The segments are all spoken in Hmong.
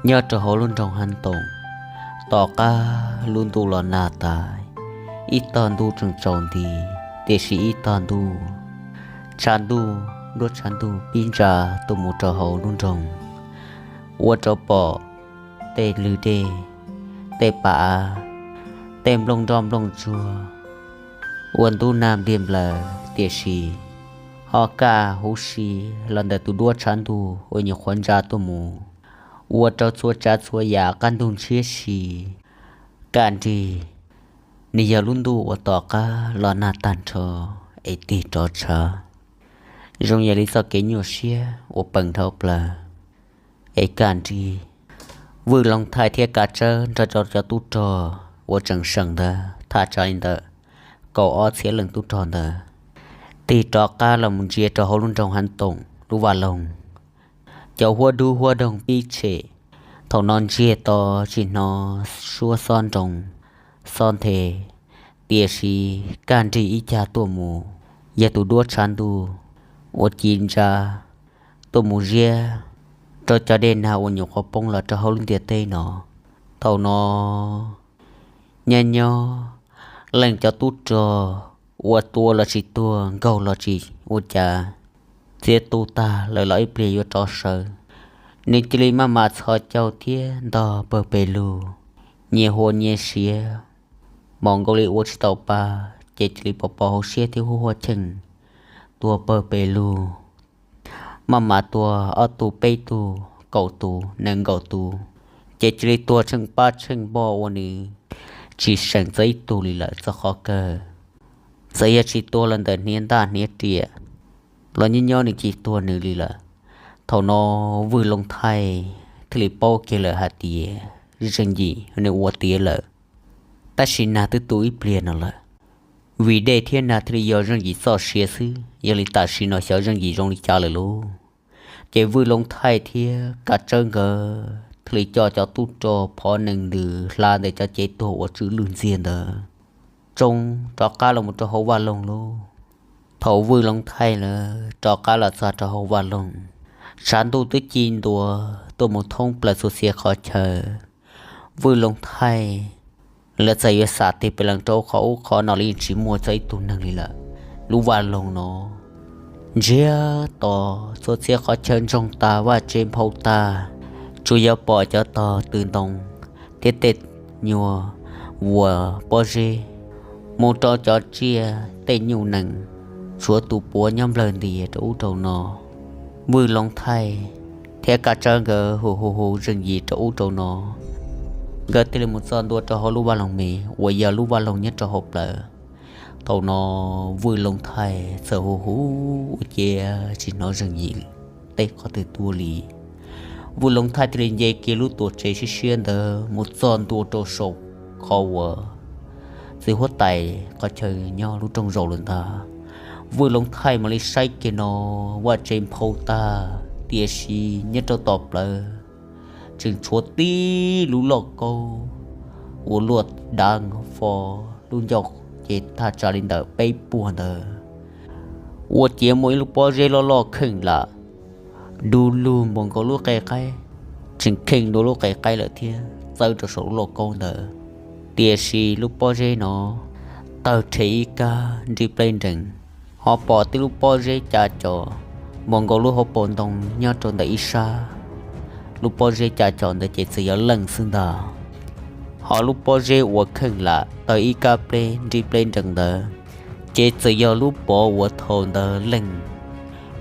Nyob rau hauv lub nroog Hab Toom, tom qab lub ntuj los nag tas, ib tog ntuj tseem tsaus nti, tiam sis ib tog ntuj, tshav ntuj, nruab tshav ntuj pib ntsa tuaj mus rau hauv lub nroog, ua rau pom tej lwg dej, tej pas av, tej nplooj nroj nplooj tsuag ua ntub nag npliag nplaws, tiam sis ho kaj huv si los ntawm tus duab tshav ntuj uas nyuam qhuav ntsa tuaj mus, ua rau txhua tsav txhua yam qab ntug ntshiab si. Kaj nrig, nws yog lub ntuj uas tom qab los nag tag nrho es tig rov tshav, zoo yam li txoj kev nyuaj siab uas peem dhau plaws. Es kaj nrig, Vwj Looj Thaij thiab Kav Tsawb nrog rau cov tub rog uas tseem seem ntawd thaj tsam li ntawm kaum ob txhiab leej tub rog ntawd tig rov qab los mus ntsia rau hauv lub nroog Hab Toom lub vaj loog. Cov huab dub huab doog pib tshem, thaum no ntsiag to tsis hnov suab xob nroo xob nthe, tiam sis kaj nrig ib cag tuaj mus, yog tus duab tshav ntuj uas ci ntsa tuaj mus ziab rau cov dej nag uas nyuam qhuav poob los rau hauv lub ntiaj teb no. Thaum no nyob nyob, leej cov tub rog uas tua los tsis tuag, nkaug los tsis ua cas, txiav tu tag lawm los ib pliag yuav rov sawv, nws cia li maj mam txhos caug thiab ntog pawg pes lug, nyias hua nyias siav, npaum nkaus li ua tsis tau pa, ces cia li pos pos hauv siab thiab huaj huaj cheej tuag pawg pes lug. Maj mam tuag ob tug peb tug kaum tus nees nkaum tus, ces cia li tuag tsheej pab tsheej npoj ua nws tsis seem txog ib tug li lawm txog qhov kawg. Txawm yog tsis tuag los ntawm hniav ntaj hniav riam los nyob nyob nws tsis tuag nws li lawm. Thaum no Vwj Looj Thaij thiaj li paub kiag lawm hais tias Zeej Yim nws ua tiav lawm, tab sis nag twb tu ib pliag no lawm, vim dej thiab nag thiaj li yog Zeej Yim txoj sia xwb. Yog li tam sim no xyov Zeej Yim zoo li cas lawm lauj. Ces Vwj Looj Thaij thiab Kav Tsawb nkawd thiaj li coj cov tub rog phov nees ntws hla ntawm cov cev tuag uas tsw lwj ntxiag ntawd tsoo rov qab los mus rau hauv vaj loog lauj. Thaum Vwj Looj Thaij lawv rov qab los txog rau hauv vaj loog, tshav ntuj twb ci ntua tuaj mus thoob plaws txhua txhia qhov chaw. Vwj Looj Thaij lawv txawm yuav xam tig pes lees rau qhov ub qhov no los yeej tsis muaj txog ib tug neeg li lawm. Lub vaj loog no ntsiag to, txhua txhia qhov chaw ntsoog tas, vaj tse nphau tag, tsuas yog pom cov tog tw ntoo thiab tej nyuag vuas pob zeb, mus rau cov tsiaj tej nyuj nees, tshuav tus puav nyob nplawg ntias rau ub rau no. Vwj Looj Thaij thiab Kav Tsawb nkawd hu hu hu Zeej Yim rau ub rau no, nkawd thiaj li mus txog ntua rau hauv lub vaj loog me uas yog lub vaj loog nyob rau hauv plawv. Thaum no Vwj Looj Thaij txawm hu hu ua ciav tsis hnov Zeej Yim teb qhov twg tuaj li. Vwj Looj Thaij thiaj li nce kiag lub tuam tsev siab siab ntawd mus txog ntua rau saum qhov uas txiv huab tais qhov chaw nyob lub rooj zaum lawm ntag. Vwj Looj Thaij mam li saib kiag no, vaj tse nphau tag, tiam sis nyob rau tom plawv tseem tshuav tib lub lauj kaub uas luaj dav fo, lub ncauj ces thaj tsam li ntawm peb puag ntawd. Ua ciav muaj ib lub pob zeb loj loj kheej lam, du lug npaum nkaus lub qe qaib, tseem kheej dua lub qe qaib lawm thiab txawb rau saum lub lauj kaub ntawd. Tiam sis lub pob zeb no tawg rhe ib kab nrig pleb nrees, ho pom tib lub pob zeb ca co npaum nkaus lub hauv paus ntoo nyob rau ntawm ib sab. Lub pob zeb ca co ntawd ces txawm yog leej xwb ntag. Ho lub pob zeb uas kheej lam tawg ib kab pleb nrig pleb nrees ntawd, ces txawm yog lub pov uas thaum ntawd leej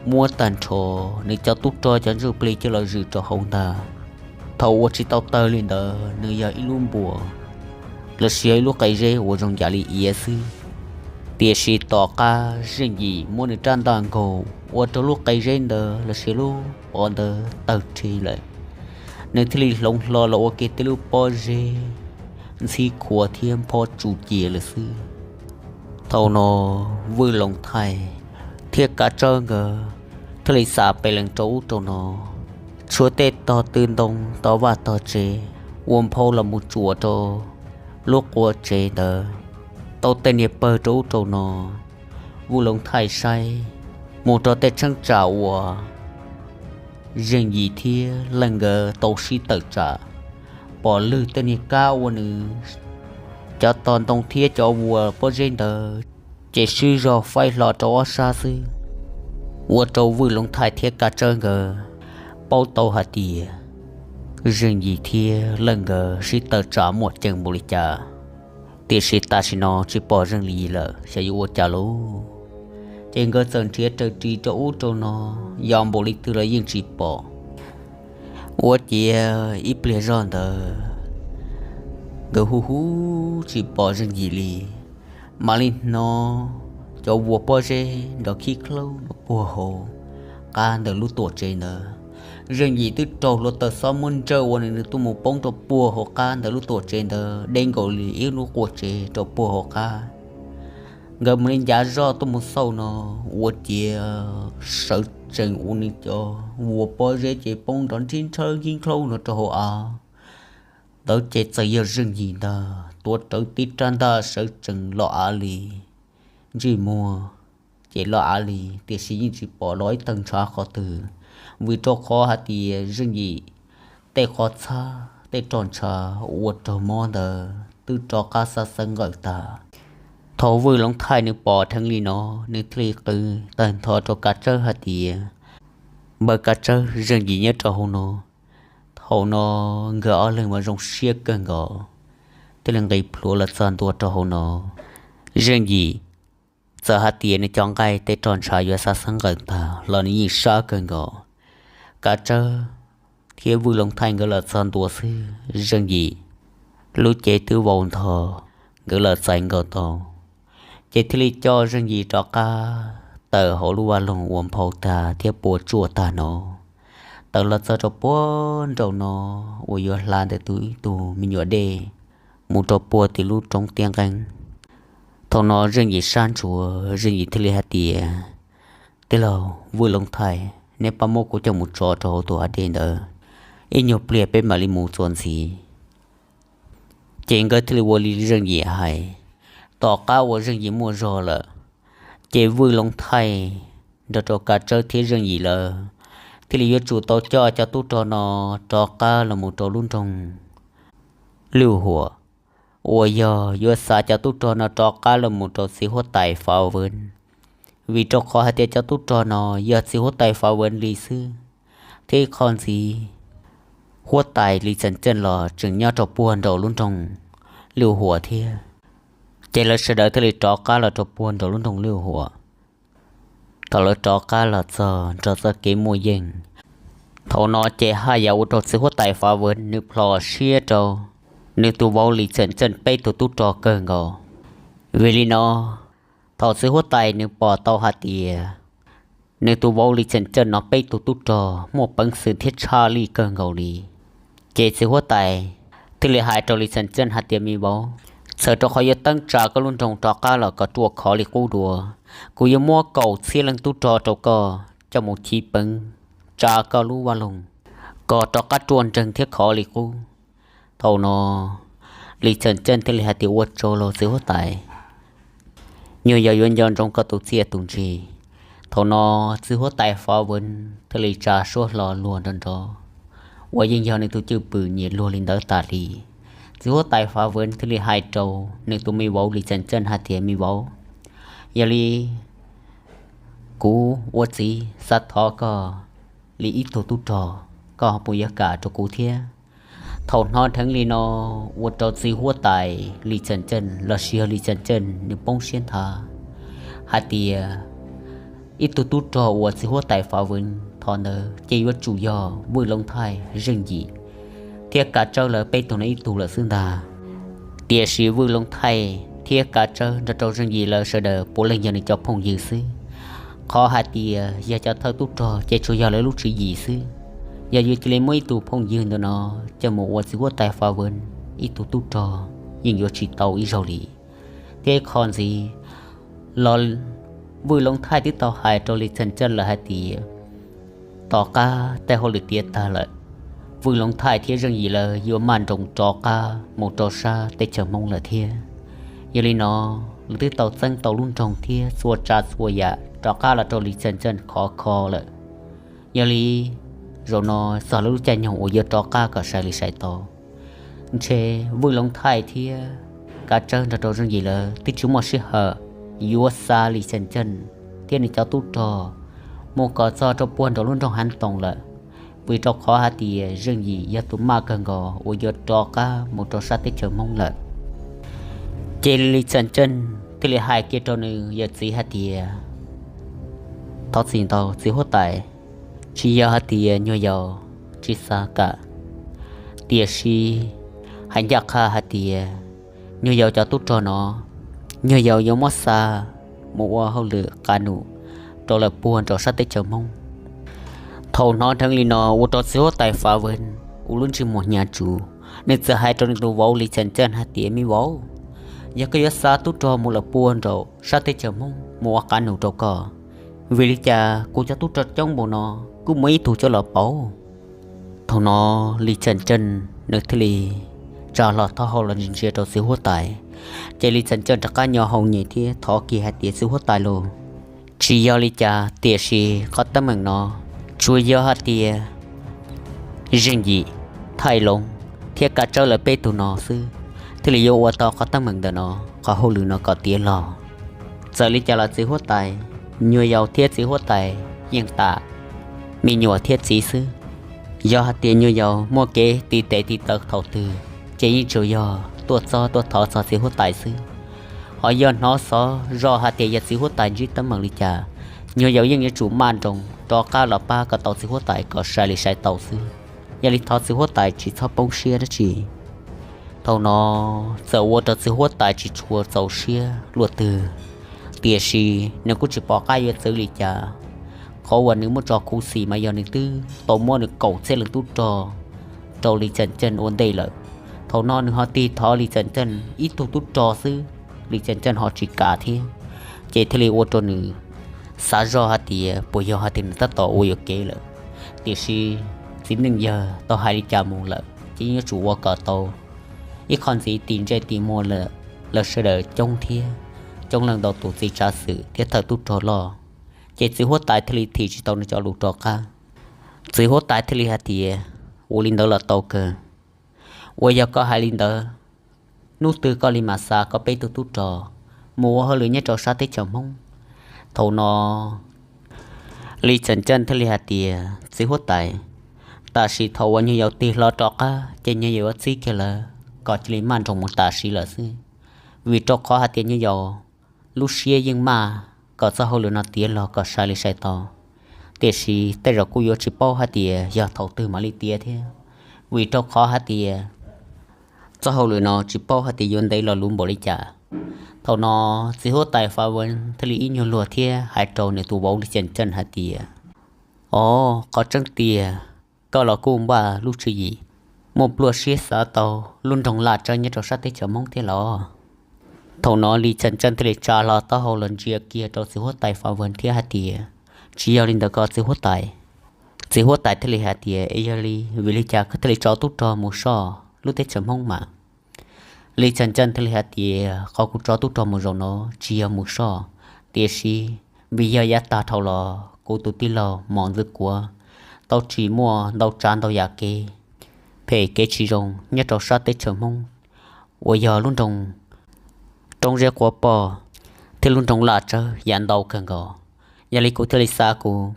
muab tag nrho nws cov tub rog cov ntsuj plig coj los zwm rau hauv ntag. Thaum uas tsis tau tawg li ntawd nws yog ib lub npua lossis yog ib lub qe zeb uas zoo yam li iav xwb. Tiam sis tom qab Zeej Yim muab nws rab ntaj nkaug ua rau lub qe zeb ntawd lossis lub pov ntawd tawg rhe lawm, nws thiaj li hloov hlo los ua kiag tib lub pob zeb ntxhib khuav thiab nphob tsu cia lawm xwb. Thaum no Vwj Looj Thaij thiab Kav Tsawb nkawd thiaj li xam pes lees rau ub rau no, tshuav tej tog tw ntoo tog vaj tog tsev ua nphau los mus tsuam rau lub qua tsev ntawd tau tej niag pawg rau ub rau no. Vwj Looj Thaij saib mus rau tej tsheeb tsam uas Zeej Yim thiab Leej nkawd tau sib tawm tsam, pom lwg tej niag kab ua nws cov tog ntoo thiab cov vuas pob zeb ntawd ces swb zog faib hlo rau ob sab xwb, ua rau Vwj Loov Thaij thiab Kav Tsawb nkawd paub tau hais tias Zeej Yim thiab Leej nkawd sib tawm tsam muaj ceem npaum li cas. Tiam sis tam sim no tsis pom Zeej Yim lawm, xyov yuav ua cas lauj. Ces nkawd txawm nrhiav raws ris rau ub rau no, yos npaum li twg los yeej tsis pom. Ua ciav ib pliag zog ntawd nkawd hu hu tsis pom Zeej Yim li, mam li hnov cov vuas pob zeb nrov khib khlaub rau puag hauv qab ntawm lub tuam tsev ntawd. Zeej Yim twb raug hluav taws xob muab ntsawj ua nws tuaj mus poob rau puag hauv qab ntawm lub tuam tsev ntawd deb nkaus li ib lub qua tsev rau puag hauv qab. Nkawd mus li ncav zoj tuaj mus xauj no, ua ciav sawv tsees ua nws cov vuas pob zeb ces poob nrov nrhib nrhawb nkib nkhlob no rau hauv av. Ntawd ces txawm yog Zeej Yim ntag, tuav rawv tib rab ntaj sawv tsees los av li, ntsej muag ces los av li, tiam sis yeej tsis pom los ib tawg ntshav qhov twg, vim rau qhov hais tias Zeej Yim tej qhov txhab tej roj ntshav ua raug mob ntawd twb rov qab xab xeeb nqawm tag. Thaum Vwj Loov Thaij nws pom dheev li no, nws thiaj li qw tawg ntho rau Kav Tsawb hais tias, Npawg Kav Tsawb, Zeej Yim nyob rau hauv no. Thaum no nkawd ob leeg mas zoo siab kawg nkaus, thiaj li nqis plhuav los txog ntua rau hauv no. Zeej Yim txawm hais tias nws cov nqaij tej roj ntshav yuav xab xeeb nqawm tag los nws yeej sab kawg nkaus. Kav Tsawb thiab Vwj Loov Thaij nkawd los txog ntua xwb, Zeej Yim lub cev twb vau ntho, nkawd los txais nkaus tau, ces thiaj li coj Zeej Yim rov qab tawm hauv lub vaj loog uas nphau tag thiab pua tsuaj tag no. Tawm los txog rau puag nraum no uas yuav hla ntawm tus ib tug me nyuam dej mus rau puag tim lub roob tiaj nqeeb. Thaum no Zeej Yim sab ntsuav, Zeej Yim thiaj li hais tias, Tij laug Vwj Loov Thaij, neb pab muab kuv coj mus tso rau hauv tus hav dej ntawd, ib nyuag pliag peb mam li mus txuas ntxiv. Ces nkawd thiaj li ua li Zeej Yim hais. Tom qab uas Zeej Yim muaj zog lawm, ces Vwj Loov Thaij nrog rau Kav Tsawb thiab Zeej Yim lawv thiaj li yuav tsum tau coj cov tub rog no rov qab los mus rau lub nroog Lwj Huam, uas yog yuav xa cov tub rog no rov qab los mus rau txiv huab tais Fav Vwv, vim rau qhov hais tias cov tub rog no yog txiv huab tais Fav Vwv li xwb, thiab ib qho ntxiv huab tais Lis Xeem Ceej los tseem nyob rau puag nraum lub nroog Lwj Huam thiab. Ces lawv sawv daws thiaj li rov qab los rau puag nraum lub nroog Lwj Huam. Thaum lawv rov qab los txog nrog txoj kev muaj yeej, thaum no ces haj yam ua rau txiv huab tais Fav Vwv nws plhom siab rau nws tus vauv Lis Xeem Ceej peb tug tub rog kawg nkaus. Vim li no, thaum txiv huab tais nws pom tau hais tias nws tus vauv Lis Xeem Ceej no peb tug tub rog muaj peev xwm thiab tshaj lij kawg nkaus li, ces txiv huab tais thiaj li hais rau Lis Xeem Ceej hais tias, Me vauv, txhawm rau qhov yuav teeb tsa koj lub nroog rov qab los kom ruaj khov li qub dua, kuv yuav muab kaum txhiab leej tub rog rau koj coj mus chiv peev tsa koj lub vaj loog kom rov qab ruaj nreeg thiab khov li qub. Thaum no Lis Xeem Ceej thiaj li hais tias, Ua tsaug lauj txiv huab tais, nyuag yog yuav nco ntsoov koj tus txiaj tus ntsig. Thaum no txiv huab tais Fav Vwv thiaj li tsa suab hlo luag nrov nrov, uas yeej yog nws tus cwj pwm nyiam luag li ntawd tas li. Txiv huab tais Fav Vwv thiaj li hais rau nws tus me vauv Lis Xeem Ceej hais tias, Me vauv, yog li kuv ua txiv xav thov koj li ib tug tub rog, koj puas yuav kam rau kuv thiab? Thaum hnov dheev li no, ua rau txiv huab tais Lis Xeem Ceej lossis yog Lis Xeem Ceej nws poob siab nthav hais tias ib tug tub rog uas txiv huab tais Fav Vwv thov ntawd ces yuav tsum yog Vwj Loov Thaij, Zeej Yim thiab Kav Tsawb lawv peb tug no ib tug lawm xwb ntag. Tiam sis Vwj Loov Thaij thiab Kav Tsawb nrog rau Zeej Yim lawv sawv daws puav leej yog nws cov phooj ywg xwb. Qhov hais tias yog cov thawj tub rog ces tsuas yog lawv lub tswv yim xwb. Yog yuav cia li muab ib tug phooj ywg ntawm no coj mus ua txiv huab tais Fav Vwv ib tug tub rog yeej yuav tsis tau ib zaug li. Thiab ib qho ntxiv los, Vwj Loov Thaij twb tau hais rau Lis Xeem Ceej lawm hais tias tom qab tej hauj lwm tiav tag lawm, Vwj Loov Thaij thiab Zeej Yim lawv yuav maj nroos rov qab mus rau sab teb chaws Hmoob lawm thiab. Yog li no, lawv twb tau txeeb tau lub nroog thiab txhua tsav txhua yam rov qab los rau Lis Xeem Ceej khov kho lawm. Yog li, Zaum no txog lawv lub caij nyoog uas yuav rov qab kom sai li sai tau. Ntshe Vwj Loov Thaij thiab Kav Tsawb nrog rau Zeej Yim lawv twb tsis muaj sij hawm yuav xa Lis Xyeem Ceej thiab nws cov tub rog mus kom txog rau puag nram lub nroog Hav Toom lawm, vim rau qhov hais tias Zeej Yim yog tus maj kawg nkaus uas yuav rov qab mus rau sab teb chaws Hmoob lawm. Ces Lis Xyeem Ceej thiaj li hais kiag rau nws yawm txiv hais tias, thov txim ntau txiv huab tais, tsis yog hais tias nyuag yaus tsis xav kam, tiam sis hais ncaj qha hais tias nyuag yaus cov tub rog no, nyuag yaus yuav muab xa mus ua hauj lwm qab num rau lawm puag nram sab teb chaws Hmoob. Thaum hnov dheev li no ua rau txiv huab tais Fav Vees ua lub ntsej muag hnyav tsuv, nws txawm hais rau nws tus vauv Lis Xyeem Ceej hais tias, me vauv, yog koj yuav xa tub rog mus lawm puag nram sab teb chaws Hmoob mus ua qab num rau koj, vim li cas kuv cov tub rog coob npaum no kuj muaj ib tug coj los pauv? Thaum no Lis Xyeem Ceej nws thiaj li tsa hlo taub hau los ntsia ntsia rau txiv huab tais. Ces Lis Xyeem Ceej rov qab nyo hau nyem thiab thov kiag hais tias, txiv huab tais lauj, tsis yog li cas, tiam sis qhov teeb meem no tsuas yog hais tias Zeej Yim, Thaij Loov thiab Kav Tsawb lawv peb tug no xwb thiaj li yuav ua tau qhov teeb meem ntawm no, qhov hauj lwm no kom tiav los. Txawm li cas los txiv huab tais, nyuag yaus thiab txiv huab tais yeej tam me nyuam thiab txiv xwb. Yog hais tias nyuag yaus muaj kev tiv tes tiv taw thaum twg, ces yeej tsuas yog tuaj txob tuaj thov txog txiv huab tais xwb. Ho yog hnov xov zoj hais tias yog txiv huab tais ntsib teeb meem li cas, nyuag yaus yeej yuav tsum maj nroos rov qab los pab kom tau txiv huab tais kom sai li sai tau xwb. Yog li thov txiv huab tais tsis txhob poob siab dab tsi. Thaum no txawm ua rau txiv huab tais tsis tshua txaus siab luaj twg, tiam sis nws kuj tsis pom qab yuav txwv li cas. Qhov uas nws muaj tso khuv xim mas yog nws twb tau muab nws kaum txhiab leej tub rog rau Lis Xyeem Ceej ua ntej lawm. Thaum no nws ho tig thov Lis Xyeem Ceej ib tug tub rog xwb, Lis Xyeem Ceej ho tsis kam thiab. Ces thiaj li ua rau nws xav zoj hais tias puas yog hais tias nws tab tom ua yuam kev lawm. Tiam sis txiv neej yawg tau hais li cas mus lawm ces yeej yuav tsum ua kom tau ib qho ntxiv tis ntsej tis muag lawm, lawv sawv daws coob thiab coob leej ntau tus txiv tsav xwm thiab thawj tub rog loj. Ces txiv huab tais thiaj li thim tsis tau nws cov lus rov qab. Txiv huab tais thiaj li hais tias, ua li ntawd los tau kawg, uas yog koj hais li ntawd, hnub twg koj li mam xa koj peb tug tub rog mus ua hauj lwm nyob rau sab teb chaws Hmoob. Thaum no Lis Xyeem Ceej thiaj li hais tias, txiv huab tais, tam sim thaum uas nyuag yaus tig hlo rov qab ces nyuag yaus yuav txib kiag lawv kom cia li maj nroos mus tam sim lawm xwb, vim rau qhov hais tias nyuag yaus lub siab yeej maj kom txoj hauj lwm no tiav los kom sai li sai tau. Tiam sis tej zaum kuj yuav tsis paub hais tias yog thaum twg mam li tiav thiab, vim rau qhov hais tias txoj hauj lwm no tsis paub hais tias yuav ntev los luv npaum li cas. Thaum no txiv huab tais Fav Vees thiaj li ib nyuag luag thiab hais rau nws tus vauv Lis Xyeem Ceej hais tias, o, qhov tseeb tiag, koj los kuj npaj lub tswv yim muaj pluaj siab xav tau lub nroog Laj Tsawb nyob rau sab teb chaws Hmoob thiab los? Thaum no Lis Xyeem Ceej thiaj li tsa hlo taub hau los ntsia kiag rau txiv huab tais Fav Vees thiab hais tias, tsis yog li ntawd ko txiv huab tais. Txiv huab tais thiaj li hais tias, es yog li vim li cas koj thiaj li tso tub rog mus soj lub teb chaws Hmoob mas? Lis Xyeem Ceej thiaj li hais tias, qhov kuv tso tub rog mus zaum no tsis yog mus soj, tiam sis vim yog yav tag dhau los kuv tus tij laug Mos Ntxwv Kuav tau tsim muaj ntau tsav ntau yam kev phem kev tsis zoo nyob rau sab teb chaws Hmoob, uas yog lub nroog Roob Zeb Quav Poj thiab lub nroog Laj Tsawb yav ntau kawg nkaus. Yog li kuv thiaj li xa kuv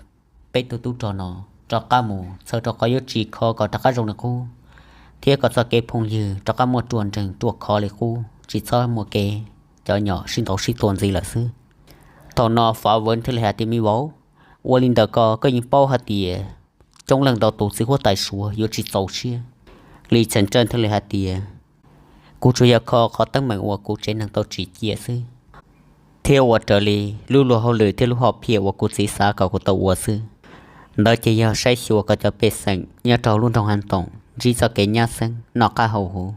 peb tug tub rog no rov qab mus txhawb rau qhov yuav tsis kho kom rov qab zoo li qub, thiab kom txoj kev phooj ywg rov qab muaj ruaj nreeg ruaj khov li qub, tsis txhob muaj kev cov nyom sib ntaus sib tua ntxiv lawm xwb. Thaum no Fav Vees thiaj li hais tias, me vauv, ua li ntawd ko koj yeej paub hais tias coob leej ntau tus txiv huab tais Suav yuav tsis txaus siab. Lis Xyeem Ceej thiaj li hais tias, kuv tsuas yog kho qhov teeb meem uas kuv tsev neeg tau tsim cia xwb, thiab ua raws li lub luag hauj lwm thiab lub hom phiaj uas kuv txiv xav kom kuv tau ua xwb. Ntawd ces yog saib xyuas kom cov pej xeem nyob rau lub nroog Hav Toom ntsib txoj kev nyab xeeb noj qab haus huv,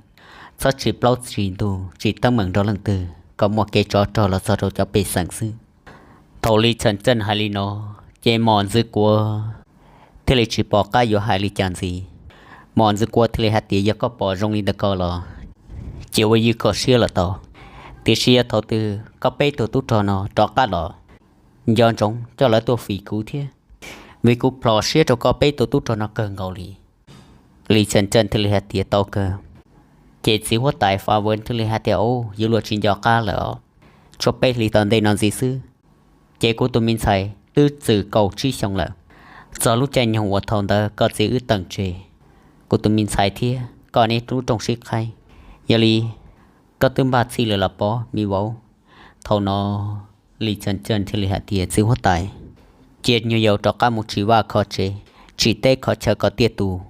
txhob tsim plaub tsim ntug tsim teeb meem rau leej twg kom muaj kev tsov rog los txog rau cov pej xeem xwb. Thaum Lis Xyeem Ceej hais li no, ces Mos Ntxwv Kuav thiaj li tsis pom qab yuav hais li cas ntxiv. Mos Ntxwv Kuav thiaj li hais tias, yog koj pom zoo li ntawd ko los ces ua ywj koj siab los tau, tiam sis yog thaum twg koj peb tug tub rog no rov qab los, nco ntsoov coj lawv tuaj fim kuv thiab. vim kuv plhom siab rau koj peb tus tub rog no kawg nkaus li. Lis Txhia Ntxawj thiaj li hais tias tau kawg. Ces txiv huab tais Fa Vwm thiaj li hais tias, Au, yuav luag tsis nco qab lawm os, tshuav peb hlis tom ntej no ntxiv xwb, ces kuv tus me ntxhais twb txwm kaum tsib xyoos lawm. Txog lub caij nyoog uas thaum ntawd koj txiv wb teem tseg, kuv tus me ntxhais thiab koj neb lub rooj sib qhaib, yog li koj twb npaj txhij lawm los pob me vauv? Thaum no Lis Txhia Ntxawj thiaj li hais tias, Txiv huab tais, cia nyuag yaus rov qab mus tsim vaj kho tsev, tsim teb kho chaw kom tiaj tus,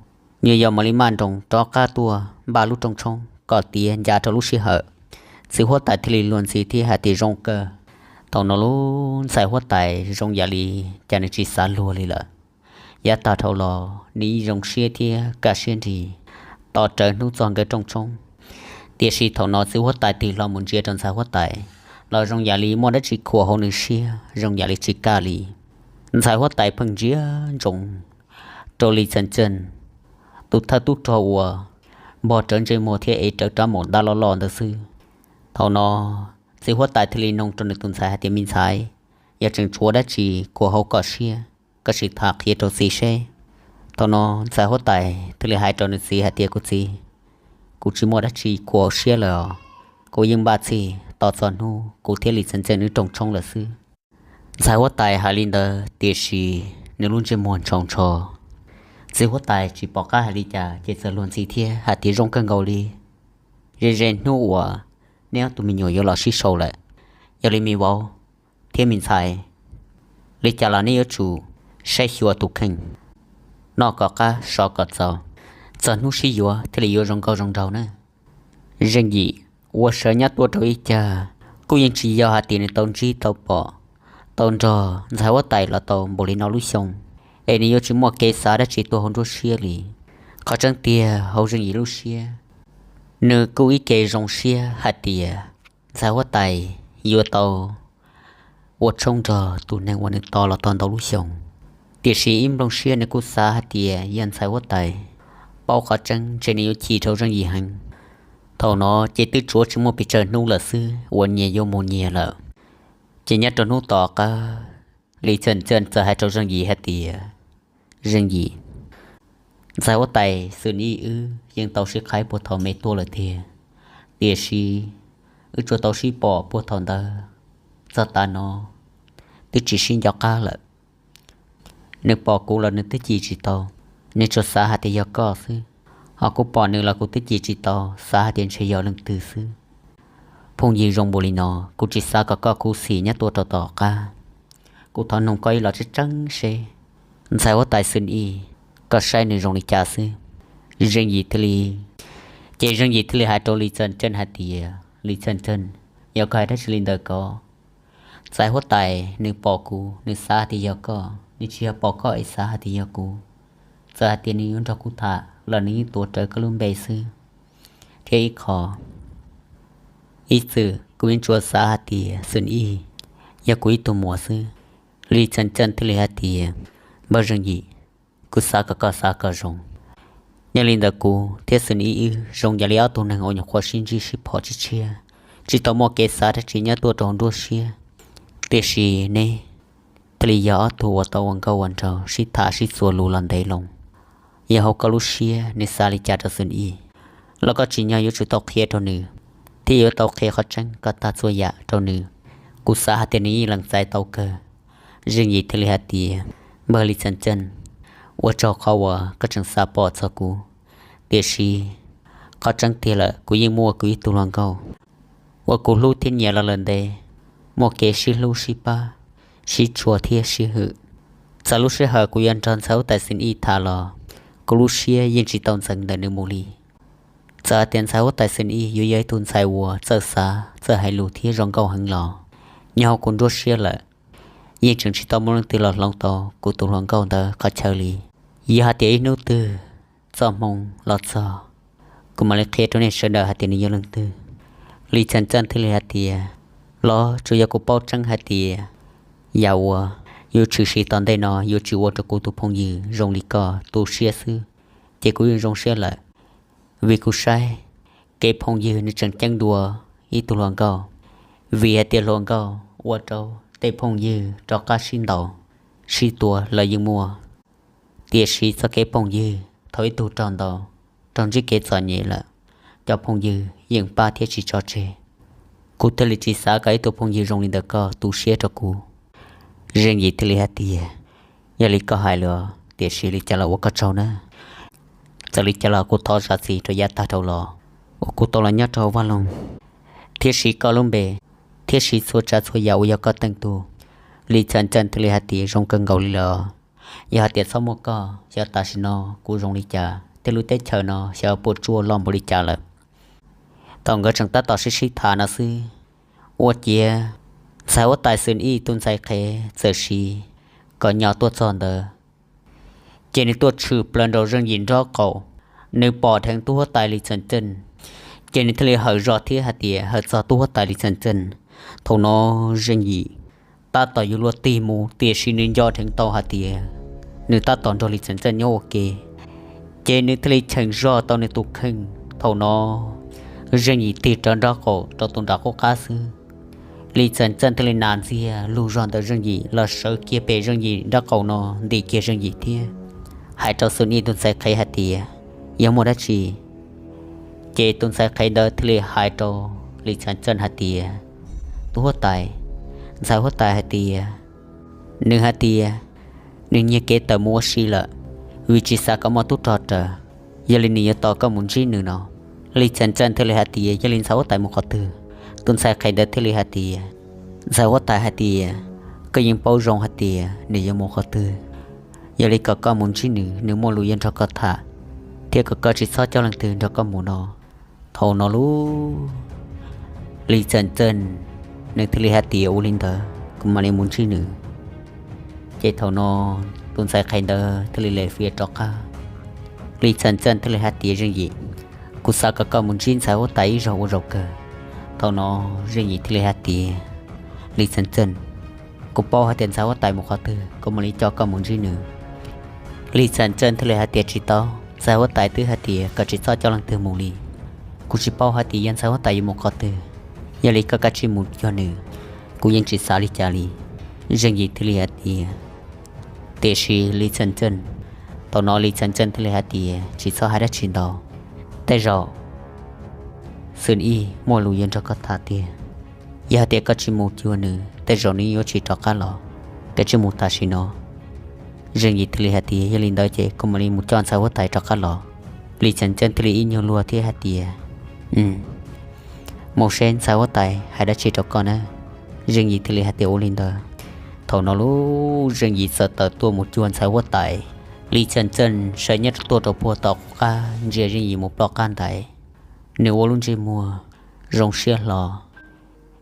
nyuag yaus mam li maj nroos rov qab tuaj npaj lub rooj tshoob kom tiav ncav rau lub sij hawm. Txiv huab tais thiaj li luag ntxhi thiab hais tias, Zoo kawg. Thaum no lub ntxhais huab tais zoo yam li cas nws tsis xav luag li lawm. Yav tag dhau los nws yeej zoo siab thiab kaj siab nrig tos rawv hnub txog nkawd rooj tshoob. Tiam sis thaum no txiv huab tais tig hlo mus ntsia rau ntxhais huab tais los zoo yam li muaj dab tsi khuam hauv nws siab, zoo yam li tsis kaj li. Ntxhais huab tais pheej ntsia ntsoov rau Lis Txhia Ntxawj, tus thawj tub rog uas npog rawv ntsej muag thiab ev rawv rab maum ntab loj loj ntawd xwb. Thaum no txiv huab tais thiaj li nug rau nws tus ntxhais hais tias, Me ntxhais, yog tseem tshuav dab tsi khuam hauv koj siab, koj sim tham qhia rau txiv seb. Thaum no ntxhais huab tais thiaj li hais rau nws txiv hais tias, Kuv txiv, kuv tsis muaj dab tsi khuam hauv siab lawm os. Kuv yeej npaj txhij tos txog hnub kuv thiab Lis Txhia Ntxawj wb rooj tshoob lawm xwb. Ntxhais huab tais hais li ntawd tiam sis nws lub ntsej muag ntshaus ntsho. Txiv huab tais tsis pom qab hais li cas ces txawm luag ntxhi thiab hais tias, Zoo kawg nkaus li. Ze ze hnub uas neb ob tug me nyuam yuav los sib sau lawm, yog li me vauv thiab me ntxhais, li cas los neb yuav tsum saib xyuas tus kheej, noj kom qab so kom txaus, txog hnub sib yuav thiaj li yuav zoo nkauj zoo nraug na. Zeej Yim uas sawv nyob tuaj rau ib cag kuj yeej tsis yog hais tias nws tau ntsib tau pom tau nrog ntxhais huab tais los tau npaum li no lub xyoo, es nws yuav tsis muaj kev xav dab tsi tuaj hauv nruab siab li. Qhov tseeb tiag hauv Zeej Yim lub siab, nws kuj ib ke zoo siab hais tias ntxhais huab tais yuav tau ua tshoob nrog tus neeg uas nws tos los tau ntau lub xyoo. Tiam sis ib nplooj siab nws kuj xav hais tias yog ntxhais huab tais paub qhov tseeb ntshe nws yuav chim rau Zeej Yim heev. Thaum no ces twb tshuav tsis muaj pes tsawg hnub lawm xwb uas nyias yuav mus nyias lawm. Ces nyob rau hnub tom qab, Lis Txhia Ntxawj txawm hais rau Zeej Yim hais tias, Zeej Yim, ntxhais huab tais Xwm Ij wb yeej tau sib qhaib puag thaum me tuaj lawm tiag, tiam sis wb tsuas tau sib pom puag thaum ntawd, txog tav no twb tsis sib nco qab lawm. Nws pom kuv los nws twb cim tsis tau, nws tsuas xav hais tias yog koj xwb, ho kuv pom nws los kuv twb cim tsis tau, xav hais tias ntshe yog leej twg xwb. Phooj ywg zoo npaum li no, kuv tsis xav kom koj khuv xim nyob tuaj rau tom qab. Kuv thov noog koj ib los tseeb tseeb seb, ntxhais huab tais Xwm Ij, koj saib nws zoo li cas xwb? Zeej Yim thiaj li, ces Zeej Yim thiaj li hais rau Lis Txhia Ntxawj hais tias, Lis Txhia Ntxawj, yog koj hais dab tsi li ntawd ko? Ntxhais huab tais nws pom kuv nws xav hais tias yog koj, nws tsis yog pom koj es xav hais tias yog kuv. Txawm hais tias nws yuav nrog kuv tham los nws yeej tuav rawv koj lub npe xwb. Thiab ib qho, ib txwm kuv yeej tsuas xav hais tias Xwm Ij yog kuv ib tug muam xwb. Lis Txhia Ntxawj thiaj li hais tias, Npawg Zeej Yim, kuv xav kom koj xav kom zoo. Nyob li ntawd kuv thiab Xwm Ij wb zoo yam li ob tug neeg uas nyuam qhuav sib ntsib sib phom tshiab tshiab, tsis tau muaj kev xav dab tsi nyob tuaj rau hauv nruab siab. Tiam sis neb thiaj li yog ob tug uas tau ua nkauj ua nraug sib tham sib txuas lus los ntev loo. Yog hauv koj lub siab nws xav li cas rau Xwm Ij los koj tsim nyog yuav tsum tau qhia rau nws, thiab yuav tau qhia qhov tseeb kom tag txhua yam rau nws. Kuv xav hais tias nws yeej lees txais tau kawg. Zeej Yim thiaj li hais tias, Npawg Lis Txhia Ntxawj, ua tsaug qhov uas koj tseem xav pom txog kuv, tiam sis qhov tseeb tiag lawm kuv yeej muaj kuv ib tug hluas nkauj uas kuv hlub thiab nyiam los lawm ntev, muaj kev sib hlub sib pab, sib tshua thiab sib hwm. Txawm lub sij hawm kuv yuav nrog ntxhais huab tais Xwm Ij tham los kuv lub siab yeej tsis tau ntxeev ntawm nws mus li. Txawm hais tias ntxhais huab tais Xwm Ij yuav yog ib tug ntxhais uas txawj xav txawj hais lus thiab zoo nkauj heev los, nyob hauv kuv nruab siab lawm, yeej tseem tsis tau muaj leej twg los hloov tau kuv tus hluas nkauj ntawd qhov chaw li. Yog hais tias ib hnub twg txoj hmoo los txog, kuv mam li qhia rau nej sawv daws hais tias nws yog leej twg. Lis Txhia Ntxawj thiaj li hais tias, Los tsuas yog kuv paub tseeb hais tias yam uas yuav tshwm sim tom ntej no yuav tsis ua rau kuv tus phooj ywg zoo li koj tu siab xwb, ces kuv yeej zoo siab lawm. Vim kuv saib kev phooj ywg nws tseem ceeb dua ib tug hluas nkauj, vim hais tias hluas nkauj ua rau tej phooj ywg rov qab sib ntaus, sib tua los yeej muaj. Tiam sis txoj kev phooj ywg thaum ib tug raug ntaus, raug ntsib kev txom nyem lawm, cov phooj ywg yeej pab thiab tsis tso tseg. Kuv thiaj li tsis xav kom ib tug phooj ywg zoo li ntawm koj tu siab rau kuv. Zeej Yim thiaj li hais tias, yog li koj hais lawm, tiam sis li cas los ua koj tsaug na. Txawm li cas los kuv thov zam txim rau yav tag dhau los uas kuv tau los nyob rau hauv vaj loog thiab siv koj lub npe thiab siv txhua tsav txhua yam uas yog koj teej tug. Lis Txhas Txeej thiaj li hais tias, zoo kawg nkaus li lawm. Yog hais tias txhob muaj koj, xyov tam sim no kuv zoo li cas thiab lub teb chaws no xyov puas tsuaj loj npaum li cas lawm. Thaum nkawd tseem tab tom sib sib tham no xwb, ua ciav ntxhais huab tais Xwm Ij tus ntxhais qhev txawm siv kom nyo tuaj txog ntawd, ces nws tuaj tshwm plaws nraum Zeej Yim nraub qaum. Nws pom dheev tub huab tais Lis Txhas Txeej, ces nws thiaj li hawm zog thiab hais tias, hawm txog tub huab tais Lis Txhas Txeej. Thaum no Zeej Yim tab tom yuav luag tig mus, tiam sis nws nco dheev tau hais tias nws tab tom nrog Lis Txhas Txeej nyob ua ke, ces nws thiaj li cheem zog tau nws tus kheej. Thaum no Zeej Yim tig rawv nraub qaum rau tus nram qub qab xwb, Lis Txhas Txeej thiaj li nas ntxiag lug zog ntawm Zeej Yim los sawv kiag pem Zeej Yim nraub qaum no, ntim kiag Zeej Yim thiab hais rau Xwm Ij tus ntxhais qhev hais tias, yog muaj dab tsi? Ces tus ntxhais qhev ntawd thiaj li hais rau Lis Txhas Txeej hais tias, tub huab tais, ntxhais huab tais hais tias, nws hais tias nws nyiag kev tawm mus ua si lawm, vim tsis xav kom muaj tub rog raws, yog li nws yuav tos koj mus ntsib nws no. Lis Txhas Txeej thiaj li hais tias, yog li ntxhais huab tais mus qhov twg? Tus ntxhais qhev ntawd thiaj li hais tias, ntxhais huab tais hais tias, koj yeej paub zoo hais tias nws yuav mus qhov twg, yog li kom koj mus ntsib nws, nws muaj lus yuav nrog koj tham, thiab kom koj tsis txhob coj leej twg nrog koj mus no. Thaum no lub Lis Txhas Txeej nws thiaj li hais tias, ua li ntawd kuv mam li mus ntsib nws. Ces thaum no tus ntxhais qhev ntawd thiaj li lem fias rov qab. Lis Txhas Txeej thiaj li hais tias, Zeej Yim, kuv xav kom koj mus ntsib ntxhais huab tais ib zaug ua zaum kawg. Thaum no Zeej Yim thiaj li hais tias, Lis Txhas Txeej, kuv paub hais tias ntxhais huab tais mus qhov twg, kuv mam li coj koj mus ntsib nws. Lis Txhas Txeej thiaj li hais tias, tsis tau, ntxhais huab tais twb hais tias koj tsis txhob coj leej twg mus li. Kuv tsis paub hais tias yog ntxhais huab tais yuav mus qhov twg, yog li koj kav tsij mus cuag nws, kuv yeej tsis xav li cas li. Zeej Yim thiaj li hais tias, tiam sis Lis Txhas Txeej, thaum no Lis Txhas Txeej thiaj li hais tias, tsis txhob hais dab tsi ntau, tej zaum Xwm Ij muaj lus yuav nrog koj tham tiag. Yog hais tias koj tsis mus cuag nws, tej zaum nws yuav tsis rov qab los. Koj tsis mus tam sim no. Zeej Yim thiaj li hais tias, yog li ntawd ces kuv mam li mus coj ntxhais huab tais rov qab los. Lis Txhas Txeej thiaj li ib nyuag luag thiab hais tias, mus seb ntxhais huab tais hais dab tsi rau koj na. Zeej Yim thiaj li hais tias, ua li ntawd. Thaum no lub Zeej Yim txawm tawm tuaj mus cuag ntxhais huab tais. Lis Txhas Txeej sawv nyob tuaj rau puag tom qab ntsia Zeej Yim mus ploj qab ntais, nws ua lub ntsej muag zoo siab hlo,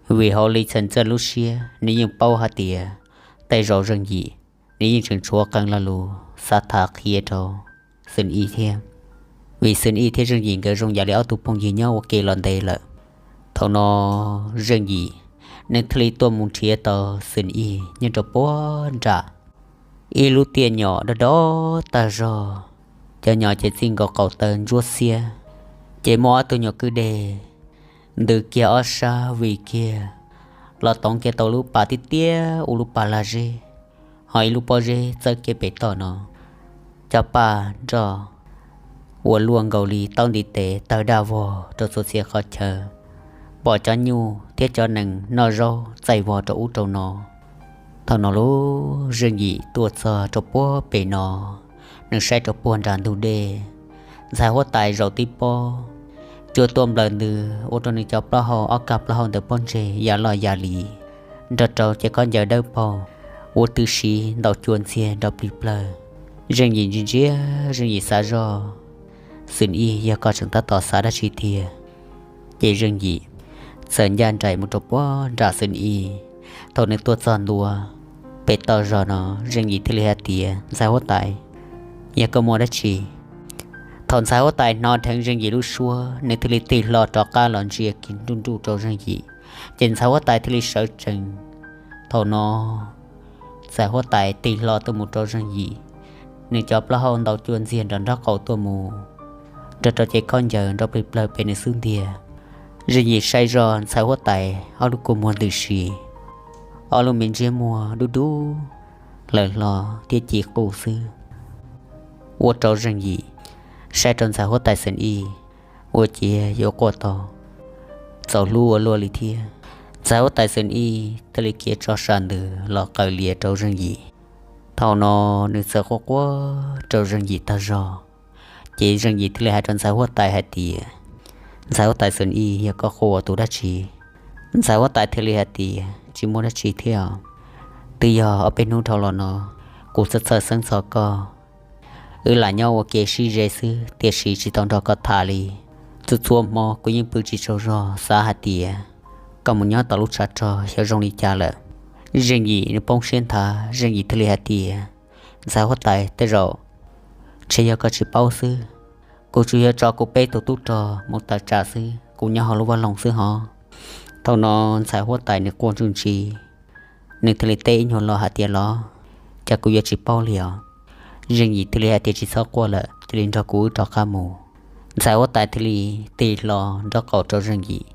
vim hauv Lis Txhas Txeej lub siab nws yeej paub hais tias tej zaum Zeej Yim nws yeej tseem tshuav qee lo lus xav tham qhia rau Xwm Ij thiab, vim Xwm Ij thiab Zeej Yim nkawd zoo yam li ob tug phooj ywg nyob ua ke los ntev lawm. Thaum no Zeej Yim nws thiaj li tuaj mus nrhiav tau Xwm Ij nyob rau puag nram ib lub tiaj nyom dog dog tag zog, cov nyom ces txij nkaus qaum taw ntsuab xiab, ces muaj ob tug nyuam kwj deg ntws kiag ob sab vij kiag los toov kiag tau lub pas tiaj tiaj ua lub pas lag zeb, ho ib lub pob zeb txawb kiag pem toj no. Cov paj nroj uas luaj nkaus li taub ntiv tes tawg daj vog rau txhua txhia qhov chaw, pom cov nyuj thiab cov nees noj zaub txaij vog rau ub rau no. Thaum no lub Zeej Yim tuaj txog rau puag pem no, nws saib rau puag nram ntug dej, ntxhais huab tais zaum tib pob, cua tuaj nplawm ntws ua rau nws cov plaub hau ob kab plaub hau ntawm pob ntseg ya loj ya li, nrog rau cev khaub ncaws dawb paug ua tw siv ntaus cua ntxiag nrov plig plawg. Zeej Yim ntsia ntsia, Zeej Yim xav zoj, Xwm Ij yog koj tseem tab tom xav dab tsi tiag? Ces Zeej Yim txawm ncaj nraim mus rau puag nram Xwm Ij. Thaum nws tuaj txog ntua pem toj zog no, Zeej Yim thiaj li hais tias, ntxhais huab tais, yog koj muaj dab tsi? Thaum ntxhais huab tais hnov dheev Zeej Yim lub suab, nws thiaj li tig hlo rov qab los ntsia kiag nruj nruj rau Zeej Yim. Ces ntxhais huab tais thiaj li sawv tsees. Thaum no ntxhais huab tais tig hlo tuaj mus rau Zeej Yim, nws cov plaub hau ntaus cua ntxiag nram nraub qaum tuaj mus, nrog rau cev khaub ncaws nrov plig plawg pem nws xub ntiag. Zeej Yim saib zoj ntxhais huab tais ob lub kua muag ntws si, ob lub me ntsiab muag dub dub, hlawv hlo thiab ci quj xwb. Ua rau Zeej Yim saib rau ntxhais huab tais Xeem Ib ua ciav yuav quaj tau txaus hlub ua luaj li thiab. Ntxhais huab tais Xeem Ib thiaj li khiav tso sam ntws los qaws lias rau Zeej Yim. Thaum no nws txawm quaj quaj rau Zeej Yim tag zog, ces Zeej Yim thiaj li hais rau ntxhais huab tais hais tias, Ntxhais huab tais Xeem Ib, yog koj quaj ua tus dab tsi? Ntxhais huab tais thiaj li hais tias, Tsis muaj dab tsi thiab os. Twb yog ob peb hnub dhau los no kuv txhawj txhawj xeeb txog koj. Wb lam nyob ua ke sib ze xwb tiam sis tsis tau nrog koj tham li. Txhua txhua hmo kuv yeej pw tsis tsaug zog xav hais tias koj mus nyob tom lub tshav rog xyov zoo li cas lawm. Zeej Yim nws poob siab nthav, Zeej Yim thiaj li hais tias, Ntxhais huab tais, tej zaum ntshe yog koj tsis paub xwb. Kuv tsuas yog tso kuv peb tus tub rog mus tawm tsam xwb, kuv nyob hauv lub vaj loog xwb hov. Thaum no ntxhais huab tais nws quaj ntsuj ntsis, nws thiaj li teb ib nyuag lo hais tias, Los, cas kuv yuav tsis paub li os? Zeej Yim thiaj li hais tias, Tsis txhob quaj lawm, cia li nrog kuv wb rov qab mus. Ntxhais huab tais thiaj li tig hlo nraub qaum rau Zeej Yim,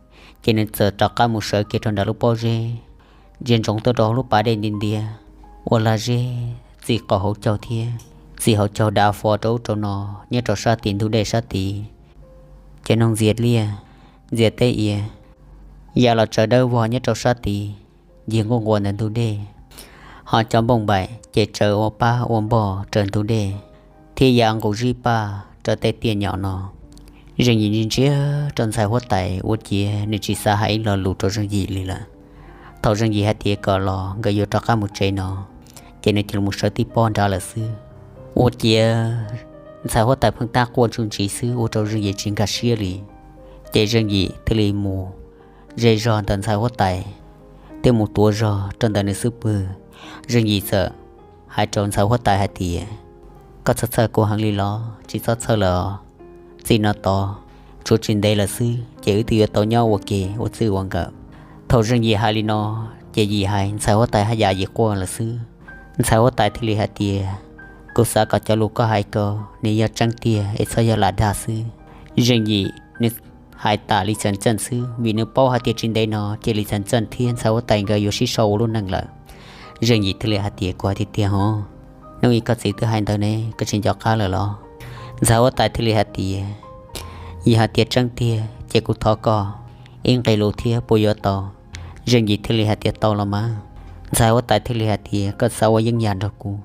ces nws txawm rov qab mus sawv kiag rau nram lub pob zeb, ntsia ntsoov tuaj rau hauv lub pas dej nti ntiav, ua lag zeb txij qaum hauv caug thiab txij hauv caug dav fo rau ub rau no, nyob rau sab tim ntug dej sab tid. Cov noog ntxias liaj, ntxias teb iav, ya los tsawv dawb vog nyob rau sab tid, ncig nquj nquas ntawm ntug dej, ho cov npauj npaim ces tsawv ua pab ua npoj raws ntug dej, thiab ya nqus zib paj raws tej tiaj nyom no. Zeej Yim ntsia ntsia rau ntxhais huab tais ua ciav nws tsis xav hais ib lo lus rau Zeej Yim li lawm. Thaum Zeej Yim hais tias kom los nkawd yuav rov qab mus tsev no, ces nws cia li mus sawv tib pob nrad lawm xwb. Ua ciav ntxhais huab tais pheej tab quaj ntsuj ntsis xwb ua rau Zeej Yim tsis nkag siab li. Ces Zeej Yim thiaj li mus ze zog ntawm ntxhais huab tais, thiab mus tuav zog rau ntawm nws xub pwg. Zeej Yim txawm hais rau ntxhais huab tais hais tias, Koj txhawj txhawj kuv heev li los? Tsis txhob txhawj lawm os. Txij no tod tshuav tsis ntev lawm xwb ces wb twb yuav tau nyob ua ke ua txij ua nkawm. Thaum Zeej Yim hais li no, ces Yim hais ntxhais huab tais haj yam Yim quaj lawm xwb. Ntxhais huab tais thiaj li hais tias, Kuv xav kom cov lus koj hais ko nws yog tseeb tiag es txhob yog lam dag xwb. Zeej Yim nws hais tas li txheem txeej xwb vim nws paub hais tias tsis ntev no ces li txheem txeej thiab ntxhais huab tais nkawd yuav sib sau ua lub neej lawm. Zeej Yim thiaj li hais tias, Kuv hais tiag tiag hov, hnub ib koj txiv twb hais ntawd ne, koj tsis nco qab lawm los? Ntxhais huab tais thiaj li hais tias, Yog hais tias tseeb tiag ces kuv thov koj ib nqe lus thiab puas yuav tau? Zeej Yim thiaj li hais tias, Tau los mas. Ntxhais huab tais thiaj li hais tias, Koj xav ua yeeb yam nrog kuv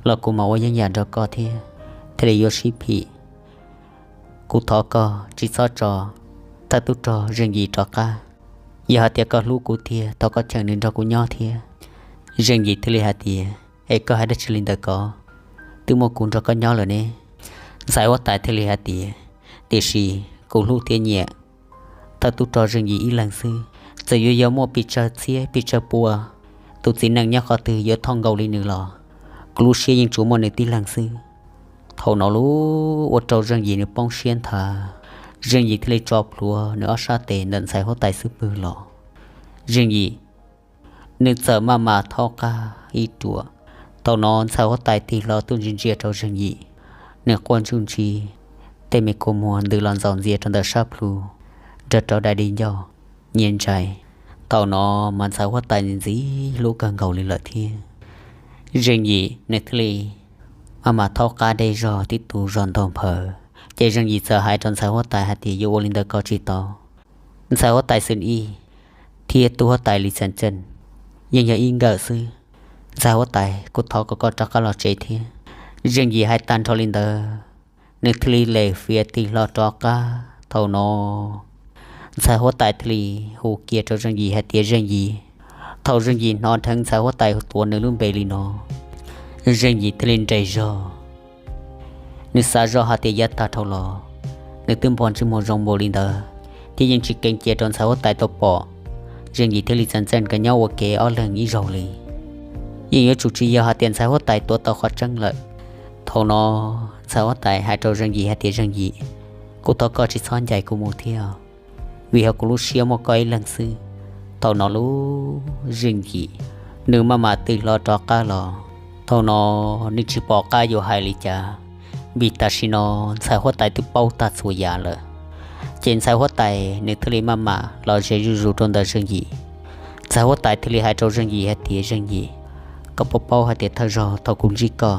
los kuv mam ua yeeb yam nrog koj thiab, thiaj li yuav sib phim. Kuv thov koj tsis txhob tso thawj tub rog Zeej Yim rov qab. Yog hais tias koj hlub kuv tiag thov koj cheem nws nrog kuv nyob thiab. Zeej Yim thiaj li hais tias, Es koj hais dab tsi li ntawd ko? Twb muaj kuv nrog koj nyob lawm ne. Ntxhais huab tais thiaj li hais tias, Tiam sis kuv hlub thiab nyiam thawj tub rog Zeej Yim ib leeg xwb. Txawm yuav yog muaj pes tsawg txhiab pes tsawg pua tus txiv neej nyob qhov twg yuav thooj nkaus li nws los kuv lub siab yeej tsuas muaj nws tib leeg xwb. Thaum no lub ua rau Zeej Yim nws poob siab nthav, Zeej Yim thiaj li tso plhuav nws ob sab tes ntawm ntxhais huab tais xub pwg los. Zeej Yim nws txawm maj mam thaub qab ib ruam. Thaum no ntxhais huab tais tig hlo tuaj ntsia ntsia rau Zeej Yim, nws quaj ntsuj ntsis, tej me kua muag ntws los ntxaus ntxias rau ntawm sab plhu, nrog rau dai di ncauj nyias ntsais. Thaum no mas ntxhais huab tais ntxim hlub kawg nkaus li lawm thiab. Zeej Yim nws thiaj li maj mam thaub qab deb zog tib tug zog ntog nphaws, ces Zeej Yim txawm hais rau ntxhais huab tais hais tias, Yuav ua li ntawd ko tsis tau. Ntxhais huab tais Xwm Ib thiab tub huab tais Li Txheem Tseej yeej yog ib nkawm xwb. Ntxhais huab tais, kuv thov kom koj rov qab los tsev thiab. Zeej Yim hais tag nrho li ntawd, nws thiaj li lem fiav tig hlo rov qab. Thaum no ntxhais huab tais thiaj li hu kiag rau Zeej Yim hais tias, Zeej Yim. Thaum Zeej Yim hnov dheev ntxhais huab tais tuav nws lub npe li no, Zeej Yim thiaj li nres zog. Nws xav zoj hais tias yav tag dhau los nws twb npog ntsej muag zoo npaum li ntawd thiab yeej tsis keev cia rau ntxhais huab tais tau pom Zeej Yim thiab Li Txheem Tseej nkawd nyob ua ke ob leeg ib zaug li. Yeej yuav tsum tsis yog hais tias ntxhais huab tais tuav tau qhov tseeb lawm. Thaum no ntxhais huab tais hais rau Zeej Yim hais tias, Zeej Yim, kuv thov koj tsis txhob ncaim kuv mus thiab, vim hauv kuv lub siab muaj koj ib leeg xwb. Thaum no lub Zeej Yim nws maj mam tig hlo rov qab los. Thaum no nws tsis pom qab yuav hais li cas, vim tam sim no ntxhais huab tais twb paub tag txhua yam lawm. Ces ntxhais huab tais nws thiaj li maj mam los ze zuj zus rau ntawm Zeej Yim. Ntxhais huab tais thiaj li hais rau Zeej Yim hais tias, Zeej Yim, Koj puas paub hais tias thawj zaug thaum kuv ntsib koj,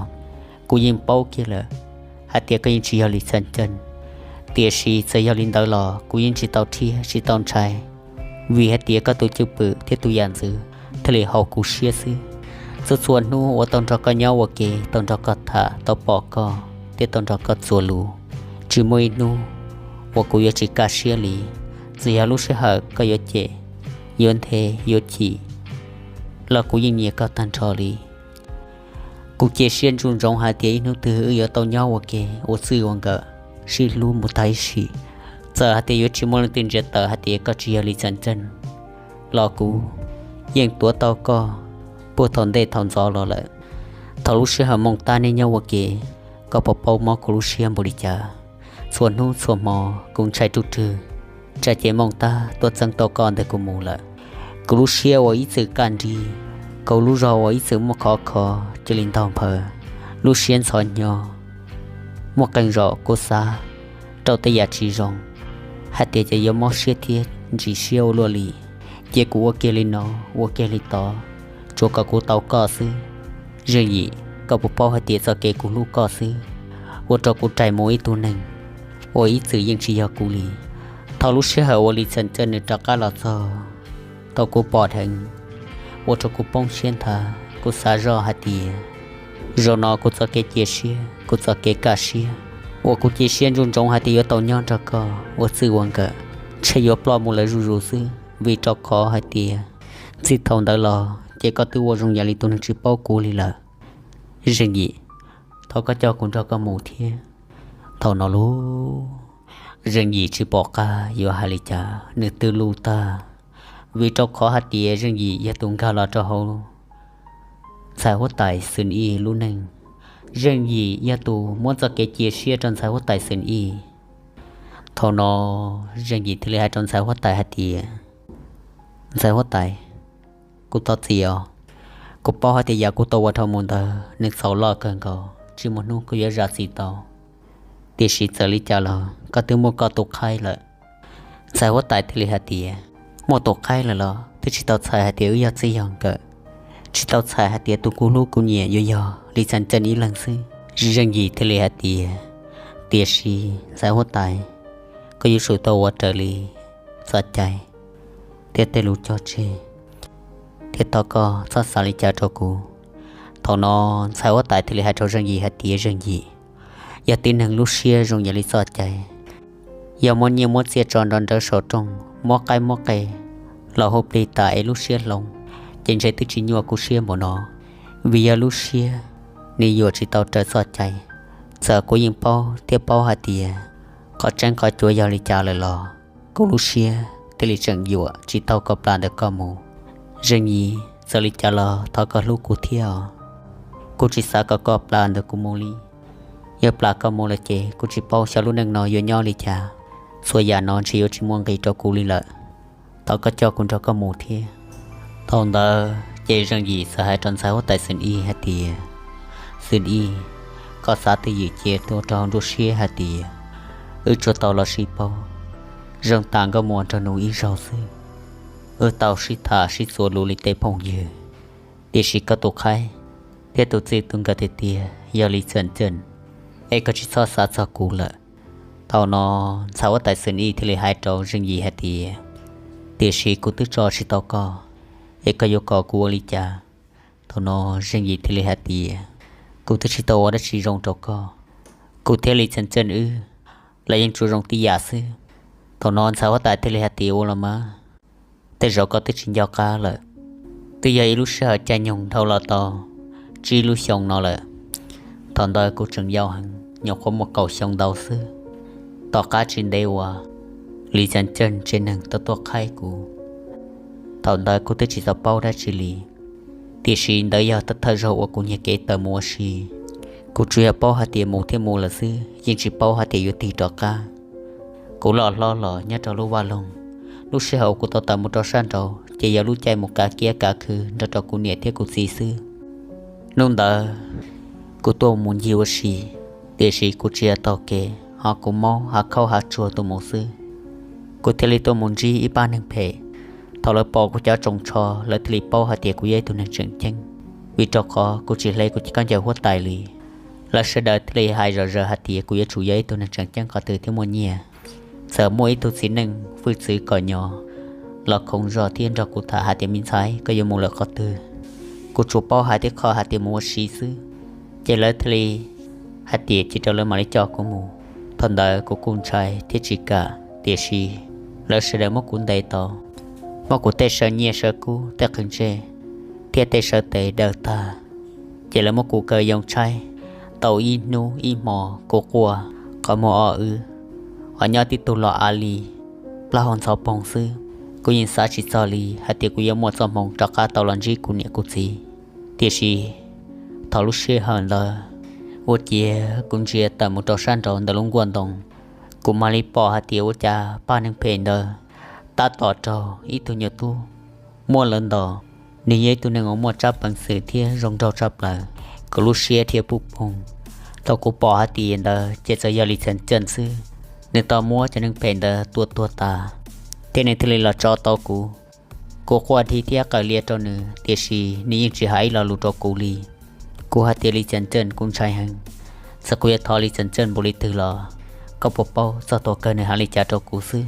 kuv yeej paub kiag lawm hais tias koj yeej tsis yog Lis Txhas Ceej. Tiam sis txawm yog li ntawd los kuv yeej tsis tau rhiab tsis tau ntshai, vim hais tias koj tus cwj pwm thiab tus yam ntxwv thiaj li haum kuv siab xwb. Txhua txhua hnub uas tau nrog koj nyob ua ke, tau nrog koj tham, tau pom koj thiab tau nrog koj txuas lus, tsis muaj ib hnub uas kuv yuav tsis kaj siab li. Txawm yog lub sij hawm koj yuav cem, yuav nthe, yuav chim los kuv yeej nyiam koj tag nrho li. Kuv cia siab ntsoov ntsoov hais tias ib hnub twg wb yuav tau nyob ua ke ua txij ua nkawm, sib hlub mus tag ib sim. Txawm hais tias yuav tsis muaj leej twg ntsia tawm hais tias koj tsis yog Lis Txhas Ceej los kuv yeej tuav tau koj puag thaum ntej thaum ntxov los lawm. Thaum lub sij hawm Moos Tab nej nyob ua ke, koj puas paub mob kuv lub siab npaum li cas? Txhua hnub txhua hmo kuv ntshai ruj rwg tsam ces Moos Tab tuaj txeeb tau koj ntawm kuv mus lawm. Kuv lub siab uas ib txwm kaj nrig, kuv lub zog uas ib txwm muaj khov kho cia li ntaug nphaws, lub siab ntxhov hnyo. Muaj qee zaum kuv xav rau tej yam tsis zoo hais tias ces yuav mob siab thiab ntsim siab ua luaj li, ces kuv ua kiag li no, ua kiag li tod, tsuas kom kuv tau koj xwb. Zeej Yim, koj puas paub hais tias txoj kev kuv hlub koj xwb ua rau kuv rais mus ib tug neeg uas ib txwm yeej tsis yog kuv li? Thaum lub sij hawm uas Lis Txhas Ceej nws rov qab los txog, thaum kuv pom dheev, ua rau kuv poob siab nthav. Kuv xav zoj hais tias zaum no kuv txoj kev cia siab, kuv txoj kev kaj siab uas kuv cia siab ntsoov ntsoov hais tias yuav tau nyob nrog koj ua txij ua nkawm, ntshe yuav ploj mus lawm zuj zus xwb, vim rau qhov hais tias txij thaum ntawd los ces koj twb ua zoo yam li tus neeg tsis paub kuv li lawm. Zeej Yim, thov koj coj kuv nrog koj mus thiab. Thaum no lub Zeej Yim tsis pom qab yuav hais li cas, nws twb luj tag, vim rau qhov hais tias Zeej Yim yog tus nkag los rau hauv ntxhais huab tais Xwm Ij lub neej. Zeej Yim yog tus muab txoj kev cia siab rau ntxhais huab tais Xwm Ij. Thaum no Zeej Yim thiaj li hais rau ntxhais huab tais hais tias, ntxhais huab tais, kuv thov txim os. Kuv paub hais tias yam kuv tau ua dhau mus ntawd nws txhaum loj kawg nkaus, tsis muaj hnub kuv yuav zam txim tau. Tiam sis txawm li cas los koj twb muaj koj tus qhaib lawm. Ntxhais huab tais thiaj li hais tias, muaj tus qhaib lawm los twb tsis tau txhais hais tias wb yog txij yog nkawm, tsis tau txhais hais tias tus kuv hlub kuv nyiam yuav yog Lis Txhas Ceej ib leeg xwb. Zeej Yim thiaj li hais tias, tiam sis ntxhais huab tais, koj yuav tsum tau ua raws li txoj cai thiab tej lus cog tseg, thiab thov koj txhob xav li cas rau kuv. Thaum no ntxhais huab tais thiaj li hais rau Zeej Yim hais tias, Zeej Yim, yog tib neeg lub siab zoo yam li txoj cai, yog muab nyiaj muab txiaj tso nrov nrawv saum rooj, muab qaib muab qe los hu plig tas es lub siab hloov, ces ntshe twb tsis nyuaj kuv siab npaum no. Vim yog lub siab nws yuam tsis tau raws txoj cai. Txawm kuv yeej paub thiab paub hais tias qhov tseeb qhov cuav yog li cas lawm los kuv lub siab thiaj li tseem yuam tsis tau kom plam ntawm koj mus. Zeej Yim, txawm li cas los thov koj hlub kuv thiab os. Kuv tsis xav kom koj plam ntawm kuv mus li. Yog plam koj mus lawm ces kuv tsis paub xyov lub neej no yuav nyob li cas. Txhua yam no ntshe yuav tsis muaj nqis rau kuv li lawm. Thov koj coj kuv nrog koj mus thiab. Thaum ntawd ces Zeej Yim txawm hais rau ntxhais huab tais Xwm Ij hais tias, Xwm Ij, koj xav twj ywm cia tuaj rau hauv nruab siab hais tias wb tsuas tau los sib paub zoo tas nkauj muam nraug nus ib zaug xwb. Wb tau sib tham sib txuas lus li tej phooj ywg, tiam sis koj tus qhaib thiab tus txij tus nkawm tiag tiag yog Lis Txhas Ceej, es koj tsis txhob xav txog kuv lawm. Thaum no ntxhais huab tais Xwm Ij thiaj li hais rau Zeej Yim hais tias, tiam sis kuv twb tso tsis tau koj, es koj yuav kom kuv ua li cas? Thaum no Zeej Yim thiaj li hais tias, kuv twb tsis tau ua dab tsi zoo rau koj. Kuv thiab Lis Txhas Ceej wb los yeej tsuas zoo tib yam xwb. Thaum no ntxhais huab tais thiaj li hais tias, ua los mas, tej zaum koj twb tsis nco qab lawm. Twb yog ib lub sij hawm caij nyoog dhau los tau tsib lub xyoo no lawm. Thaum ntawd kuv tseem yau heev, nyuam qhuav muaj kaum xyoo ntau xwb. Tom qab tsis ntev uas Lis Txhas Ceej tsev neeg tau tuaj qhaib kuv, thaum ntawd kuv twb tsis tau paub dab tsi li. Tiam sis ntawd yog thawj zaug uas kuv nyiag kev tawm mus ua si. Kuv tsuas yog paub hais tias mus thiab mus lawm xwb, yeej tsis paub hais tias yuav tig rov qab. Kuv loj hlob los nyob rau lub vaj loog, lub sij hawm uas kuv tau tawm mus rau sab nraud ces yog lub caij mus kav kiab kav khw nrog rau kuv niam thiab kuv txiv xwb. Hnub ntawd kuv tuaj mus ncig ua si, tiam sis kuv tsis yog taug kev, ho kuv maub hav khaub hav tsuag tuaj mus xwb. Kuv thiaj li tuaj mus ntsib ib pab neeg phem. Thaum lawv pom kuv cov tsoos tsho, lawv thiaj li paub hais tias kuv yog ib tug neeg tseem ceeb. vim rau qhov kuv tsis hle kuv khaub ncaws huab tais li. Lawv sawv daws thiaj li hais zom zaws hais tias kuv yuav tsum yog ib tug neeg tseem ceeb qhov twg thiab muaj nyiaj. Txawm muaj ib tug txiv neej hwj txwv kom nyo los khoov zog thiab nrog kuv tham hais tias, me ntxhais, koj yuav mus lawm qhov twg? Kuv tsuas paub hais tib qho hais tias mus ua si xwb. Ces lawv thiaj li hais tias cia rau lawv mam li coj kuv mus. Thaum ntawd kuv kuj ntshai thiab tsis kam, tiam sis lawv sawv daws muab kuv ntes tau, muab kuv tej saw nyiaj saw kub, tej qhwv ntsej thiab tej saw tes daws tag. Ces lawv muab kuv kaw yoo tshaib tau ib hnub ib hmo, kuv quaj qhov muag o wb, ho nyob tib tug los av li, plaub hau ntxhov poog xwb. Kuv yeej xav tsis txog li hais tias kuv yuav muaj txoj hmoo rov qab tau los ntsib kuv niam kuv txiv. Tiam sis thaum lub sij hawm ntawd, ua ciav kuv ntsia tawm mus rau sab nraud ntawm lub nkuaj ntoo, kuv mam li pom hais tias ua cas pab neeg phem ntawd tab tom raug ib tug nyuam tub muab lawv ntaus. Nws yog ib tug neeg uas muaj tsab peev xwm thiab zoo nraug tshaj plaws, kuv lub siab dhia puj poog. Thaum kuv pom hais tias ntawd ces txawm yog Lis Xeem Ceej xwb, nws tau muab cov neeg phem ntawd tua tuag tas, thiab nws thiaj li los tso tau kuv. Kuv quaj dhi thiab qaws lia rau nws, tiam sis nws yeej tsis hais ib lo lus rau kuv li. Kuv hais tias, Lis Xeem Ceej, kuv ntshai heev. Txawm kuv yuav thov Lis Xeem Ceej npaum li twg los koj puas paub txog thaum kawg nws hais li cas rau kuv xwb?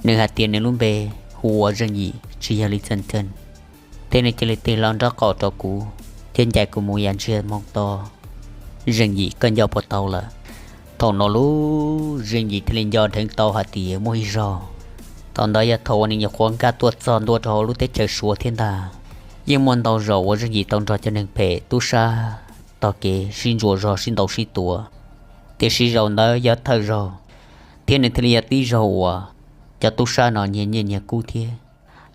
Nws hais tias nws lub npe hu ua Zeej Yim, tsis yog Lis Xeem Ceej. Thiab nws cia li tig hlo nraub qaum rau kuv thiab ncaim kuv mus yam ntsiag moog to. Zeej Yim, koj nco puas tau lawm? Thaum no lub Zeej Yim thiaj li nco dheev tau hais tias muaj ib zaug, thaum ntawd yog thaum uas nws nyuam qhuav nkag tuaj txog ntua rau hauv lub teb chaws Suav thiab ntag. Yeej muaj ntau zaus uas Zeej Yim tau nrog cov neeg phem tub sab tog kev sib ntsuas zog sib ntaus sib tua, tiam sis zaum ntawd yog thawj zaug, thiab nws thiaj li yog tib zaug uas cov tub sab no nyiag nyiaj nyiag kub thiab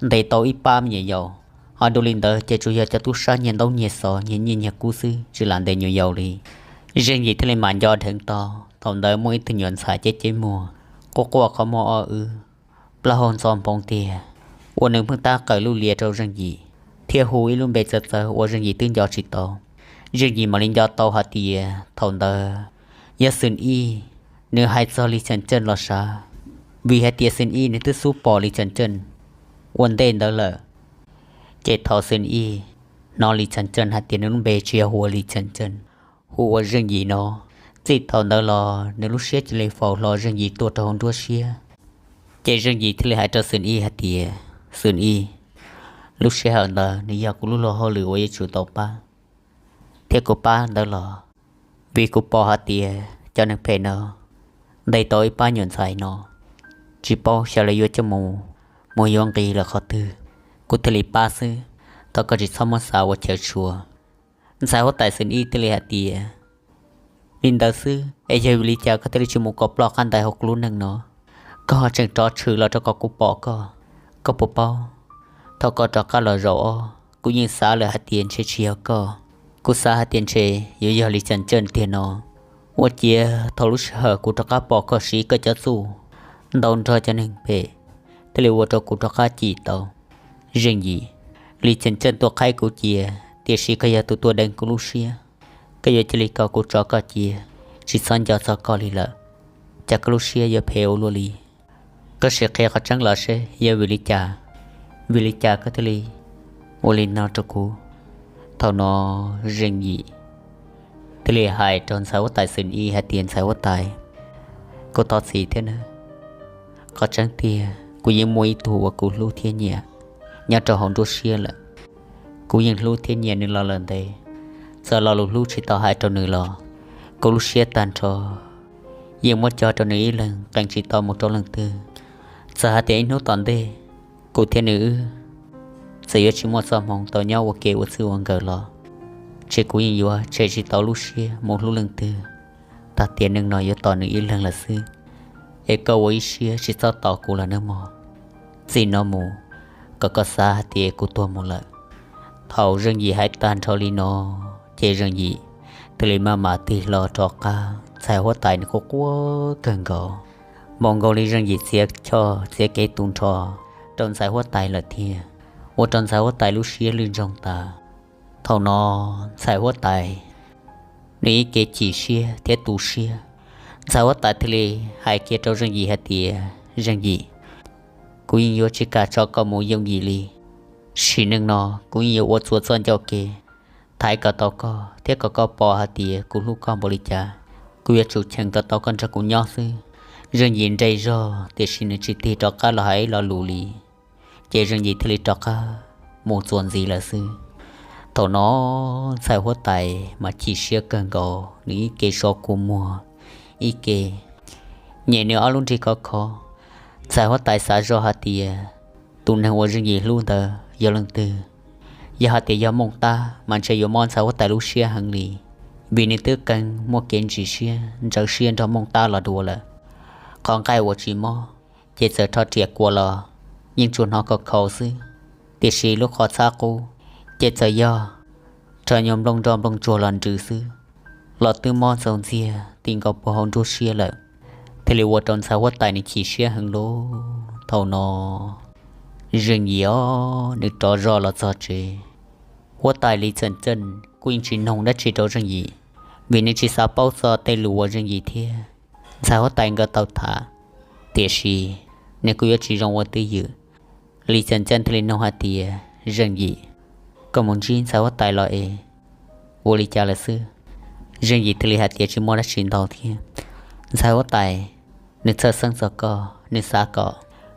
ntes tau ib pab me nyuam yaus. Ho dua li ntawd ces tsuas yog cov tub sab nyiag ntaub nyiag xov nyiag nyiaj nyiag kub xwb tsis lam ntes nyuam yaus li. Zeej Yim thiaj li mam nco dheev tau thaum ntawd muaj ib tug nyuam ntxhais ceb ceb muag, quaj quaj qhov muag o wb, plaub hau ntxhov nphoov tiag, uas nws pheej tab qaws lub lia rau Zeej Yim thiab hu ib lub npe txawv txawv uas Zeej Yim twb nco tsis tau. Zeej Yim mam li nco tau hais tias thaum ntawd yog Xwm Ij, nws hais txog Lis Xeem Ceej los sav, vim hais tias Xwm Ij nws twb xub pom Lis Xeem Ceej ua ntej ntawd lawm. Ces thaum Xwm Ij hnov Lis Xeem Ceej hais tias nws lub npe tsis yog hu ua Lis Xeem Ceej, hu ua Zeej Yim no, txij thaum ntawd los nws lub siab cia li faus hlo Zeej Yim tuaj rau hauv nruab siab. Ces Zeej Yim thiaj li hais rau Xwm Ij hais tias, Xwm Ij, lub sij hawm ntawd nws yog kuv lub luag hauj lwm uas yuav tsum tau pab, thiab kuv pab ntawd los vim kuv pom hais tias cov neeg phem no ntes tau ib pab nyuam ntxhais no, tsis paub xyov lawv yuav coj mus muag yuav nqi lawm qhov twg, kuv thiaj li pab xwb. Thov koj tsis txhob muab xav ua chaw tshua. Ntxhais huab tais Xwm Ij thiaj li hais tias, li ntawd xwb es yog vim li cas koj thiaj li tsis mus kom ploj qab ntawd hauv kuv lub neej no? Koj tseem rov tshwm los rau kom kuv pom koj. Koj puas paub, thaum koj rov qab los zaum ob, kuv yeej xav lawm hais tias ntshe tsis yog koj. Kuv xav hais tias ntshe yuav yog Lis Xeem Ceej tiag no. Ua ciav thaum lub sij hawm kuv rov qab pom koj siv koj cov txuj ntaus nrog cov neeg phem, thiaj li ua rau kuv rov qab cim tau. Zeej Yim, Lis Xeem Ceej tuaj qhaib kuv cia, tiam sis koj yog tus tuaj deev kuv lub siab. Koj yuav cia li kom kuv tso koj cia, tsis txhob nco txog koj li lawm, cas koj lub siab yuav phem ua luaj li? Koj sim qhia qhov tseeb los seb yog vim li cas, vim li cas koj thiaj li ua li no rau kuv? Thaum no Zeej Yim thiaj li hais rau ntxhais huab tais Xwm Ij hais tias, ntxhais huab tais, kuv thov txim thiab nawb. Qhov tseeb tiag kuv yeej muaj ib tug uas kuv hlub thiab nyiam nyob rau hauv nruab siab lawm. Kuv yeej hlub thiab nyiam nws los lawm ntev, txawm lo lus hlub tsis tau hais rau nws los kuv lub siab tag nrho yeej muab cog rau nws ib leeg, qee tsis tau mus rau leej twg. Txawm hais tias ib hnub tom ntej kuv thiab nws wb txawm yuav tsis muaj txoj hmoov tau nyob ua ke ua txij ua nkawm los, ces kuv yeej yuav tshem tsis tau lub siab mus hlub leej twg. Tag tiam neej no yuav tos nws ib leeg lawm xwb, es koj ua ib siab tsis txhob tos kuv lawm nawb mog. Txij no mus, kom koj xav hais tias kuv tuag mus lawm. Thaum Zeej Yim hais tag nrho li no, ces Zeej Yim thiaj li maj mam tig hlo rov qab. Ntxhais huab tais nws quaj quaj kawg nkaus, npaum nkaus li Zeej Yim txiav choj txiav kev tu nrho rau ntxhais huab tais lawm thiab, ua rau ntxhais huab tais lub siab lwj ntsoog tas. Thaum no ntxhais huab tais nws ib kev chim siab thiab tu siab, ntxhais huab tais thiaj li hais kiag rau Zeej Yim hais tias, Zeej Yim, kuv yeej yuav tsis kam tso koj mus yooj yim li. Sim neej no kuv yeej yuav ua txhua txoj ncauj kev thaiv kom tau koj thiab kom koj pom hais tias kuv hlub koj npaum li cas. Kuv yuav tsum cheem kom tau koj nrog kuv nyob xwb. Zeej Yim nres zog tiam sis nws tsis tig rov qab los hais ib lo lus li. Ces Zeej Yim thiaj li rov qab mus txuas ntxiv lawm xwb. Thaum no ntxhais huab tais mas chim siab kawg nkaus, nws ib ke so kua muag ib ke nyem nws ob lub nrig khov kho. Ntxhais huab tais xav zoj hais tias tus neeg uas Zeej Yim hlub ntawd yog leej twg. Yog hais tias yog Mooj Tab mas ntshe yuav mob ntxhais huab tais lub siab heev li, vim nws twb qee muaj kev ntsim siab ntxhov siab nrog Mooj Tab los dua lawm. Qhov nqaij uas tsis mob ces txawm rho riam kua los yeej tsuas hnov khov kho xwb, tiam sis lub qhov txhab qub ces txawm yog rho nyuag nplooj nroj nplooj tsuag los nrws xwb los twb mob ntxaus ntxiag ti nkaus puag hauv nruab siab lawm. Thiaj li ua rau ntxhais huab tais nws chim siab heev lub. Thaum no Zeej Yim os nws rov zoj los txog tsev. Huab tais Li Txeem Txeej kuj yeej tsis noog dab tsi rau Zeej Yim, vim nws tsis xav paub txog tej lus uas Zeej Yim thiab ntxhais huab tais nkawd tau tham. Tiam sis nws kuj yuav tsis zoo ua twj ywm. Li Txeem Txeej thiaj li noog hais tias, Zeej Yim, koj mus ntsib ntxhais huab tais los es ua li cas lawm xwb? Zeej Yim thiaj li hais tias, Tsis muaj dab tsi ntau thiab. Ntxhais huab tais nws txhawj xeeb txog koj, nws xav kom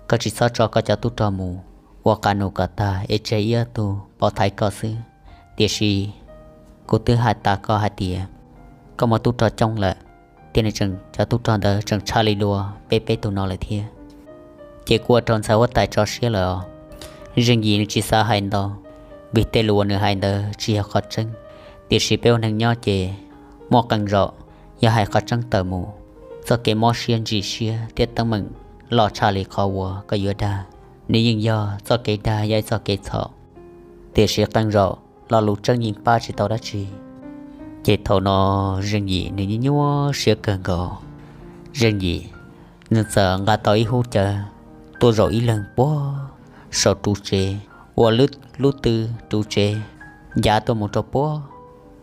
koj tsis txhob tso koj cov tub rog mus ua qas num kom tag es tseg ib tug pov thaiv koj xwb. Tiam sis kuv twb hais tas koj hais tias koj muaj tub rog coob lawm, thiab nws tseem cov tub rog ntawd tseem tshaj li dua peb peb tug no lawm thiab. Ces kuj ua rau ntxhais huab tais tso siab lawm os. Zeej Yim nws tsis xav hais ntau, vim tej lus uas nws hais ntawd tsis yog qhov tseeb. Tiam sis peb ua neeg nyob ces muaj qee zaum yog hais qhov tseeb tawm mus, txoj kev mob siab ntsim siab thiab teeb meem loj tshaj li qhov uas koj yuav dag. Nws yeej yog txoj kev dag yog ib txoj kev txhaum, tiam sis qee zaum lo lus tseeb yeej pab tsis tau dab tsi. Ces thaum no Zeej Yim nws nyuaj nyuaj siab kawg nkaus. Zeej Yim nws txawm nqa tau ib hub cawv tuaj zaum ib leeg puag saum ru tsev, ua lub tw ru tsev ncav tuaj mus rau puag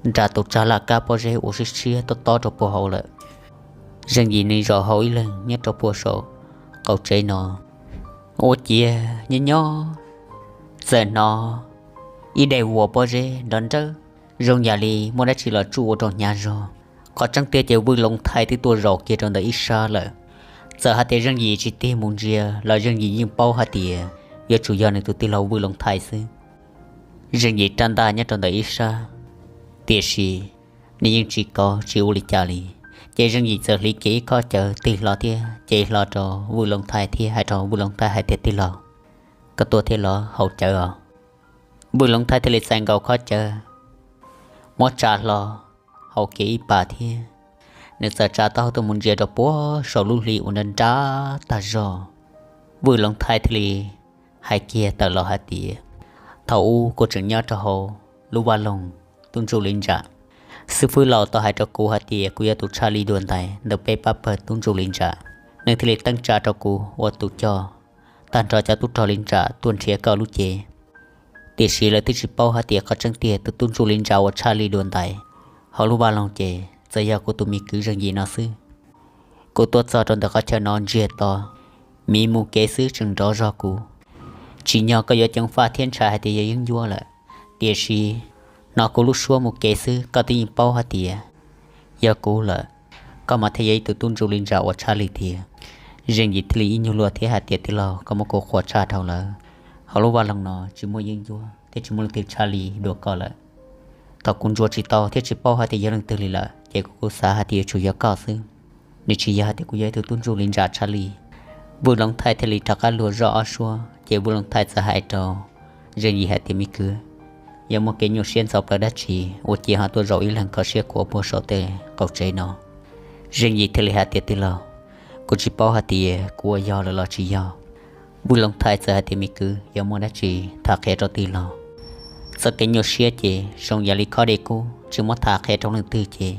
nram tus tsag laj kab pob zeb uas siab siab tob tob rau puag hauv lawm. Zeej Yim nws zaum hauv ib leeg nyob rau puag saum qaum tsev no, ua ciav nyob nyob txawm hnov ib daim vuas pob zeb nrov nrawj zoo yam li muaj dab tsi los tsuj ua rau hnyav zog. Qhov tseeb tiag ces Vwj Loov Thaij twb tuaj zaum kiag rau ntawm ib sab lawm. Txawm hais tias Zeej Yim tsis tig mus ntsia los Zeej Yim yeej paub hais tias yuav tsum yog nws tus tij laug Vwj Loov Thaij xwb. Zeej Yim rab ntaj nyob rau ntawm ib sab, tiam sis nws yeej tsis kov tsis ua li cas li. Ces Zeej Yim txawm hliv kiag ib khob cawv tig hlo thiab cev hlo rau Vwj Loov Thaij thiab hais rau Vwj Loov Thaij hais tias, Tij laug, koj tuaj thiab los? Haus cawv os. Vwj Loov Thaij thiaj li txais nkaus khob cawv muab tsa hlo, haus kiag ib pas thiab nws txawm tsa taub hau tuaj mus ntsia rau puag saum lub hli uas nrov nrov tag zog. Vwj Loov Thaij thiaj li hais kiag tawm los hais tias, Thaum ub kuv tseem nyob rau hauv lub vaj loog tub ntsuj li ntsa, xib fwb laus tau hais rau kuv hais tias kuv yog tus tshaj li dua ntais ntawm peb pab pawg tub ntsuj li ntsa. Nws thiaj li teeb tsa rau kuv ua tus coj tag nrho cov tub rog li ntsa tuaj nrhiav koj lub cev. Tiam sis lawv twb tsis paub hais tias qhov tseeb tiag tus tub ntsuj li ntsa uas tshaj li dua ntais hauv lub vaj loog ces txawm yog kuv tus me kwv Zeej Yim no xwb. Kuv tuaj txog rau ntawm qhov chaw no ntsiag to, miv mus kev xwb tseem nrov zog kuv. Tsim nyog koj yuav ceev faj thiab ntshai hais tias yog yeeb ncuab lawm, tiam sis hnov kuv lub suab mus kev xwb koj twb yeej paub hais tias yog kuv lawm, koj mas thiaj yog ib tug tub ntsuj li ntsa uas tshaj li tiag. Zeej Yim thiaj li ib nyuag luag thiab hais tias, Tij laug, koj muab kuv qhuas tshaj dhau lawm. Hauv lub vaj loog no tsis muaj yeeb ncuab thiab tsis muaj leej twg tshaj li dua koj lawm. Thaum kuv ntsuas tsis tau thiab tsis paub hais tias yog leej twg li lawm ces kuv kuj xav hais tias yuav tsum yog koj xwb. Nws tsis yog hais tias kuv yog ib tug tub ntsuj li ntsa tshaj li. Vwj Loov Thaij thiaj li rov qab luag zoj ob suab ces Vwj Loov Thaij txawm hais rau Zeej Yim hais tias, Me kwv, yog muaj kev nyuaj siab ntxhov plawv dab tsi ua ciav ho tuaj zaum ib leeg kho siab khuav puag saum tej qaum tsev no? Zeej Yim thiaj li hais tias, Tij laug, kuv tsis paub hais tias kuv ua yog lawm los tsis yog. Vwj Loov Thaij txawm hais tias, Me kwv, yog muaj dab tsi tham qhia rau tij laug. Txoj kev nyuaj siab ces zoo yam li khob dej kub tsis muab tham qhia rau leej twg ces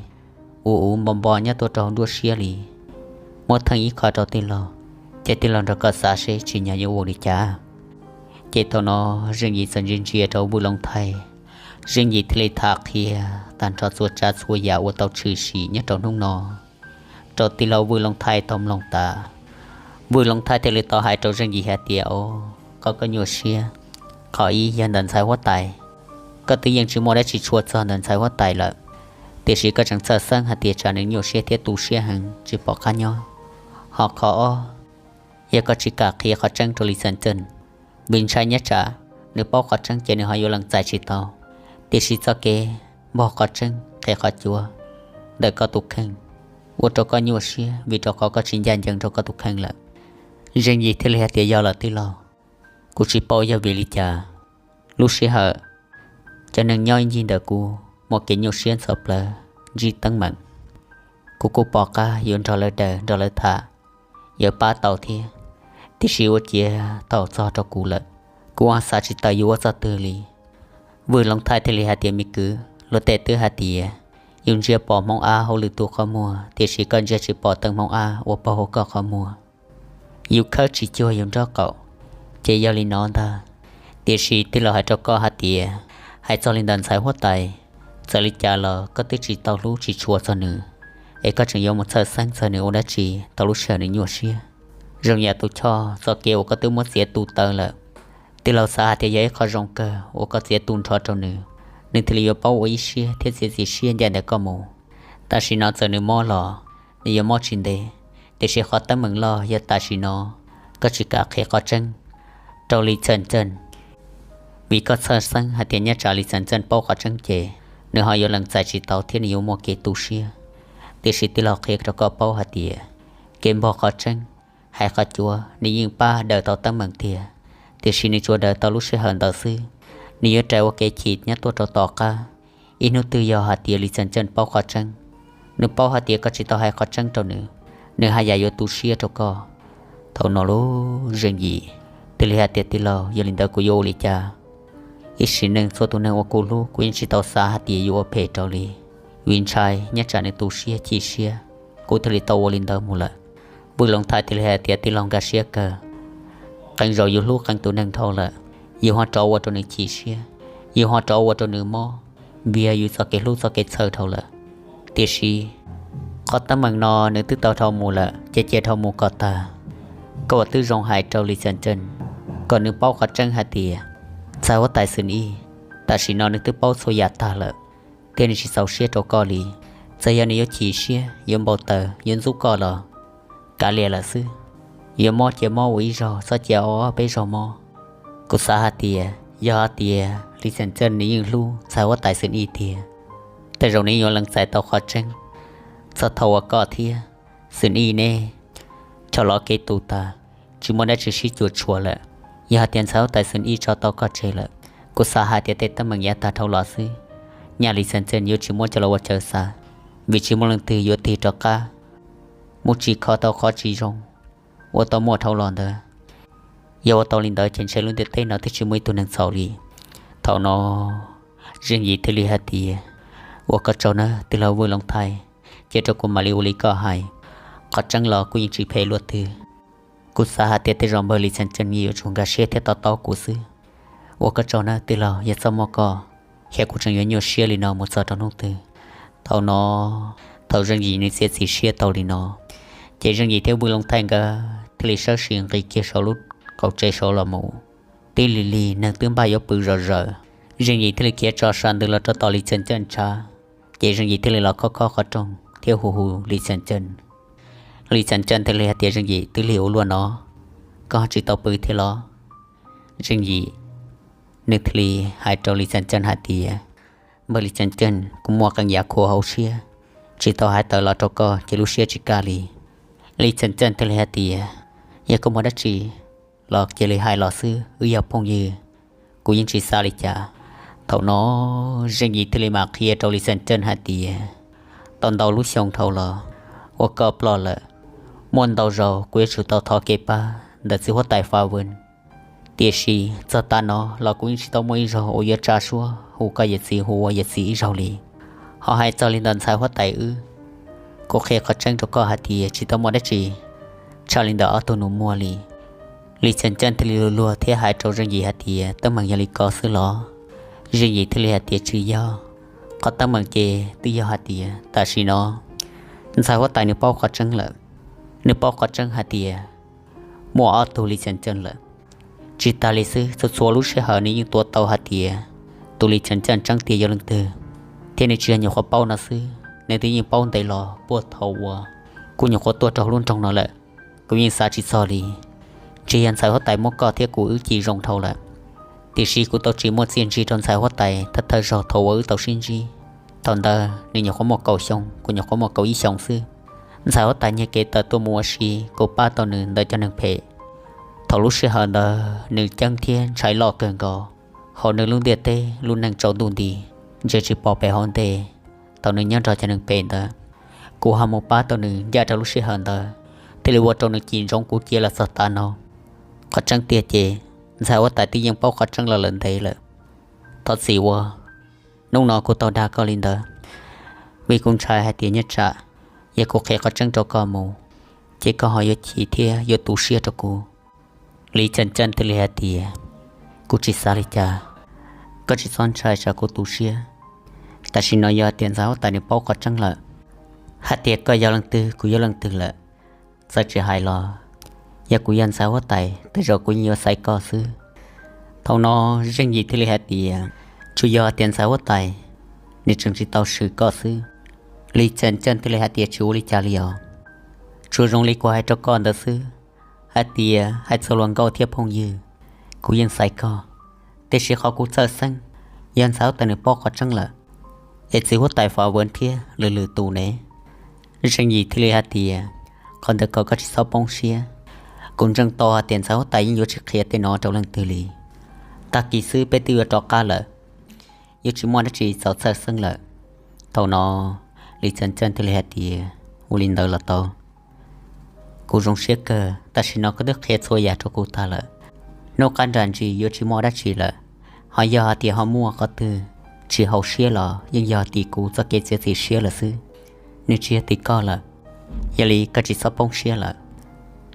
ua uv npo npo nyob tuaj rau hauv nruab siab li. Muab theej ib qho rau tij laug, ces tij laug nrog koj xav seb tsim nyog yuav ua li cas. Ces thaum no Zeej Yim txawm ntsia ntsia rau Vwj Loov Thaij, Zeej Yim thiaj li tham qhia tag nrho txhua tsav txhua yam uas tau tshwm sim nyob rau hnub no rau tij laug Vwj Loov Thaij tau mloog tas. Vwj Loov Thaij thiaj li tau hais rau Zeej Yim hais tias, O, qhov koj nyuaj siab, qhov ib yog ntawm ntxhais huab tais, koj twb yeej tsis muaj dab tsi tshua txog ntawm ntxhais huab tais lawm, tiam sis koj tseem txhawj xeeb hais tias tsam nws nyuaj siab thiab tu siab heev tsis pom qab nyob. Ho qhov ob, yog koj tsis kam qhia qhov tseeb rau Lis Xas Txeej, vim ntshai nyob tsam nws paub qhov tseeb ces nws ho yuav lees txais tsis tau. Tiam sis txoj kev npog qhov tseeb qhia qhov cuav ntawm koj tus kheej ua rau koj nyuaj siab vim rau qhov koj tsis ncaj ncees rau koj tus kheej lawm. Zeej Yim thiaj li hais tias yog lawm tij laug, kuv tsis paub yog vim li cas, lub sij hawm cov neeg nyob ib ncig ntawm kuv muaj kev nyuaj siab ntxhov plawv ntsib teeb meem. Kuv kuj pom qab yuav nrog lawv daws nrog lawv tham, yuav pab tau thiab, tiam sis ua ciav thaum txog rau kuv lawm, kuv xav tsis tawm yuav ua txoj twg li. Vwj Looj Thaij thiaj li hais tias me kwv, luag tej twb hais tias yus ntsia pom Hmoob Ab hauj lwm tu qhov muag, tiam sis koj ntsia tsis pom teeb Hmoob Ab ua pag hauv koj qhov muag. Yus khawb tsis cuag yus nraub qaum, ces yog li no ntag. Tiam sis tij laug hais rau koj hais tias, hais txog li ntawm ntxhais huab tais, txawm li cas los koj twb tsis tau hlub tsis tshua txog nws, es koj tseem yuav mus txhawj xeeb txog nws ua dab tsi tau lub sij hawm nws nyuaj siab. Zoo yam tus Choj txoj kev uas koj twb muab txiav tu taw lawm, tij laug xav hais tias yog ib qho zoo kawg uas koj txiav tu nrho rau nws, nws thiaj li yuav paub ua ib siab thiab txiav txim siab ncaj ntawm koj mus. Tam sim no txawm nws mob los nws yuav mob tsis ntev, tiam sis qhov teeb meem loj yog tam sim no koj tsis kam qhia qhov tseeb rau Lis Xas Txeej, vim koj txhawj xeeb hais tias nyob tsam Lis Xas Txeej paub qhov tseeb ces nws ho yuav lees txais tsis tau thiab nws yuav muaj kev tu siab. Tiam sis tij laug qhia rau koj paub hais tias kev npog qhov tseeb, hais qhov cuav nws yeej pab daws tau teeb meem tiag, tiam sis nws tsuas daws tau lub sij hawm ntawd xwb, nws yuav rais ua kev chim nyob tuaj rau tom qab. Ib hnub twg yog hais tias Lis Xas Txeej paub qhov tseeb, nws paub hais tias koj tsis tau hais qhov tseeb rau nws, nws haj yam yuav tu siab rau koj. Thaum no lub Zeej Yim thiaj li hais tias tij laug, yog li ntawd kuv yuav ua li cas? Ib sim neej txhua tus neeg uas kuv hlub kuv yeej tsis tau xav hais tias yuav ua phem rau li, vim ntshai nyob tsam nws tu siab chim siab, kuv thiaj li tau ua li ntawd mus lawm. Vwj Looj Thaij thiaj li hais tias tij laug nkag siab kawg, qee zaus yus hlub qee tus neeg dhau lawm, yus ho rov ua rau nws chim siab, yus ho rov ua rau nws mob, vim yog yus txoj kev hlub txoj kev txhawj dhau lawm. Tiam sis qhov teeb meem no nws twb tau dhau mus lawm ces cia dhau mus kom tag. Koj uas twb zoo hais rau Lis Xas Txeej kom nws paub qhov tseeb hais tias ntxhais huab tais Xwm Ij tam sim no nws twb paub txhua yam tag lawm, thiab nws tsis txaus siab rau koj li. Txawm yog nws yuav chim siab, yuav npau taws, yuav ntxub koj los kav liam lawm xwb. Yuav mob cia mob ua ib zaug, txhob cia ob peb zaug mob. Kuv xav hais tias yog hais tias Lis Xas Txeej nws yeej hlub ntxhais huab tais Xwm Ij tiag, tej zaum nws yuav lees txais tau qhov tseeb txog thaum uas koj thiab Xwm Ij neb choj lov kev tu tas, tsis muaj dab tsi sib cuam tshuam lawm. Yog hais tias ntxhais huab tais Xwm Ij tso tau koj tseg lawm, kuv xav hais tias tej teeb meem yav tag dhau los xwb, nyaj Lis Xas Txeej yuav tsis muab coj los ua chaw xav, vim tsis muaj leej twg yuav tig rov qab mus tsim kho tau qhov tsis zoo uas tau muaj dhau los ntawd. Yog ua tau li ntawd ces ntshe lub ntiaj teb no twb tsis muaj ib tug neeg txhaum li. Thaum no Zeej Yim thiaj li hais tias, ua koj tsaug nawb tij laug Vwj Looj Thaij, cia rau kuv mam li ua li koj hais. Qhov tseeb los kuv yeej tsis phem luaj twg. Kuv xav hais tias tej zaum npawg Lis Xas Txeej yuav tsum nkag siab thiab to taub kuv xwb. Ua koj tsaug nawb tij laug, yog txhob muaj koj, xyov kuv tseem yuav nyuaj siab li no mus txog rau hnub twg. Thaum no, thaum Zeej Yim nws txiav txim siab tau li no, ces Zeej Yim thiab Vwj Looj Thaij nkawd thiaj li sawv tsees nqis kiag saum lub qaum tsev saud los mus. Tib lig lig neeg twb npaj yuav pw zom zaws, Zeej Yim thiaj li khiav tso sa ntws los rau tom Lis Xas Txeej tshav. Ces Zeej Yim thiaj li los khob khob qhov rooj thiab hu hu Lis Xas Txeej. Lis Xas Txeej thiaj li hais tias, Zeej Yim, twb lig ua luaj no, koj tsis tau pw thiab los? Zeej Yim nws thiaj li hais rau Lis Xas Txeej hais tias, npawg Lis Xas Txeej, kuv muaj qee yam khuam hauv siab, tsis tau hais tawm los rau koj ces lub siab tsis kaj li. Lis Xas Txeej thiaj li hais tias, yog koj muaj dab tsi los cia li hais los xwb, wb yog phooj ywg, kuv yeej tsis xav li cas. Thaum no Zeej Yim thiaj li mam qhia rau Lis Xas Txeej hais tias, tau ntau lub xyoo dhau los uas koj ploj lawm, muaj ntau zaus kuv yuav tsum tau thov kev pab ntawm txiv huab tais Fa Vwj, tiam sis txog tav no los kuv yeej tsis tau muaj ib zaug uas yuav tsa suab hu koj yawm txiv, hu ua yawm txiv ib zaug li. Ho hais txog li ntawm ntxhais huab tais wb, kuv qhia qhov tseeb rau koj hais tias tsis tau muaj dab tsi tshaj li ntawm ob tug nus muag li. Lis Xas Txeej thiaj li luag luag thiab hais rau Zeej Yim hais tias, teeb meem yog li ko xwb los? Zeej Yim thiaj li hais tias, tsis yog. Qhov teeb meem ces twb yog hais tias tam sim no ntxhais huab tais nws paub qhov tseeb lawm. Nws paub qhov tseeb hais tias muaj ob tug Lis Xas Txeej lawm. Tsis tas li xwb, txhua txhua lub sij hawm nws yeej tuav tau hais tias Tus Lis Chas Caj tseeb tiag yog leej twg, thiab nws tsis yog nyuam qhuav paub no xwb, nws twb yeej paub ntev los puag thaum uas kuv nyuam qhuav tuaj rau lub nroog no lawm. Kuv yeej xav tsis txog li, ntshe yog ntxhais huab tais muab koj thiab kuv wb ci zoo dhau lawm. Tiam sis kuv tau tsis muaj txiaj ntsig rau ntxhais huab tais thawj thawj zaug thaum uas wb tau sib ntsib. Thaum ntawd nws nyuam qhuav muaj kaum xyoo, kuv nyuam qhuav muaj kaum ib xyoos xwb. Ntxhais huab tais nyiag kev tawm tuaj mus ua si, kuv pab tau nws ntawm cov neeg phem. Thaum lub sij hawm ntawd nws ceeb thiab ntshai loj kawg nkaus, hauv nws lub ntiaj teb lub neej tsaus ntuj nti, ntsia tsis pom pem hauv ntej. Thaum nws nyob nrog cov neeg phem ntawd, kuv ho mus pab tau nws ncaj rau lub sij hawm ntawd, thiaj li ua rau nws cim ntsoov kuv cia los txog tav no. Qhov tseeb tiag ces ntxhais huab tais twb yeej paub qhov tseeb los lawm ntev lawm. Thov txim uas hnub no kuv tau dag koj li ntawd, vim kuv ntshai hais tias nyob tsam yog kuv qhia qhov tseeb rau koj mus, ces koj ho yuav chim thiab yuav tu siab rau kuv. Lis Chas Caj thiaj li hais tias, kuv tsis xav li cas, koj tsis txhob ntshai tsam kuv tu siab. Tam sim no yog tias ntxhais huab tais nws paub qhov tseeb lawm, hais tias koj yog leej twg kuv yog leej twg lawm, txawm tsis hais los yog kuv yog ntxhais huab tais tej zaum kuv yeej yuav xaiv koj xwb. Thaum no Zeej Yim thiaj li hais tias, tsuas yog tias ntxhais huab tais nws tseem tsis tau swm koj xwb. Lis Chas Caj thiaj li hais tias, tsis ua li cas li os, tsuas zoo li kuv hais rau koj ntawd xwb, hais tias hais txog luag nkauj thiab phooj ywg, kuv yeej xaiv koj. Tiam sis qhov kuv txhawj xeeb yog ntxhais huab tais nws paub qhov tseeb lawm, es txiv huab tais Fab Vwm thiab lwm lwm tus ne? Zeej Yim thiaj li hais tias, qhov ntawd kom koj tsis txhob poob siab, kuv ntseeg tau hais tias ntxhais huab tais yeej yuav tsis qhia tej no rau leej twg li. Tag kis xwb peb twb yuav rov qab lawm, yuav tsis muaj dab tsi txaus txhawj xeeb lawm. Thaum no Lis Chas Caj thiaj li hais tias, ua li ntawd los tau, kuv zoo siab kawg, tam sim no koj twb qhia txhua yam rau kuv tag lawm. Hnub qab nram ntsis yuav tsis muaj dab tsi lawm, ho yog hais tias ho muaj qhov twg tsis haum siab los yeej yog tim kuv txoj kev txiav txim siab lawm xwb, nws tsis yog tim koj lawm. Yog li koj tsis txhob poob siab lawm.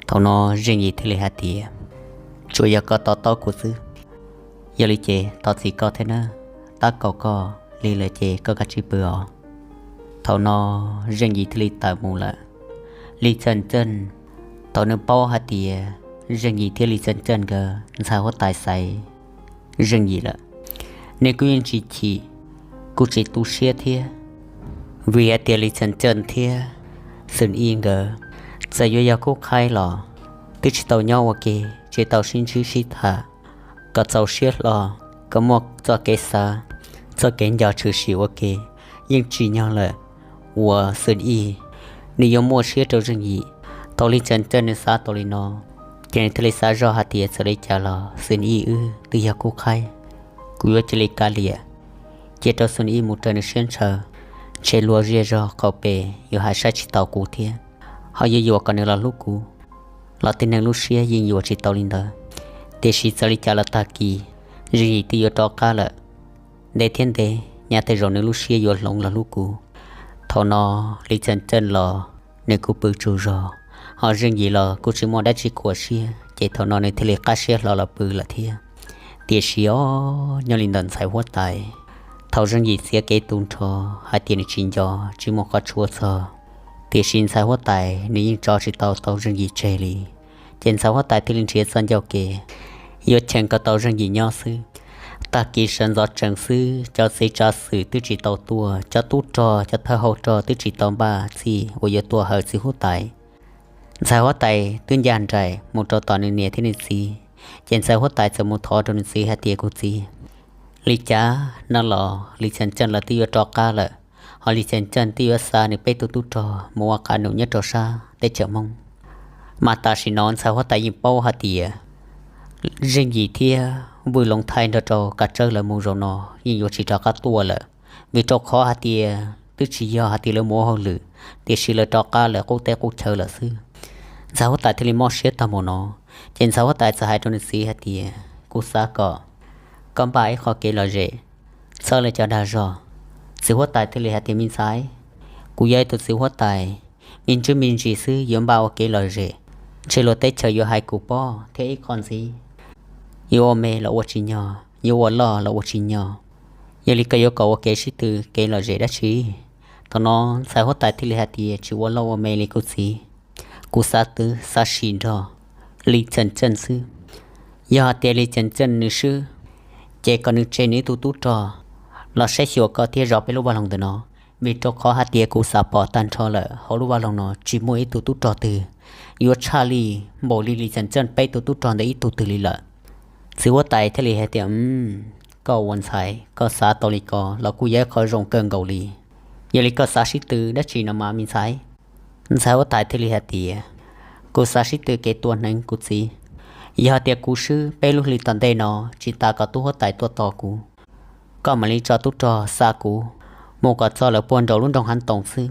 Thaum no Zeej Yim thiaj li hais tias, tsuas yog koj to taub kuv xwb, yog li ces thov txim koj thiab nawb, tab kaum koj li lawm ces koj kav tsij pw os. Thaum no Zeej Yim thiaj li tawm mus lawm. Lis Chas Caj, thaum nws paub hais tias Zeej Yim thiab Lis Chas Caj nkawd ntxhais huab tais xaiv Zeej Yim lawm, nws kuj yeej tsis chim, kuj tsis tu siab thiab, vim hais tias Lis Chas Caj thiab Xwm Ib nkawd txawm yuav yog khub qhaib los twb tsis tau nyob ua ke, tsis tau sib ntsib sib tham kom txaus siab hlo, kom muaj txoj kev xav, txoj kev nco tshwm sim ua ke. Yeej tsim nyog lawm uas Xwm Ib nws yuav muaj siab rau Zeej Yim. Thaum Lis Chas Caj nws xav tau li no, ces nws thiaj li xav zoj hais tias txawm li cas los Xwm Ib wb twb yog khub qhaib, kuv yuav cia li kav liam, cia rau Xwm Ib mus raws nws siab ntshaw, ntshe luag zej zog qaum pem yuav hais saib tsis taus kuv thiab, ho yuav yuam kom nws los hlub kuv los tib neeg lub siab yeej yuam tsis tau li ntawd. Tiam sis txawm li cas los tag kis Zeej Yim twb yuav rov qab lawm, ntev thiab ntev nyaj tej zaum nws lub siab yuav hloov los hlub kuv. Thaum no Lis Chas Caj los nws kuj pw tsaug zog, ho Zeej Yim los kuj tsis muaj dab tsi khuam siab, ces thaum no nws thiaj li qab siab hlo los pw lawm thiab. Tiam sis os, nyob li ntawm ntxhais huab tais, thaum Zeej Yim txiav kev tu nrho hais tias nws tsis nco tsis muaj qhov tshuav txog, tiam sis ntxhais huab tais nws yeej tso tsis tau tau Zeej Yim tseg li. Ces ntxhais huab tais thiaj li nrhiav txoj ncauj kev yuav cheem kom tau Zeej Yim nyob xwb. Tag kis sawv ntxov tsees xwb, cov txiv tsav xwm twb tsis tau tuaj, cov tub rog cov thawj hau rog twb tsis tau npaj txhij uas yuav tuaj hawm txiv huab tais. Ntxhais huab tais twb ncaj nraim mus rau tom nws niam thiab nws txiv, ces ntxhais huab tais txawm mus thov rau nws txiv hais tias, kuv txiv, li cas no los Lis Chas Caj los twb yuav rov qab lawm, ho Lis Chas Caj twb yuav xa nws peb tug tub rog mus ua qab num nyob rau sab teb chaws Hmoob. Mas tam sim no ntxhais huab tais yeej paub hais tias Zeej Yim thiab Vwj Loov Thaij nrog rau Kav Tsawb lawv mus zaum no yeej yuav tsis rov qab tuaj lawm, vim rau qhov hais tias twb tsis yog hais tias lawv mus ua hauj lwm, tiam sis lawv rov qab lawv qub teb qub chaw lawm xwb. Ntxhais huab tais thiaj li mob siab tag mus no, ces ntxhais huab tais txawm hais rau nws txiv hais tias, kuv xav kom koj npaj ib qho kev lom zem txhawb lawv cov dag zog. Txiv huab tais thiaj li hais tias, me ntxhais, kuv yog ib tug txiv huab tais, me ntsis me ntsis xwb yuav npaj ua kev lom zem, ntshe luag teb chaws yuav hais kuv pob thiab ib qho ntxiv, yuav ua me los ua tsis nyog, yuav ua loj los ua tsis nyog. Yog li koj yuav kom ua kev sib tw kev lom zem dab tsi? Thaum no ntxhais huab tais thiaj li hais tias, tsis ua loj ua me li kuv txiv, kuv xav twv xav sim nrog Lis Chas Caj xwb. Yog hais tias Lis Chas Caj nws swb, ces kom nws tseg nws ib tug tub rog los saib xyuas koj thiab zov peb lub vaj loog ntawm no, vim rau qhov hais tias kuv xav pom tag nrho lawm hauv lub vaj loog no tsis muaj ib tug tub rog twg yuav tshaj li npaum li Lis Xeem Tseej peb tug tub rog ntawd ib tug twg li lawm. Txiv huab tais thiaj li hais tias, Koj ua ntxhais koj xav tau li ko los kuj yog ib qho zoo kawg nkaus li. Yog li koj xav sib tw dab tsi no mas me ntxhais? Ntxhais huab tais thiaj li hais tias, Kuv xav sib tw kev tua hneev kuv txiv. Yog hais tias kuv swb peb lub hli tom ntej no, tsis tas kom tub huab tais tuaj tos kuv, koj mam li tso tub rog xa kuv mus kom txog lawm puag nraum lub nroog Hav Toom xwb.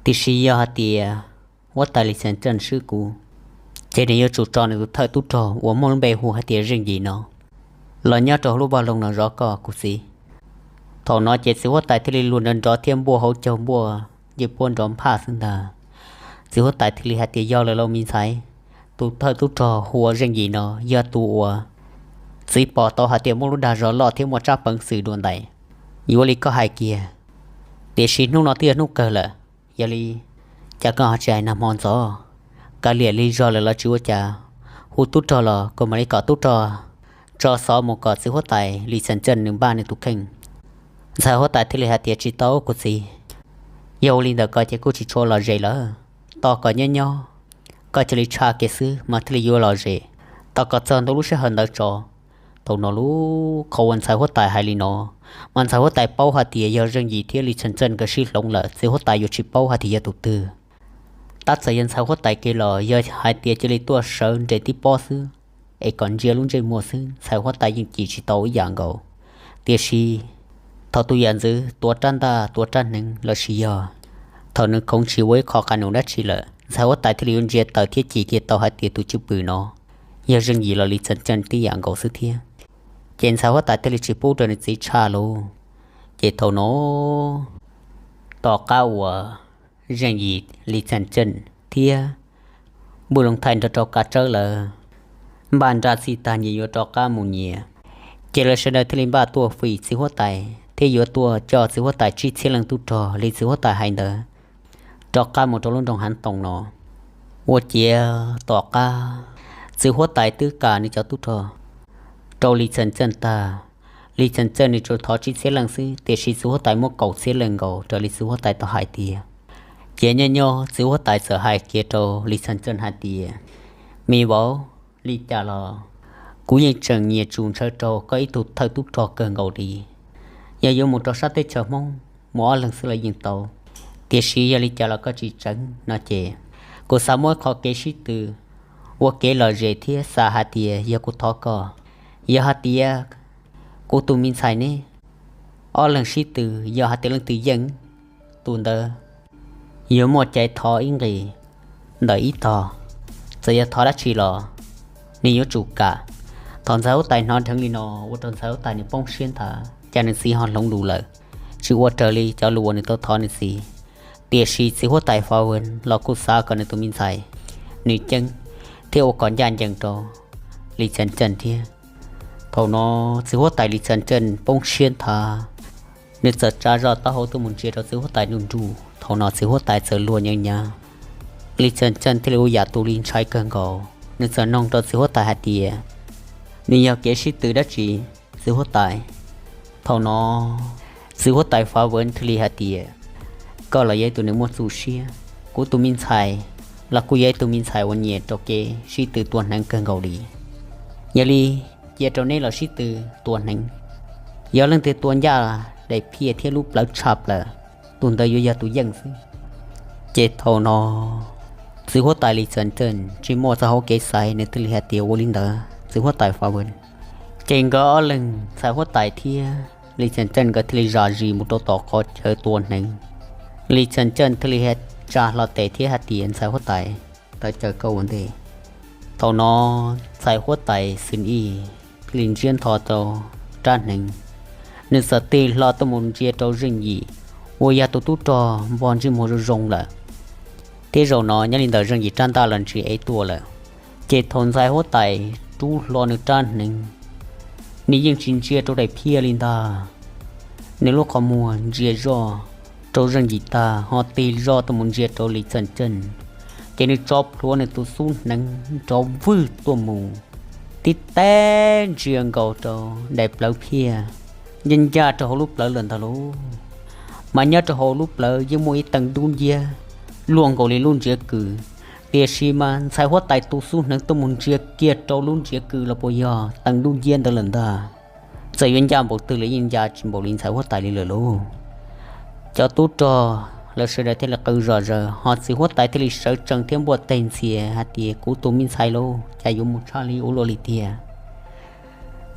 Tiam sis yog hais tias huab tais Lis Xeem Tseej swb kuv, ces nws yuav tsum tso nws tus thawj tub rog uas muaj lub npe hu hais tias Zeej Yim no los nyob rau hauv lub vaj loog no zov koj kuv txiv. Thaum no ces txiv huab tais thiaj li luag nrov nrov thiab npuaj hauv caug npuaj ncej puab nrov nphaj xwb ntag. Txiv huab tais thiaj li hais tias, Yog lawm lauj me ntxhais, tus thawj tub rog hu ua Zeej Yim no yog tus uas txiv pom tau hais tias muaj lub dag zog loj thiab muaj tsab peev xwm dua ntais. Yuav li koj hais kiag, tiam sis hnub no twb yog hnub kawg lawm, yog li cas koj ho tsis hais nag hmo ntxov? Kav liam li zog lawm los tsis ua cas, hu tub rog los kuv mam li kom tub rog tso xov mus kom txiv huab tais Lis Xeem Tseej nws npaj nws tus kheej. Ntxhais huab tais thiaj li hais tias, Tsis tau kuv txiv, yog ua li ntawd ko ces kuj tsis tshua lom zem lawm. Tos kom nyob nyob, koj cia li tshaj kiag xwb mas thiaj li yuav lom zem. Tos kom txog ntua lub sij hawm ntawd tso. Thaum no lub qhov uas ntxhais huab tais hais li no, mas ntxhais huab tais paub hais tias yog Zeej Yim thiab Lis Xeem Tseej nkawd sib hloov lawm, txiv huab tais yuav tsis paub hais tias yog tus twg. Tab txawm yog ntxhais huab tais kev los yog hais tias cia li tuaj sawv nres tib pob xwb es kom ntsia lub ntsej muag xwb, ntxhais huab tais yeej cim tsis tau ib yam nkaus. Tiam sis thaum tus yam ntxwv tuav rab ntaj tuav rab hneev los sis yog thaum nws khoov tsis ua ib qho qas num dab tsi lawm, ntxhais huab tais thiaj li yuav ntsia tawm thiab cim kiag tau hais tias tus cwj pwm no yog Zeej Yim los Lis Xeem Tseej tib yam nkaus xwb thiab. Ces ntxhais huab tais thiaj li tsis pub rau nws txiv tshaj lauj. Ces thaum no tom qab uas Zeej Yim, Lis Xeem Tseej thiab Npuj Looj Thaij nrog rau Kav Tsawb lawv npaj nra txij tag nyias yuav rov qab mus nyias, ces lawv sawv daws thiaj li npaj tuaj fim txiv huab tais thiab yuav tuaj coj txiv huab tais tsib txhiab leej tub rog li txiv huab tais hais ntawd rov qab mus rau lub nroog Hav Toom no. Ua ciav tom qab txiv huab tais twb kam nws cov tub rog rau Lis Xeem Tseej tag, Lis Xeem Tseej nws tsuas thov tsib txhiab leej xwb, tiam sis txiv huab tais muab kaum txhiab leej nkaus raws li txiv huab tais tau hais tias. Ces nyob nyob txiv huab tais txawm hais kiag rau Lis Xeem Tseej hais tias, Me vauv, li cas los kuv yeej tseem nyiam tshua ntshaw rau koj ib tug thawj tub rog kawg nkaus li. Yog yuav mus rau sab teb chaws Hmoob mus ob leeg xwb los yeej tau, tiam sis yog li cas los koj tsis tseev no ces kuv xav muab ib qho kev sib tw ua kev lom zem thiab xav hais tias yog kuv thov koj, yog hais tias kuv tus me ntxhais neb ob leeg sib tw, yog hais tias leej twg yeej, tus ntawd yuav muaj cai thov ib nqis ntawm ib tog, txawm yog thov dab tsi los nws yuav tsum kam. Thaum ntxhais huab tais hnov dheev li no ua rau ntxhais huab tais nws poob siab nthav, cas nws txiv ho hloov lus lawm, tsis ua raws li cov lus uas nws tau thov nws txiv. Tiam sis txiv huab tais Fa Wen los kuj xav kom nws tus me ntxhais nws ceeb thiab ua kom ncaj ncees rau Lis Xeem Tseej thiab. Thaum no txiv huab tais Lis Xeem Tseej poob siab nthav, nws txawm tsa zoj taub hau tuaj mus ntsia rau txiv huab tais nruj nruj. Thaum no txiv huab tais txawm luag nyeev nyav, Lis Xeem Tseej thiaj li ua yam tus li ntshai kawg nkaus, nws txawm noog rau txiv huab tais hais tias, Nws yog kev sib tw dab tsi, txiv huab tais? Thaum no txiv huab tais Fa Wen thiaj li hais tias, Koj los yog ib tug neeg muaj txuj siab, kuv tus me ntxhais los kuj yog ib tug me ntxhais uas nyiam rau kev sib tw tua hneev kawg nkaus li. Yog li cia rau neb los sib tw tua hneev, yog leej twg tua ncaj daim phiaj thiab lub plawv tshaj plaws, tus ntawd yuav yog tus yeej xwb. Ces thaum no txiv huab tais Lis Xeem Tseej tsis muaj txoj hauv kev xaiv, nws thiaj li hais tias, Ua li ntawd txiv huab tais Fa Wen. Ces nkawd ob leeg ntxhais huab tais thiab Lis Xeem Tseej nkawd thiaj li zam zis mus rau tom qhov chaw tua hneev. Lis Xeem Tseej thiaj li tsa hlo tes thiab hais tias, Ntxhais huab tais, tawm caw koj ua ntej. Thaum no ntxhais huab tais Xwm Ij thiaj li ntsiab ntho rau rab hneev, nws txawm tig hlo tuaj mus ntsia rau Zeej Yim uas yog tus tub rog npog ntsej muag zoo zoo lawm. Thiab zaum no nyob li ntawm Zeej Yim rab ntaj los ntsia ev tuaj lawm. Ces thaum ntxhais huab tais rub hlo nws rab hneev, nws yeej tsis ntsia rau daim phiaj li ntag. Nws lub qhov muag ntsia zoj rau Zeej Yim tag ho tig zoj tuaj mus ntsia rau Lis Xeem Tseej, ces nws tso plhuav nws tus xub hneev nrov vwg tuaj mus. tib teb ntsia nkaus rau daim plawv phiaj, ncaj ncaj rau hauv lub plawv lawm ntag lauj. Mas nyob rau hauv lub plawv yeej muaj ib teev dub nciab luaj nkaus li lub ntsiav kws, tiam sis mas ntxhais huab tais tus xub hneev tuaj mus ntsia kiag rau lub ntsiav kws los puas yog teev dub nciab ntawd lawm ntag. Txawm yuav ncaj npaum twg los yeej ncaj tsis npaum li ntxhais huab tais li lawm lauj. Cov tub rog lawv sawv daws thiaj li qw zom zaws, ho txiv huab tais thiaj li sawv tsees thiab npuaj teg ntxhias hais tias, Kuv tus me ntxhais lauj, cas yuav mus tshaj li ua luaj li tiag?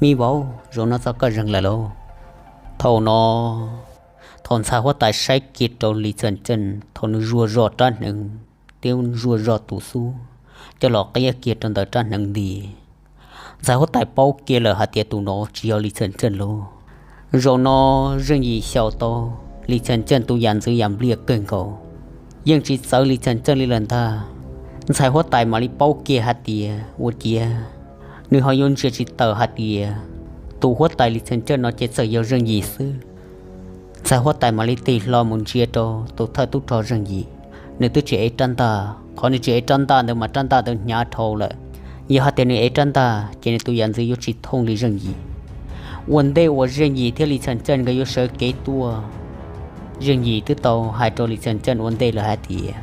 Me vauv, zaum no txog koj zeeg lawm lauj. Thaum no, thaum ntxhais huab tais saib kiag rau Lis Txhiaj Ceej, thaum nws zuag zog rab hneev thiab zuag zog tus xub coj los qiab kiag rau ntawm rab hneev nti, ntxhais huab tais paub kiag lawm hais tias tus no tsis yog Lis Txhiaj Ceej lauj. Zaum no Zeej Yim xyaum tau Lis Txhiaj Ceej tus yam ntxwv yam npliaj kawg nkaus, yeej tsis txawv Lis Txhiaj Ceej li lawm ntag. Ntxhais huab tais mam li paub kiag hais tias ua ciav nws ho yuav ntsia tsis tawm hais tias tus huab tais Lis Txhiaj Ceej no ces txawm yog Zeej Yim xwb. Ntxhais huab tais mam li tig hlo mus ntsia rau tus thawj tub rog Zeej Yim, nws twb tsis ev rab ntaj, qhov nws tsis ev rab ntaj ntawd mas rab ntaj ntawd hnyav dhau lawm. Yog hais tias nws ev rab ntaj ces nws tus yam ntxwv yuav tsis thooj li Zeej Yim. Ua ntej uas Zeej Yim thiab Lis Txhiaj Ceej nkawd yuav sawv kev tuaj, Zeej Yim twb tau hais rau Lis Txhiaj Ceej ua ntej lawm hais tias,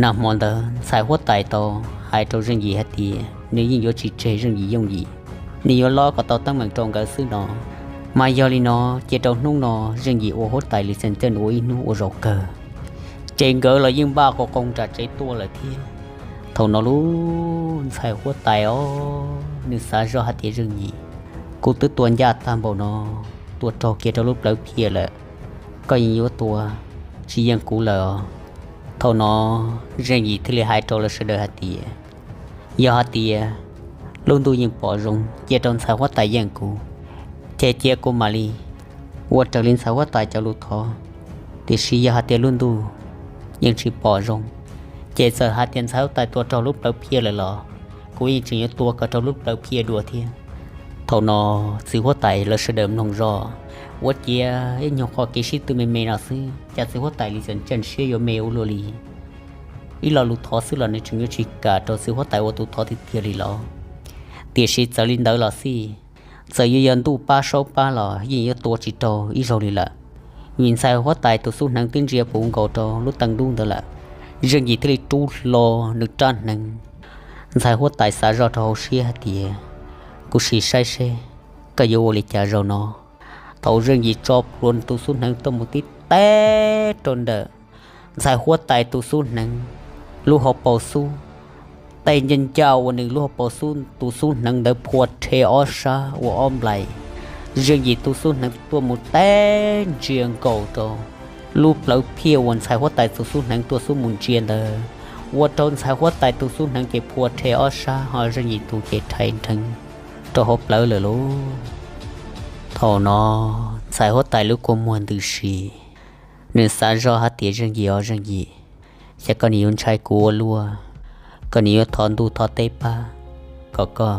nag hmo ntawd ntxhais huab tais tau hais rau Zeej Yim hais tias nws yeej yuav tsis tseg Zeej Yim yooj yim, nws yuav lob kom tau teeb meem rau nkawd xwb no. Mas yog li no, ces rau hnub no Zeej Yim ua huab tais Lis Txhiaj Ceej ua ib hnub ua zaum kawg, ces nkawd los yeej npaj qoo qoo nram tsev tuaj lawm thiab. Thaum no lub ntxhais huab tais os, nws xav zoj hais tias, Zeej Yim, kuv twb tua ncaj tag npaum no, tua raug kiag rau lub plawv phiaj lawm, koj yeej yuav tua tsis yeej kuv lawm os. Thaum no Zeej Yim thiaj li hais rau lawv sawv daws hais tias, yog hais tias lub ntuj yeej pom zoo cia rau ntxhais huab tais yeej kuv, ces cia kuv mam li ua raws li ntxhais huab tais cov lus thov. Tiam sis yog hais tias lub ntuj yeej tsis pom zoo, ces txawm hais tias ntxhais huab tais tua raug lub plawv phiaj lawm los kuv yeej tseem yuav tua kom raug lub plawv phiaj dua thiab. Thaum no txiv huab tais lawv sawv daws mloog zoj, ua ciav ib nyuag qhov kev sib tw me me no xwb cas txiv huab tais Lis Txhiaj Ceej siab yuav me ua luaj li. Ib lo lus thov xwb los nws tseem yuav tsis kam rau txiv huab tais ua tus thov tiag tiag li los? Tiam sis txawm li ntawd los xij, txawm yuav yog ntuj pab saub pab los yeej yuav tua tsis raug ib zaug li lawm, vim ntxhais huab tais tus xub hneev twb ntsia puv nkaus rau lub teev dub ntawd lawm. Zeej Yim thiaj li rub hlo nws rab hneev. Ntxhais huab tais xav zoj rau hauv siab hais tias, kuv sim saib seb koj yuav ua li cas zaum no. Thaum Zeej Yim tso plhuav nws tus xub hneev tuaj mus tib teb rau ntawm ntxhais huab tais tus xub hneev lub hauv paus xub, tej ncaj ncaj uas nws lub hauv paus xub tus xub hneev ntawd phua rhe ob sab ua ob nplais. Zeej Yim tus xub hneev tuaj mus teb ntsia nkaus rau lub plawv phiaj uas ntxhais huab tais tus xub hneev tuaj xub mus ntsia ntawd, ua rau ntxhais huab tais tus xub hneev ces phua rhe ob sab ho Zeej Yim tus ces rhais nrheev rau hauv plawv lawm lauj. Thaum no ntxhais huab tais lub kua muag ntws si, nws xav zoj hais tias, Zeej Yim os Zeej Yim, xyov koj nim yuav ntshai kuv ua luaj, koj nim yuav thov ntuj thov teb pab kom koj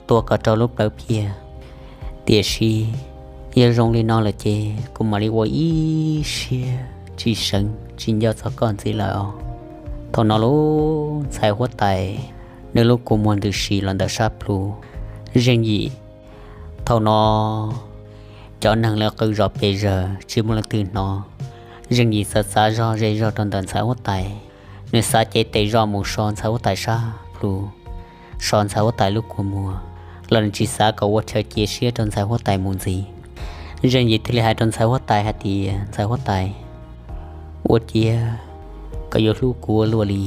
tua kom raug lub plawv phiaj. Tiam sis yog zoo li no lawm ces kuv mam li ua ib siab tsis seev tsis nco txog koj ntxiv lawm os. Thaum no lub ntxhais huab tais, nws lub kua muag ntws si los ntawm sab plhu. Zeej Yim, thaum no cov neeg lawv qw zom pes zaws tsis muaj leej twg hnov. Zeej Yim txawm xav zog ze zog rau ntawm ntxhais huab tais, nws xav cev tes zog mus so ntxhais huab tais sab plhu, so ntxhais huab tais lub kua muag, los nws tsis xav kom ua chaw cia siab rau ntxhais huab tais mus ntxiv. Zeej Yim thiaj li hais rau ntxhais huab tais hais tias, Ntxhais huab tais, ua ciav koj yuav hlub kuv ua luaj li.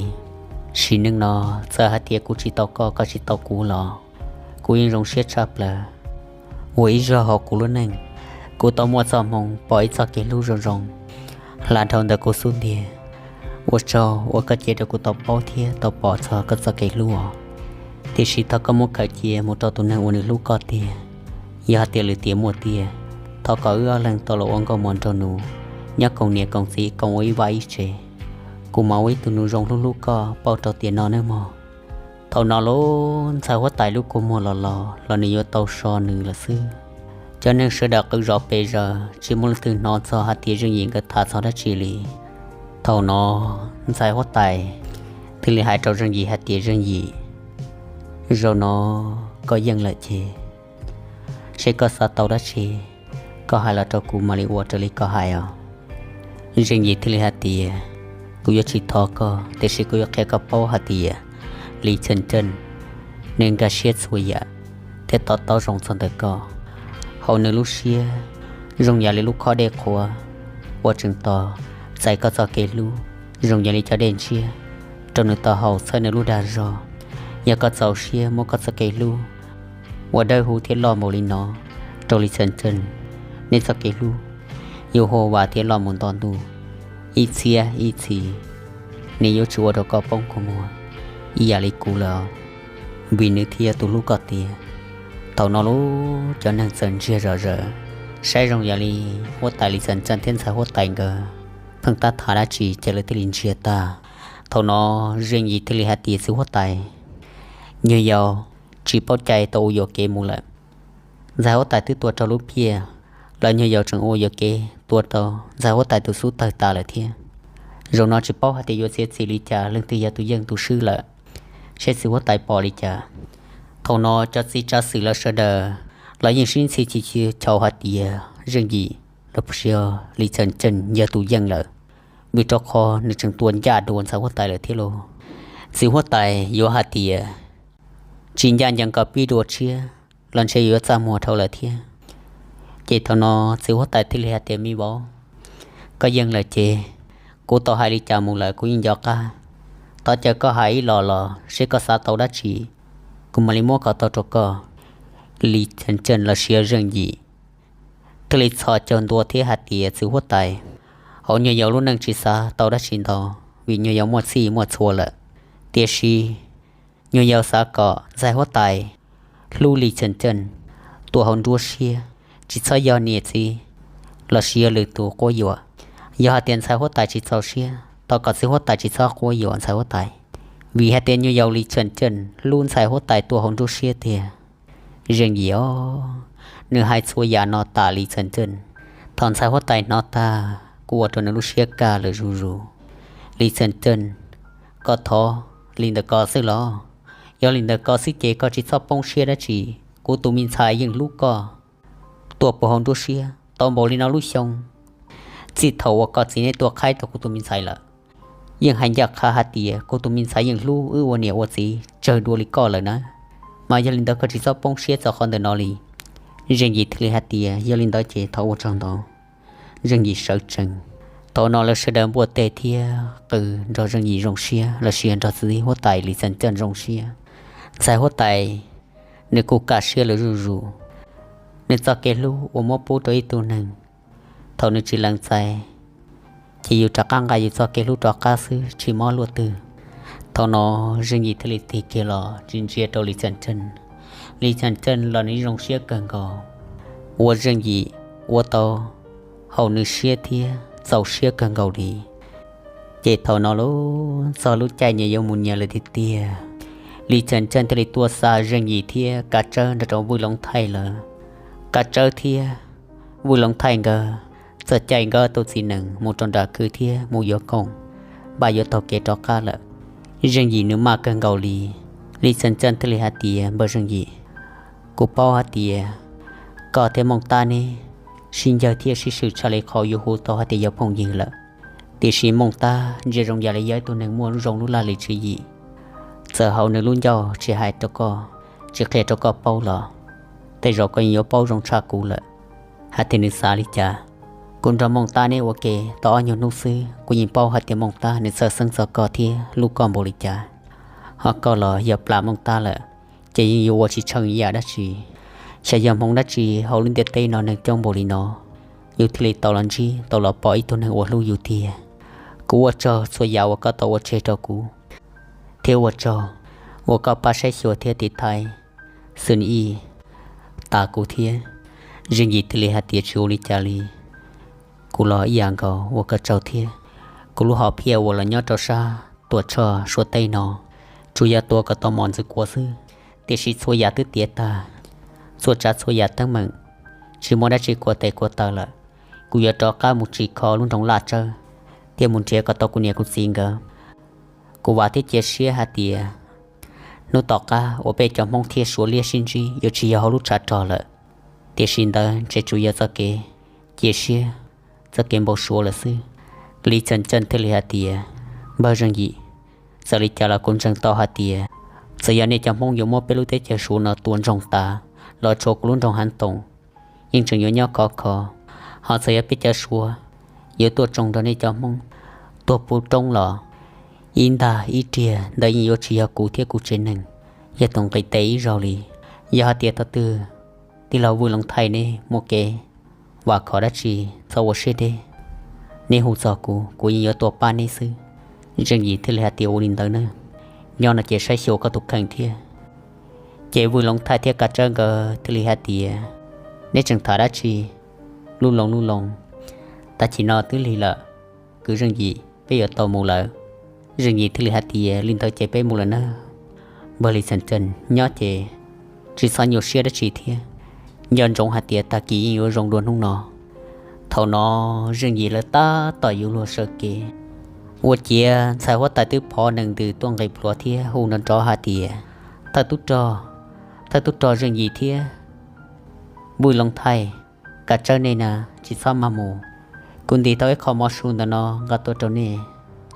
Sim neej no txawm hais tias kuv tsis tau koj, koj tsis tau kuv los kuv yeej zoo siab tshaj plaws. Ua ib zaug hauv kuv lub neej, kuv tau muaj txoj hmoo pom ib txoj kev hlub zoo zoo hla dhau ntawm kuv xub ntiag. Ua tsaug uas koj cia rau kuv tau paub thiab tau pom txog koj txoj kev hlub os. Tiam sis thov koj muab khaws cia mus rau tus neeg uas nws hlub koj tiag. Yog hais tias lwm tiam muaj tiag, thov kom wb ob leeg tau los ua nkauj muam nraug nus, nyob koom niam koom txiv koom ua ib vaj ib tsev. Kuv mam ua ib tug nus zoo hlub hlub koj pauj rau tiam no nawb mog. Thaum no lub ntxhais huab tais lub kua muag los los los nws yuav tau so nws lawm xwb. Cov neeg sawv daws qw zom pes zaws tsis muaj leej twg hnov txog hais tias Zeej Yim nkawd tham txog dab tsi li. Thaum no ntxhais huab tais thiaj li hais rau Zeej Yim hais tias, Zeej Yim, Zaum no koj yeej lawm ces, seb koj xav tau dab tsi, koj hais los rau kuv mam li ua raws li koj hais os. Zeej Yim thiaj li hais tias, kuv yuav tsis thov koj, tiam sis kuv yuav qhia koj paub hais tias Lis Txheem Ceej nws nkag siab txhua yam thiab to taub zoo txog ntawm koj. Hauv nws lub siab zoo yam li lub khob dej qhuav uas tseem tos txais koj txoj kev hlub, zoo yam li cov dej ntshiab rau nws tau haus txhawb nws lub dag zog. Yog koj txaus siab muab koj txoj kev hlub uas dawb huv thiab loj npaum li no rau Lis Txheem Ceej, nej txoj kev hlub yuav huv vam thiab loj mus nto ntuj, ib txhiab ib txhis nws yuav tsis ua rau koj poob kua muag ib yam li kuv lawm, vim nws thiaj yog tus hlub koj tiag. Thaum no lub cov neeg txawm ntsiag zom zaws, saib zoo yam li huab tais Lis Txheem Ceej thiab ntxhais huab tais nkawd pheej tab tham dab tsi ces lawv thiaj li ntsiag tag. Thaum no Zeej Yim thiaj li hais tias, txiv huab tais, nyuag yaus tsis paub cai tau ua yuam kev mus lawm. Ntxhais huab tais twb tua raug lub phiaj, los nyuag yaus tseem ua yuam kev tua tau ntxhais huab tais tus xub tawg tas lawm thiab. Zaum no tsis paub hais tias yuav txiav txim li cas, leej twg yog tus yeej tus swb lawm, seb txiv huab tais pom li cas. Thaum no cov txiv tsav xwm lawv sawv daws los yeej sib ntxhi chis chis chaus hais tias Zeej Yim los puas yog Lis Txheem Ceej yog tus yeej lawm, vim rau qhov nws tseem tua ncaj dua ntxhais huab tais lawm thiab lauj. Txiv huab tais yuav hais tias tsis ncaj ncees kom pib dua tshiab los ntshe yuav txaj muag dhau lawm thiab. Ces thaum no txiv huab tais thiaj li hais tias, me vauv, koj yeej lawm ces kuv tau hais li cas mus lawm kuv yeej nco qab. Thov caw koj hais ib los los seb koj xav tau dab tsi, kuv mam li muab kom tau rau koj. Lis Txheem Ceej los sis Zeej Yim thiaj li txhos caug ntua thiab hais tias, txiv huab tais, hauv nyuag yaus lub neej tsis xav tau dab tsi ntau, vim nyuag yaus muaj txhij muaj txhua lawm. Tiam sis nyuag yaus xav kom ntxhais huab tais hlub Lis Txheem Ceej tuaj hauv nruab siab, tsis txhob yog niam txiv los sis yog lwm tus quab yuam. Yog hais tias ntxhais huab tais tsis txaus siab, thov kom txiv huab tais tsis txhob quab yuam ntxhais huab tais, vim hais tias nyuag yaus Lis Txheem Ceej hlub ntxhais huab tais tuaj hauv nruab siab tiag. Zeej Yim os, nws hais txhua yam no tas Lis Txheem Ceej, thaum ntxhais huab tais hnov tag kuj ua rau nws lub siab kaj lawm zuj zus. Lis Txheem Ceej, koj thov li ntawm ko xwb los? Yog li ntawm ko xwb ces koj tsis txhob poob siab dab tsi. Kuv tus me ntxhais yeej hlub koj tuaj puag hauv nruab siab tau npaum li no lub xyoo, txij thaum uas koj txiv neb tuaj qhaib tau kuv tus me ntxhais lawm. Yeej hais ncaj qha hais tias kuv tus me ntxhais yeej hlub wb ua niam ua txiv tsawg dua li koj lawm na. Mas yog li ntawd koj tsis txhob poob siab txog qhov ntawm no li. Zeej Yim thiaj li hais tias, yog li ntawd ces thov ua tsaug ntau. Zeej Yim sawv tsees. Thaum no lawv sawv daws npuaj teg thiab qw nrog Zeej Yim zoo siab los sis nrog txiv huab tais Lis Txheem Ceej zoo siab. Ntxhais huab tais nws kuj kaj siab lawm zuj zus. Nws txoj kev hlub uas muab pub rau ib tug neeg, thaum nws tsis lees txais ces yus rov qab nqa yus txoj kev hlub rov qab xwb tsis mob luaj twg. Thaum no Zeej Yim thiaj li tig kiag los tsis ntsia rau Lis Txheem Ceej. Lis Txheem Ceej los nws zoo siab kawg nkaus, ua Zeej Yim ua tau haum nws siab thiab txaus siab kawg nkaus li. Ces thaum no los txog lub caij nyias yuav mus nyias lawm tiag tiag, Lis Txheem Ceej thiaj li tuaj xa Zeej Yim thiab Kav Tsawb nrog rau Vwj Loov Thaij lawv. Kav Tsawb thiab Vwj Loov Thaij nkawd txoj cai nkawd tus txiv nees mus rau nram kwj thiab mus yuav koom, npaj yuav taug kev rov qab lawm. Zeej Yim nws maj kawg nkaus li. Lis Txheem Ceej thiaj li hais tias, npawg Zeej Yim, kuv paub hais tias koj thiab Mooj Tab neb sib ncawg thiab sib swm tshaj li qhov yuav hu tau hais tias yog phooj ywg lawm. Tiam sis Mooj Tab ntsia zoo yam li yog ib tug neeg muaj zoo lub laj lim tswv yim. Txawm hauv nws lub ncauj tsis hais rau koj, tsis qhia rau koj paub los tej zaum koj yeej yuav paub zoo tshaj kuv lawm hais tias nws xav li cas. Kuv nrog Mooj Tab neb ua ke tau ob nyuag hnub xwb, kuv yeej paub hais tias Mooj Tab nws txhawj xeeb txog koj thiab hlub koj npaum li cas. Ho koj los yog plam Mooj Tab lawm, ces yeej yuav ua tsis tsheej ib yam dab tsi. Xyov yog hmoov dab tsi hauv lub ntiaj teb no neeg coob npaum li no, yus thiaj li tau los ntsib tau los pom ib tug neeg uas hlub yus tiag. Kuv ua tsaug txhua yam uas koj tau ua tseg rau kuv, thiab ua tsaug uas koj pab saib xyuas thiab tiv thaiv Xwm Yij tas kuv thiab. Zeej Yim thiaj li hais tias, tsis ua li cas li, kuv los ib yam nkaus, ua koj tsaug thiab. Kuv lub hom phiaj uas los nyob rau sab Tuam Tshoj Suav teb no tsuas yog tua kom tau mos ntxwv kuav xwb, tiam sis txhua yam twb tiav tag, txhua tsav txhua yam teeb meem tsis muaj dab tsi khuam tes khuam taw lawm. Kuv yuav rov qab mus tsim kho lub nroog Laj Tsawb thiab mus nrhiav kom tau kuv niam kuv txiv nkawd. Kuv vam thiab cia siab hais tias Hnub tom qab uas peb cov Hmoob thiab Suav liab sib ntsib yuav tsis yog hauv lub tshav rog lawm, tiam sis ntawd ntshe tsuas yog txoj kev cia siab, txoj kev npau suav lawm xwb. Lis Xas Ntseej thiaj li hais tias, Npawg Zeej Yim, txawm li cas los kuv ntseeg tau hais tias txawm yog nej cov Hmoob yuav muab peb lub teb chaws Suav no tua ntsoog tas los tshuav kuv lub nroog Hav Toom, yeej tseem yuav nyob khov kho. Ho txawm yog peb cov Suav yuav tuaj tsoo nrog nej cov Hmoob tuag puv roob los ib ntag ib riag ntawd yeej yuav tsis yog kuv thiab kuv tsev neeg yog tus nqis tes ib zaug li. Yog hais tias thaum twg tij laug Vwj Loov Thaij neb muaj kev vam khom dab tsi, txhob ua siab deb, neb hu txog kuv, kuv yeej yuav tuaj pab neb xwb. Zeej Yim thiaj li hais tias, Ua li ntawd na, nyob no ces saib xyuas koj tus kheej thiab. Ces Vwj Loov Thaij thiab Kav Tsawb nkawd thiaj li hais tias, Neb tseem tham dab tsi lub loo lub loo? Tag kis no twb lig lawm, kwv Zeej Yim, peb yuav tau mus lawm. Zeej Yim thiaj li hais tias, Li ntawd ces peb mus lawm nawb. Npawg Lis Xas Ntseej, nyob ces tsis txhob nyuaj siab dab tsi thiab, nco ntsoov hais tias tag kis yeej yuav zoo dua hnub no. Thaum no Zeej Yim lawv tab tom yuav luag sawv kev, ua ciav ntxhais huab tais twb phov nees ntws tuaj nqis plhuav thiab hu nrov nrov hais tias, Thawj tub rog, thawj tub rog Zeej Yim thiab Vwj Loov Thaij, Kav Tsawb nej na, tsis txhob maj mus. Kuv ntim tau ib qho mov su ntawm no nqa tuaj rau nej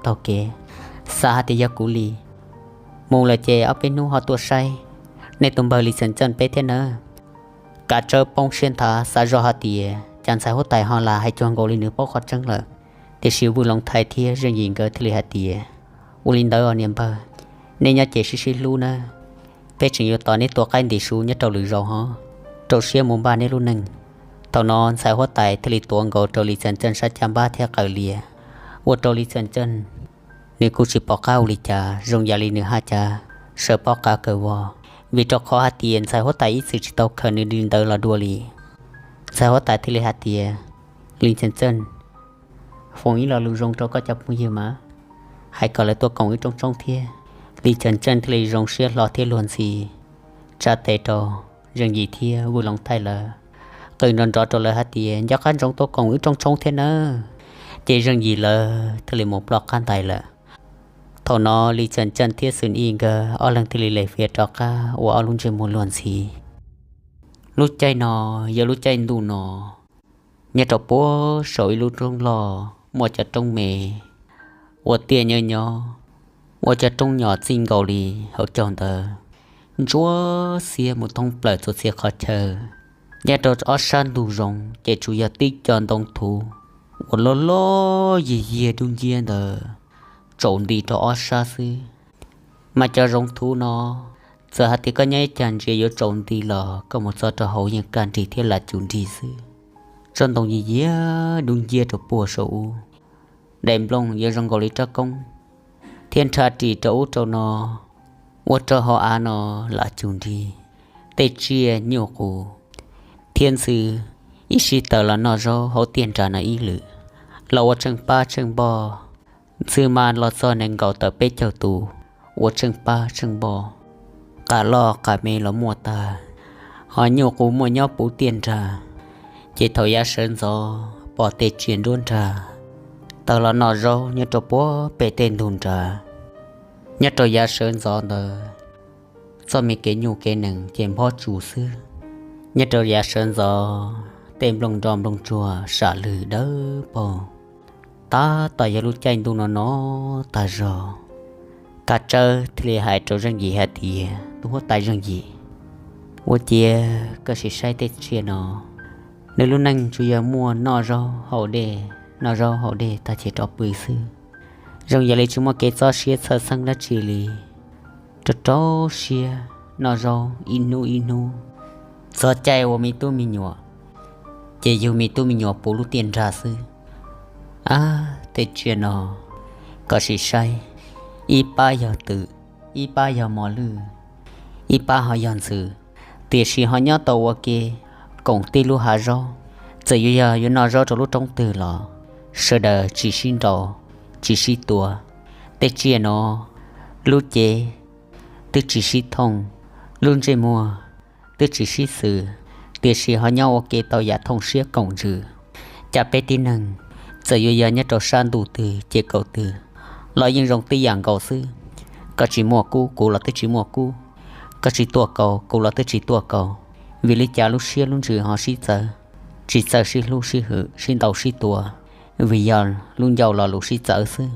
taug kev. Xav hais tias yog kuv li, mus lawm ces ob peb hnub ho tuaj saib nej tus npawg Lis Xas Ntseej peb thiab nawb. Kav Tsawb poob siab nthav xav zoj hais tias cas ntxhais huab tais ho lam hais cuag nkaus li nws paub qhov tseeb lawm. Tiam sis Vwj Loov Thaij thiab Zeej Yim nkawd thiaj li hais tias, Ua li ntawd os niam npawg, nej nyob ces sib sib hlub nawb. Peb tseem yuav tos neb tua qaib ntim su nyob rau lwm zaus ho rau siab mus npaj neb lub neej. Thaum no ntxhais huab tais thiaj li tuav nkaus rau Lis Xas Ntseej sab caj npab thiab qaws lias, ua rau Lis Xas Ntseej nws kuj tsis pom qab ua li cas, zoo yam li nws haj cav sawv pob qa kawg vog, vim rau qhov hais tias ntxhais huab tais ib txwm tsis tau khaws nws li ntawd los dua li. Ntxhais huab tais thiaj li hais tias, Lis Xas Ntseej, foom ib lo lus zoo rau koj cov phooj ywg mas, hais kom lawv tuaj koom wb rooj tshoob thiab. Lis Xas Ntseej thiaj li zoo siab hlo thiab luag ntxhi tsa tes rau Zeej Yim thiab Vwj Loov Thaij lawv, qw nrov nrov rau lawv hais tias, Nco qab ntsoov tuaj koom wb rooj tshoob thiab nawb. Ces Zeej Yim lawv thiaj li mus ploj qab ntais lawm. Thaum no Lis Xas Ntseej thiab Xwm Ib nkawd ob leeg thiaj li lem fiav rov qab ua ob lub ntsej muag luag ntxhi. Lub caij no yog lub caij ntuj no, nyob rau puag saum ib lub roob loj muaj cov roob me ua tiaj nyob nyob, ua cov roob nyom txij nkaus li hauv caug ntawd ntsuab xiab mus thoob plaws txhua txhia qhov chaw. Nyob rau ob sab ntug zoov ces tsuas yog tib co ntoo thuv uas loj loj yig yiag dub nciab ntawd tsaus nti rau ob sab xwb. Mas cov zoov thuv no, txawm hais tias koj nyob ib cag ntsia yuav tsaus nti los koj mus txog rau hauv yeej kaj nrig thiab lam cum nrig xwb. Tsob ntoo yig yiag dub nciab rau puag saum ub, daim nplooj yuav zoo nkaus li rab koob, thiab nrhab ris rau ub rau no, ua rau hauv av no lam cum nrig. Tej tsiaj nyuj qus thiab ntxhw ib sij tawm los noj zaub hauv tiaj nras no ib lwm, los ua tsheej pab tsheej npoj. Ntxhw mas los txog nees nkaum tawm peb caug tus, ua tsheej pab tsheej npoj, qas loj qas me los muaj tag. Ho nyuj qus muaj nyob puv tiaj nrag, ces thaum yav sawv ntxov pom tej tsiaj nruab nrag tawm los noj zaub nyob rau puag pem tej ntug nrag. Nyob rau yav sawv ntxov ntawd, txoj me kev nyuj kev nees ces nphob tsus xwb. Nyob rau yav sawv ntxov, tej nplooj nroj nplooj tsuag sam lwg dawb paug. Tab tom yog lub caij ntuj no no tag zog, Kav Tsawb thiaj li hais rau Zeej Yim hais tias, Tus huab tais Zeej Yim, ua ciav koj sim saib tej tsiaj no, nws lub neej tsuas yog muaj noj zaub haus dej, noj zaub haus dej tag ces rov pw xwb. Zoo yam li tsis muaj kev txob siab txhawj xeeb dab tsi li, rau rau siab noj zaub ib hnub ib hnub. Txog caij ua me tub me nyuam, ces yug me tub me nyuam puv lub tiaj nrag xwb. Ab, tej tsiaj no, koj sim saib, ib pab yog twm, ib pab yog mos lwj, ib pab ho yog ntxhw, tiam sis ho nyob tau ua ke koom tib lub hav zaub. Txawm yuav yog yuav noj zaub rau lub roob twg los sawv daws tsis sib nraus, tsis sib tua. Tej tsiaj no, lub cev twb tsis sib thooj, lub ntsej muag twb tsis sib xws, tiam sis ho nyob ua ke tau yam thooj siab koom ntsws. Cas peb tib neeg, txawm yuav yog nyob rau sab ntuj twg ces kaum twg los yeej zoo tib yam nkaus xwb. Koj tsis muaj kub, kuv los twb tsis muaj kub, Koj tsis tuaj kaus, kuv los twb tsis tuaj kaus, vim li cas lub siab lub ntsws ho sib txawv, tsis txawj sib hlub sib hwm sib ntaus sib tua, vim yog lub ncauj lo lus sib txawv xwb.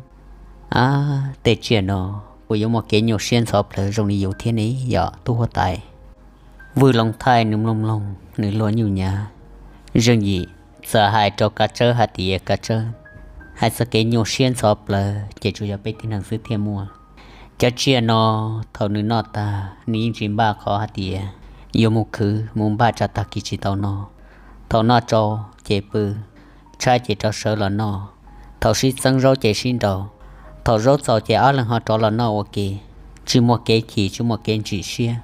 Ab, tej tsiaj no, kuv yuav muaj kev nyuaj siab ntxhov plawv zoo li yus thiab ne yom tub huab tais. Vwj Loos Thaij nws mloog mloog nws luag nyuj nyav. Zeej Yim txawm hais rau Kav Tsawb hais tias, Kav Tsawb, hais txog kev nyuaj siab ntxhov plawv ces tsuas yog peb tib neeg xwb thiaj muaj. Cov tsiaj no, thaum nws noj tag nws yeej tsis npaj qhov hais tias yuav mus khwv mus npaj tsam tag kis tsis tau noj. Thaum noj tsau ces pw, tshaib ces rov sawv los noj, thaum sib txeeb zaub ces sib nraus, thaum zaub txaus ces ob leeg ho rov los noj ua ke, tsis muaj kev chim tsis muaj kev ntsim siab.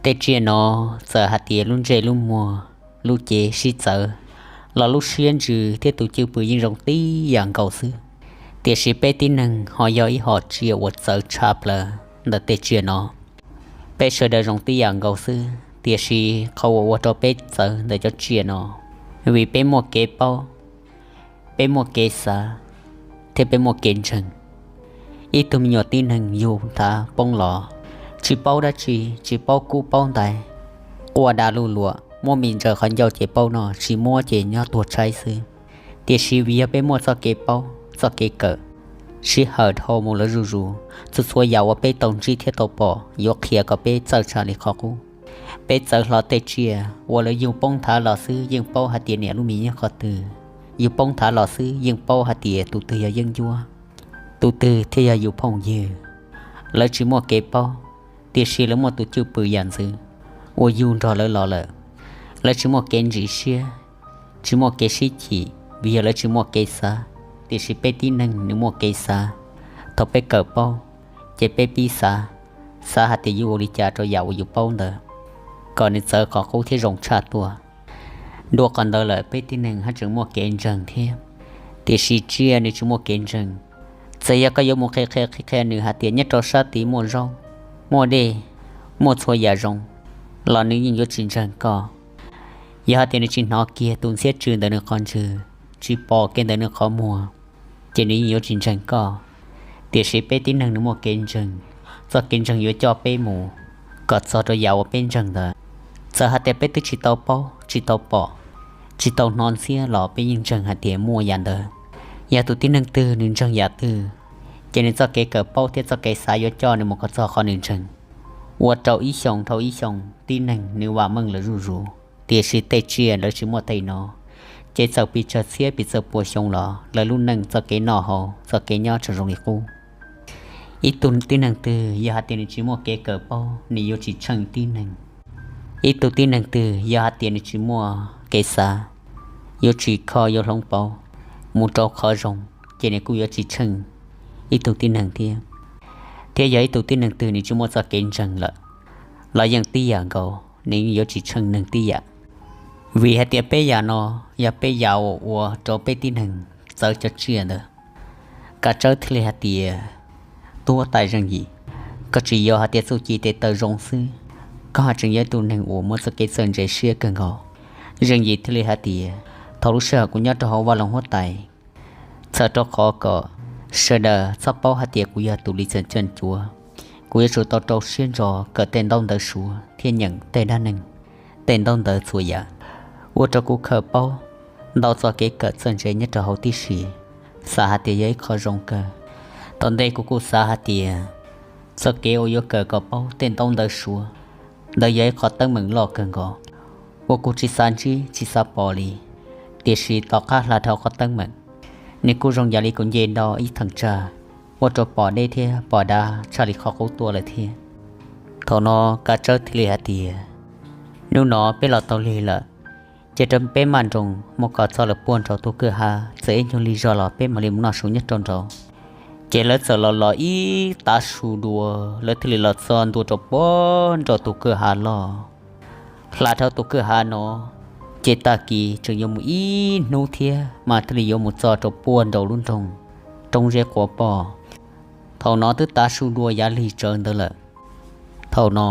Tej tsiaj no txawm hais tias lub ntsej lub muag, lub cev sib txawv los lub siab ntsws thiab tus cwj pwm yeej zoo tib yam nkaus xwb. Tiam sis peb tib neeg ho yog ib hom tsiaj uas txawv tshaj plaws ntawm tej tsiaj no. Peb sawv daws zoo tib yam nkaus xwb, tiam sis qhov uas ua rau peb txawv ntawm cov tsiaj no, vim peb muaj kev paub, peb muaj kev xav, thiab peb muaj kev ntseeg. Ib tug me nyuam tib neeg yug nthav poob los, tsis paub dab tsi, tsis paub kub paub ntais, quaj dag luj luam, muab mis ntsaws qhov ncauj ces paub noj, tsis muab ces nyob tuag tshaib xwb. Tiam sis vim yog peb muaj txoj kev paub txoj kev kawm sij hawm dhau mus lawv zuj zus, txhua txhua yam uas peb tau ntsib thiab tau pom yuav qhia kom peb txawj tshaj li qhov qub. Peb txawv hlo tej tsiaj uas lawv yug poob nthav los xwb yeej paub hais tias niam lub mis nyob qhov twg, yug poob nthav los xwb yeej paub hais tias tus twg yog yeeb ncuab, tus twg thiaj yog yus phooj ywg. Lawv tsis muaj kev paub, tiam sis lawv muaj tus cwj pwm yam ntxwv uas yug nrog lawv los lawm. Lawv tsis muaj kev ntsim siab, tsis muaj kev sib chim vim yog lawv tsis muaj kev xav, tiam sis peb tib neeg nws muaj kev xav. Thaum peb kawm paub, ces peb pib xav, xav hais tias yuav ua li cas rau yam uas yus paub ntawd kom nws txawv qhov qub thiab zoo tshaj tuaj. Dua qhov ntawd lawm peb tib neeg haj tseem muaj kev ntseeg thiab, tiam sis tsiaj nws tsis muaj kev ntseeg. Txawm yog koj yuav mus qhia qhia qhia qhia nws hais tias nyob rau sab tid muaj zaub, muaj dej, muaj txhua yam zoo, los nws yeej yuav tsis ntseeg koj. Yog hais tias nws tsis hnov kiag tus ntxhiab tsw ntawm nws qhov ntswg, tsis pom kiag ntawm nws qhov muag, ces nws yeej yuav tsis ntseeg koj. Tiam sis peb tib neeg nws muaj kev ntseeg, txoj kev ntseeg yuav coj peb mus kom txog rau yam uas peb ntseeg ntawd. Txawm hais tias peb twb tsis tau paub, tsis tau pom, tsis tau hnov ntxhiab los peb yeej ntseeg hais tias muaj yam ntawd. Yog tus tib neeg twg nws ntseeg yam twg, ces nws txoj kev kawm paub thiab txoj kev xav yuav coj nws mus kom txog qhov nws ntseeg. Ua rau ib xyoos dhau ib xyoos tib neeg nws vam meej lawm zuj zus, tiam sis tej tsiaj lawv tsis muaj tej no, ces txawm pes tsawg txhiab pes tsawg pua xyoo los lawv lub neej txoj kev noj haus txoj kev nyob tseem zoo li qub. Ib tug tib neeg twg yog hais tias nws tsis muaj kev kawm paub, nws yuav tsis tsheej tib neeg. Ib tug tib neeg twg yog hais tias nws tsis muaj kev xav, yuav tsis kho yuav hloov pauv mus rau qhov zoo, ces nws kuj yuav tsis tsheej ib tug tib neeg thiab. Thiab yog ib tug tib neeg twg nws tsis muaj txoj kev ntseeg lawm, los yeej tib yam nkaus, nws yeej yuav tsis tsheej neeg tib yam. Vim hais tias peb yam no yog peb yam uas ua rau peb tib neeg txawv cov tsiaj ntawd. Kav Tsawb thiaj li hais tias, Tub huab tais Zeej Yim, koj tsis yog hais tias txuj ci tes taw zoo xwb, koj haj tseem yog ib tug neeg uas muaj txoj kev txawj ntse siab kawg nkaus. Zeej Yim thiaj li hais tias, Thaum lub sij hawm kuv nyob rau hauv vaj loog huab tais, txhawm rau qhov kom sawv daws txhob paub hais tias kuv yog tus li txeem ceej cuav, kuv yuav tsum tau rau siab ntso kawm tej ntaub ntawv suav thiab nyeem tej dab neeg, tej ntaub ntawv txhua yam, ua rau kuv khaws paub ntau txoj kev kawm txawj ntse nyob rau hauv tib si, xav hais tias yog ib qho zoo kawg. Tom ntej kuv kuj xav hais tias txoj kev uas yuav kawm kom paub tej ntaub ntawv suav ntawd yog ib qho teeb meem loj kawg nkaus uas kuv tsis xav ntsib tsis xav pom li. Tiam sis tom qab hla dhau qhov teeb meem, nws kuj zoo yam li kuv nce nto ib theem tsag, ua rau pom deb thiab pom dav tshaj li qhov qub tuaj lawm thiab. Thaum no Kav Tsawb thiaj li hais tias, Hnub no peb los tau lig lawm, ces rau peb maj nroos mus kom txog lawm puag nraum tus kwj ha, txawm ib nyuag lig zog los peb mam li mus noj su nyob rau nraud. Ces lawv txawm los los ib tav su dua, lawv thiaj li los txog ntua rau puag nraum tus kwj ha loj. Hla dhau tus kwj ha no, ces tag kis tseem yuav mus ib hnub thiab mas thiaj li yuav mus txog rau puag nraum lub nroog Roob Zeb Quav Poj. Thaum no twb tav su dua yav lig tsawv ntawd lawm. Thaum no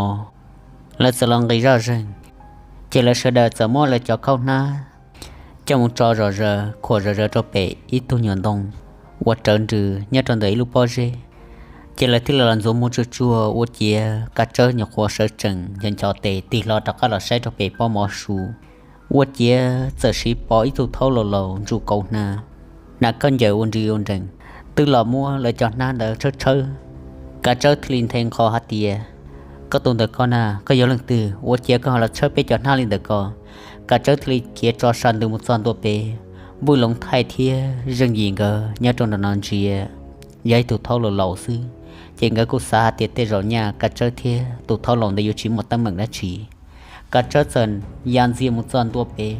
lawv txawm los nqis zoj zeeg, ces lawv sawv daws txawm muab lawv cov khaub hnab coj mus tso zom zaws khuam zom zaws rau pem ib tug nyuam ntoo uas rawv nrws nyob rau ntawm ib lub pob zeb. Ces lawv thiaj li los ntxuav muag tsuag tsuag ua ciav Kav Tsawb nyuam qhuav sawv tsees ncho ncho tes tig hlo rov qab los saib rau pem pob mov su. Ua ciav txawm siv pom ib tug thaub laus laus ntsuj kauv hnab, hnav khaub ncaws ua nri ua nrees, twb los muab lawv cov hnab ntawd tshawb tshawb. Kav Tsawb thiaj li nthe nqho hais tias, Koj tus ntawm ko na, koj yog leej twg? Ua ciav koj ho los tshawb peb cov hnab li ntawm ko? Kav Tsawb thiaj li khiav tso sa ntws mus txog ntua pem, Vwj Loov Thaij thiab Zeej Yim nkawd nyob rau nram no ntsia, yog ib tug thaub laus laus xwb, ces nkawd kuj xav hais tias tej zaum nyaj Kav Tsawb thiab tus thaub laus ntawd yuav tsis muaj teeb meem dab tsi. Kav Tsawb txawm ya ntxiag mus txog ntua pem,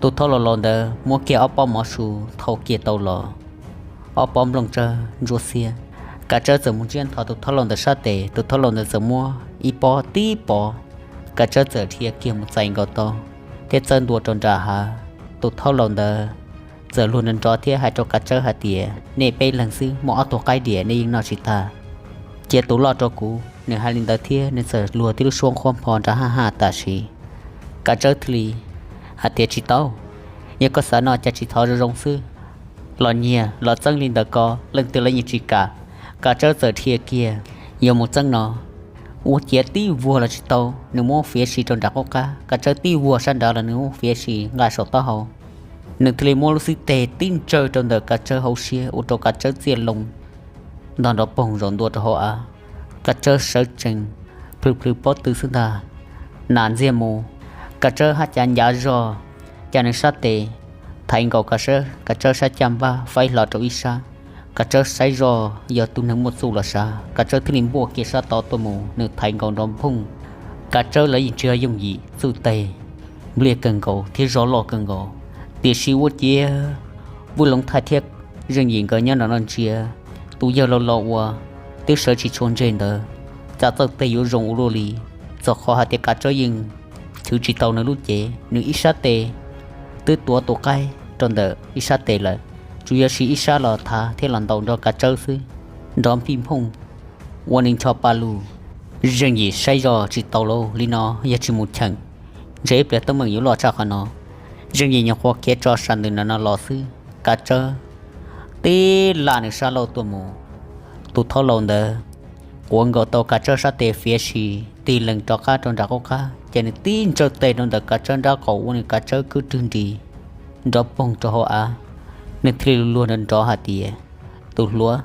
tus thaub laus laus ntawd muab kiag ob pob mov su thau kiag tau los, ob pob nplooj tsawb ntsuab xiab. Kav Tsawb txawm mus ntsiab nthos tus thaub laus ntawd sab tes, tus thaub laus ntawd txawm muab ib pob tib pov. Kav Tsawb txawm dhia kiag mus txais nkaus tau thiab txawb ntua rau nram hav. Tus thaub laus ntawd txawm luag nrov nrov thiab hais rau Kav Tsawb hais tias, Nej peb leeg xwb muaj ob tug qaib diam nej yeej noj tsis tag. Cia tus loj rau kuv. Nws hais li ntawd thiab nws txawm luag tib lub suab nqhuab npho nrov haj haj tam sim. Kav Tsawb thiaj li hais tias, Tsis tau, yog koj xav noj cas tsis thov zoo zoo xwb. Los nyiag los txeeb li ntawm ko, leej twg los yeej tsis kam. Kav Tsawb txawm dhia kiag yuav mus txeeb no, ua ciav tib vuag los tsis tau, nws muab fiav si rau nram qub qab. Kav Tsawb tib vuag sab nrad los nws muab fiav si nqa saum taub hau. Nws thiaj li muab lub xib teg tib ntsawj rau ntawm Kav Tsawb hauv siab ua rau Kav Tsawb txiaj loo ntog nrov poog zaum ntua rau hauv av. Kav Tsawb sawv tsees plhws plhws pob tw xwb ntag, nas ntxiag mus. Kav Tsawb haj cav ncav zog, cav nws sab tes thaiv nkaus Kav Tsawb sab caj npab faib hlo rau ib sab. Kav Tsawb saib zog yog tus neeg muaj txuj los sav, Kav Tsawb thiaj li npuaj kiag sab tod tuaj mus, nws thaiv nkaus nrov nphooj. Kav Tsawb lawv yeej tsis yog yooj yim, txuj tes npliaj kawg nkaus thiab zog loj kawg nkaus. Tiam sis ua ciav Vwj Loov Thaij thiab Zeej Yim nkawd nyob nram no ntsia, tus yawg laus laus uas twb sawv tsis tshua ntseg ntawd, cas txawj tes yuav zoo ua luaj li, txog qhov hais tias Kav Tsawb yeej chwv tsis tau nws lub cev. Nws ib sab tes twb tuav tus qaib rau ntawm ib sab tes lawm, tsuas yog siv ib sab los thav thiab los ntaus nrog Kav Tsawb xwb, nrov npij nphooj ua nws ncho pa lug. Zeej Yim saib zog tsis tau lauj, li no yog tsis mus cheem, ntshe ib pliag teeb meem yuav loj tshaj qhov no. Zeej Yim nyuam qhuav khiav tso sa ntws nram no los xwb, Kav Tsawb tib lam nws sab laug tuaj mus. Tus thaub laus ntawd quav nkaus tau Kav Tsawb sab tes fiav si, tig lees rov qab rau nram qub qab, ces nws tib ntsawj tes rau ntawm Kav Tsawb nrab qaum ua nws Kav Tsawb kwb rwg nris nrov poog rau hauv av. Nws thiaj li luag nrov nrov hais tias, Tus hluas,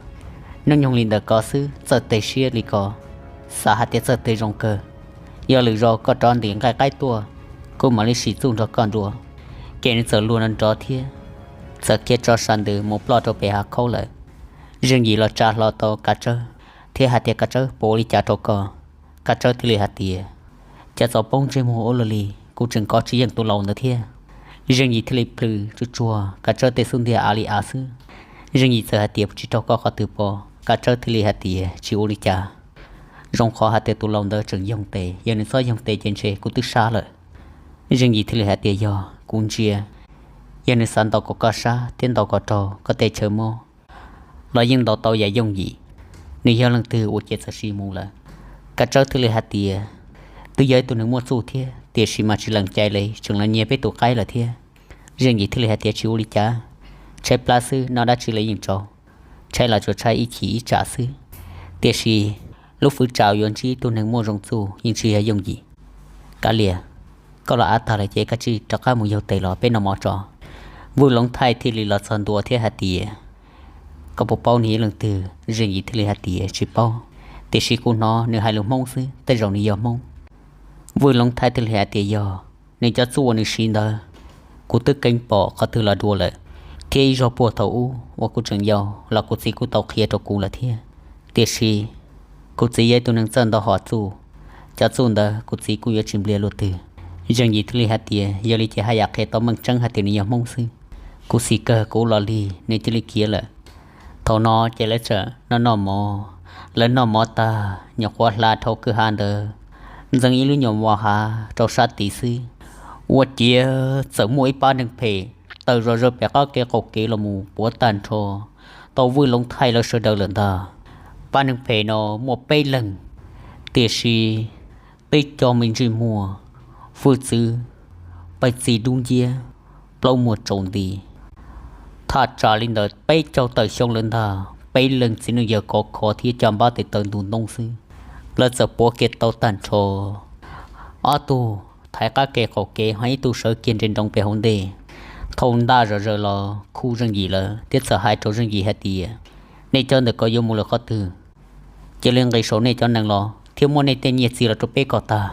hnub nyoog li ntawm ko xwb txawj tes siab li ko, xav hais tias txawj tes zoo kawg. Yog lwm zaus koj rov ntim nqaij qaib tuaj, kuv mam li sim txuj nrog koj dua. Ces nws txawm luag nrov nrov thiab txawm khiav tso sa ntws mus ploj rau pem hav khaub lawm. Zeej Yim los tsa hlo tau Kav Tsawb thiab hais tias, Kav Tsawb, puas ua li cas rau koj? Kav Tsawb thiaj li hais tias, Cas txawm poob ntsej muag ua luaj li, kuv tseem kov tsis yeej tus laus ntawd thiab. Zeej Yim thiaj li plhws tsuag tsuag Kav Tsawb tej xub ntiag av li av xwb. Zeej Yim txawm hais tias, Tsis raug koj qhov twg pob? Kav Tsawb thiaj li hais tias, Tsis ua li cas, zoo qhov hais tias tus laus ntawd tseem yoog tes, yog nws txhob yoog tes ces ntshe kuv twb sab lawm. Zeej Yim thiaj li hais tias, Yog kuv ntsia, yog nws xav ntaus kom koj sab thiab ntaus kom raug koj tej chaw mob los yeej ntaus tau yam yooj yim, nws yog leej twg ua ciav txawm sim mus lawm. Kav Tsawb thiaj li hais tias, Twb yog ib tug neeg muaj txuj thiab, tiam sis mas tsis lees cai li, tseem los nyiag peb tus qaib lawm thiab. Zeej Yim thiaj li hais tias, Tsis ua li cas, tshaib plab xwb, noj dab tsi los yeej tsaus, tshaib los tsuas tshaib ib chim ib tsam xwb, tiam sis lub fwv tsam yuav ntsib tus neeg muaj zoo txuj yeej tsis yog yooj yim. Kav liam, koj los av tag lawm ces koj cia li rov qab mus yaug tes los peb noj mov tso. Vwj Loov Thaij thiaj li los txog ntua thiab hais tias, Koj puas paub nws yog leej twg? Zeej Yim thiaj li hais tias, Tsis paub, tiam sis kuv hnov nws hais lus Hmoob xwb, tej zaum nws yog Hmoob. Vwj Loov Thaij thiaj li hais tias, Yog, nws cov txuj uas nws siv ntawd kuv twb keev pom qhov twg los dua lawm, thiab ib zaug puag thaum ub uas kuv tseem yau los kuv txiv kuj tau qhia rau kuv lawm thiab. Tiam sis kuv txiv yog ib tug neeg txawj ntau hom txuj, cov txuj ntawd kuv txiv kuj yuav tsis npliag luaj twg. Zeej Yim thiaj li hais tias, Yog li ces haj yam qhia tau meej tseeb hais tias nws yog Hmoob xwb. Kuv xis kawg kuv los lig nws cia li khiav lawm. Thaum no ces lawv txawm noj noj mov. Lawv noj mov tag nyuam qhuav hla dhau kwj ha ntawd, ntxeev ib lub nyuam mos hav rau sab tid xwb, ua ciav txawm muaj ib pab neeg phem tawm zom zaws pem qab kev qaum kev los mus puav tag nrho tau Vwj Loov Thaij lawv sawv daws lawm ntag. Pab neeg phem no muaj peb leeg, tiam sis tej co me ntsej muag, hwj txwv, pej txi dub nciab, plaub muag tsaus nti, thaj tsam li ntawm peb caug tawm xyoo lawm ntag. peb leeg txiv neej yawg khov kho thiab caj npab tes taw ntu ntoo xwb. Lawv txawm puav kiag tau tag nrho ob tug thaiv qab ke qaum kev, ho ib tug sawv kiag nres nroos pem hauv ntej. Thauj ntaj zom zaws los khu Zeej Yim lawv thiab txawm hais rau Zeej Yim hais tias, nej cov ntawm ko yuav mus lawm qhov twg? Cia li nqis saum nej cov nees los thiab muab nej tej nyiaj txiag los rau peb kom tag.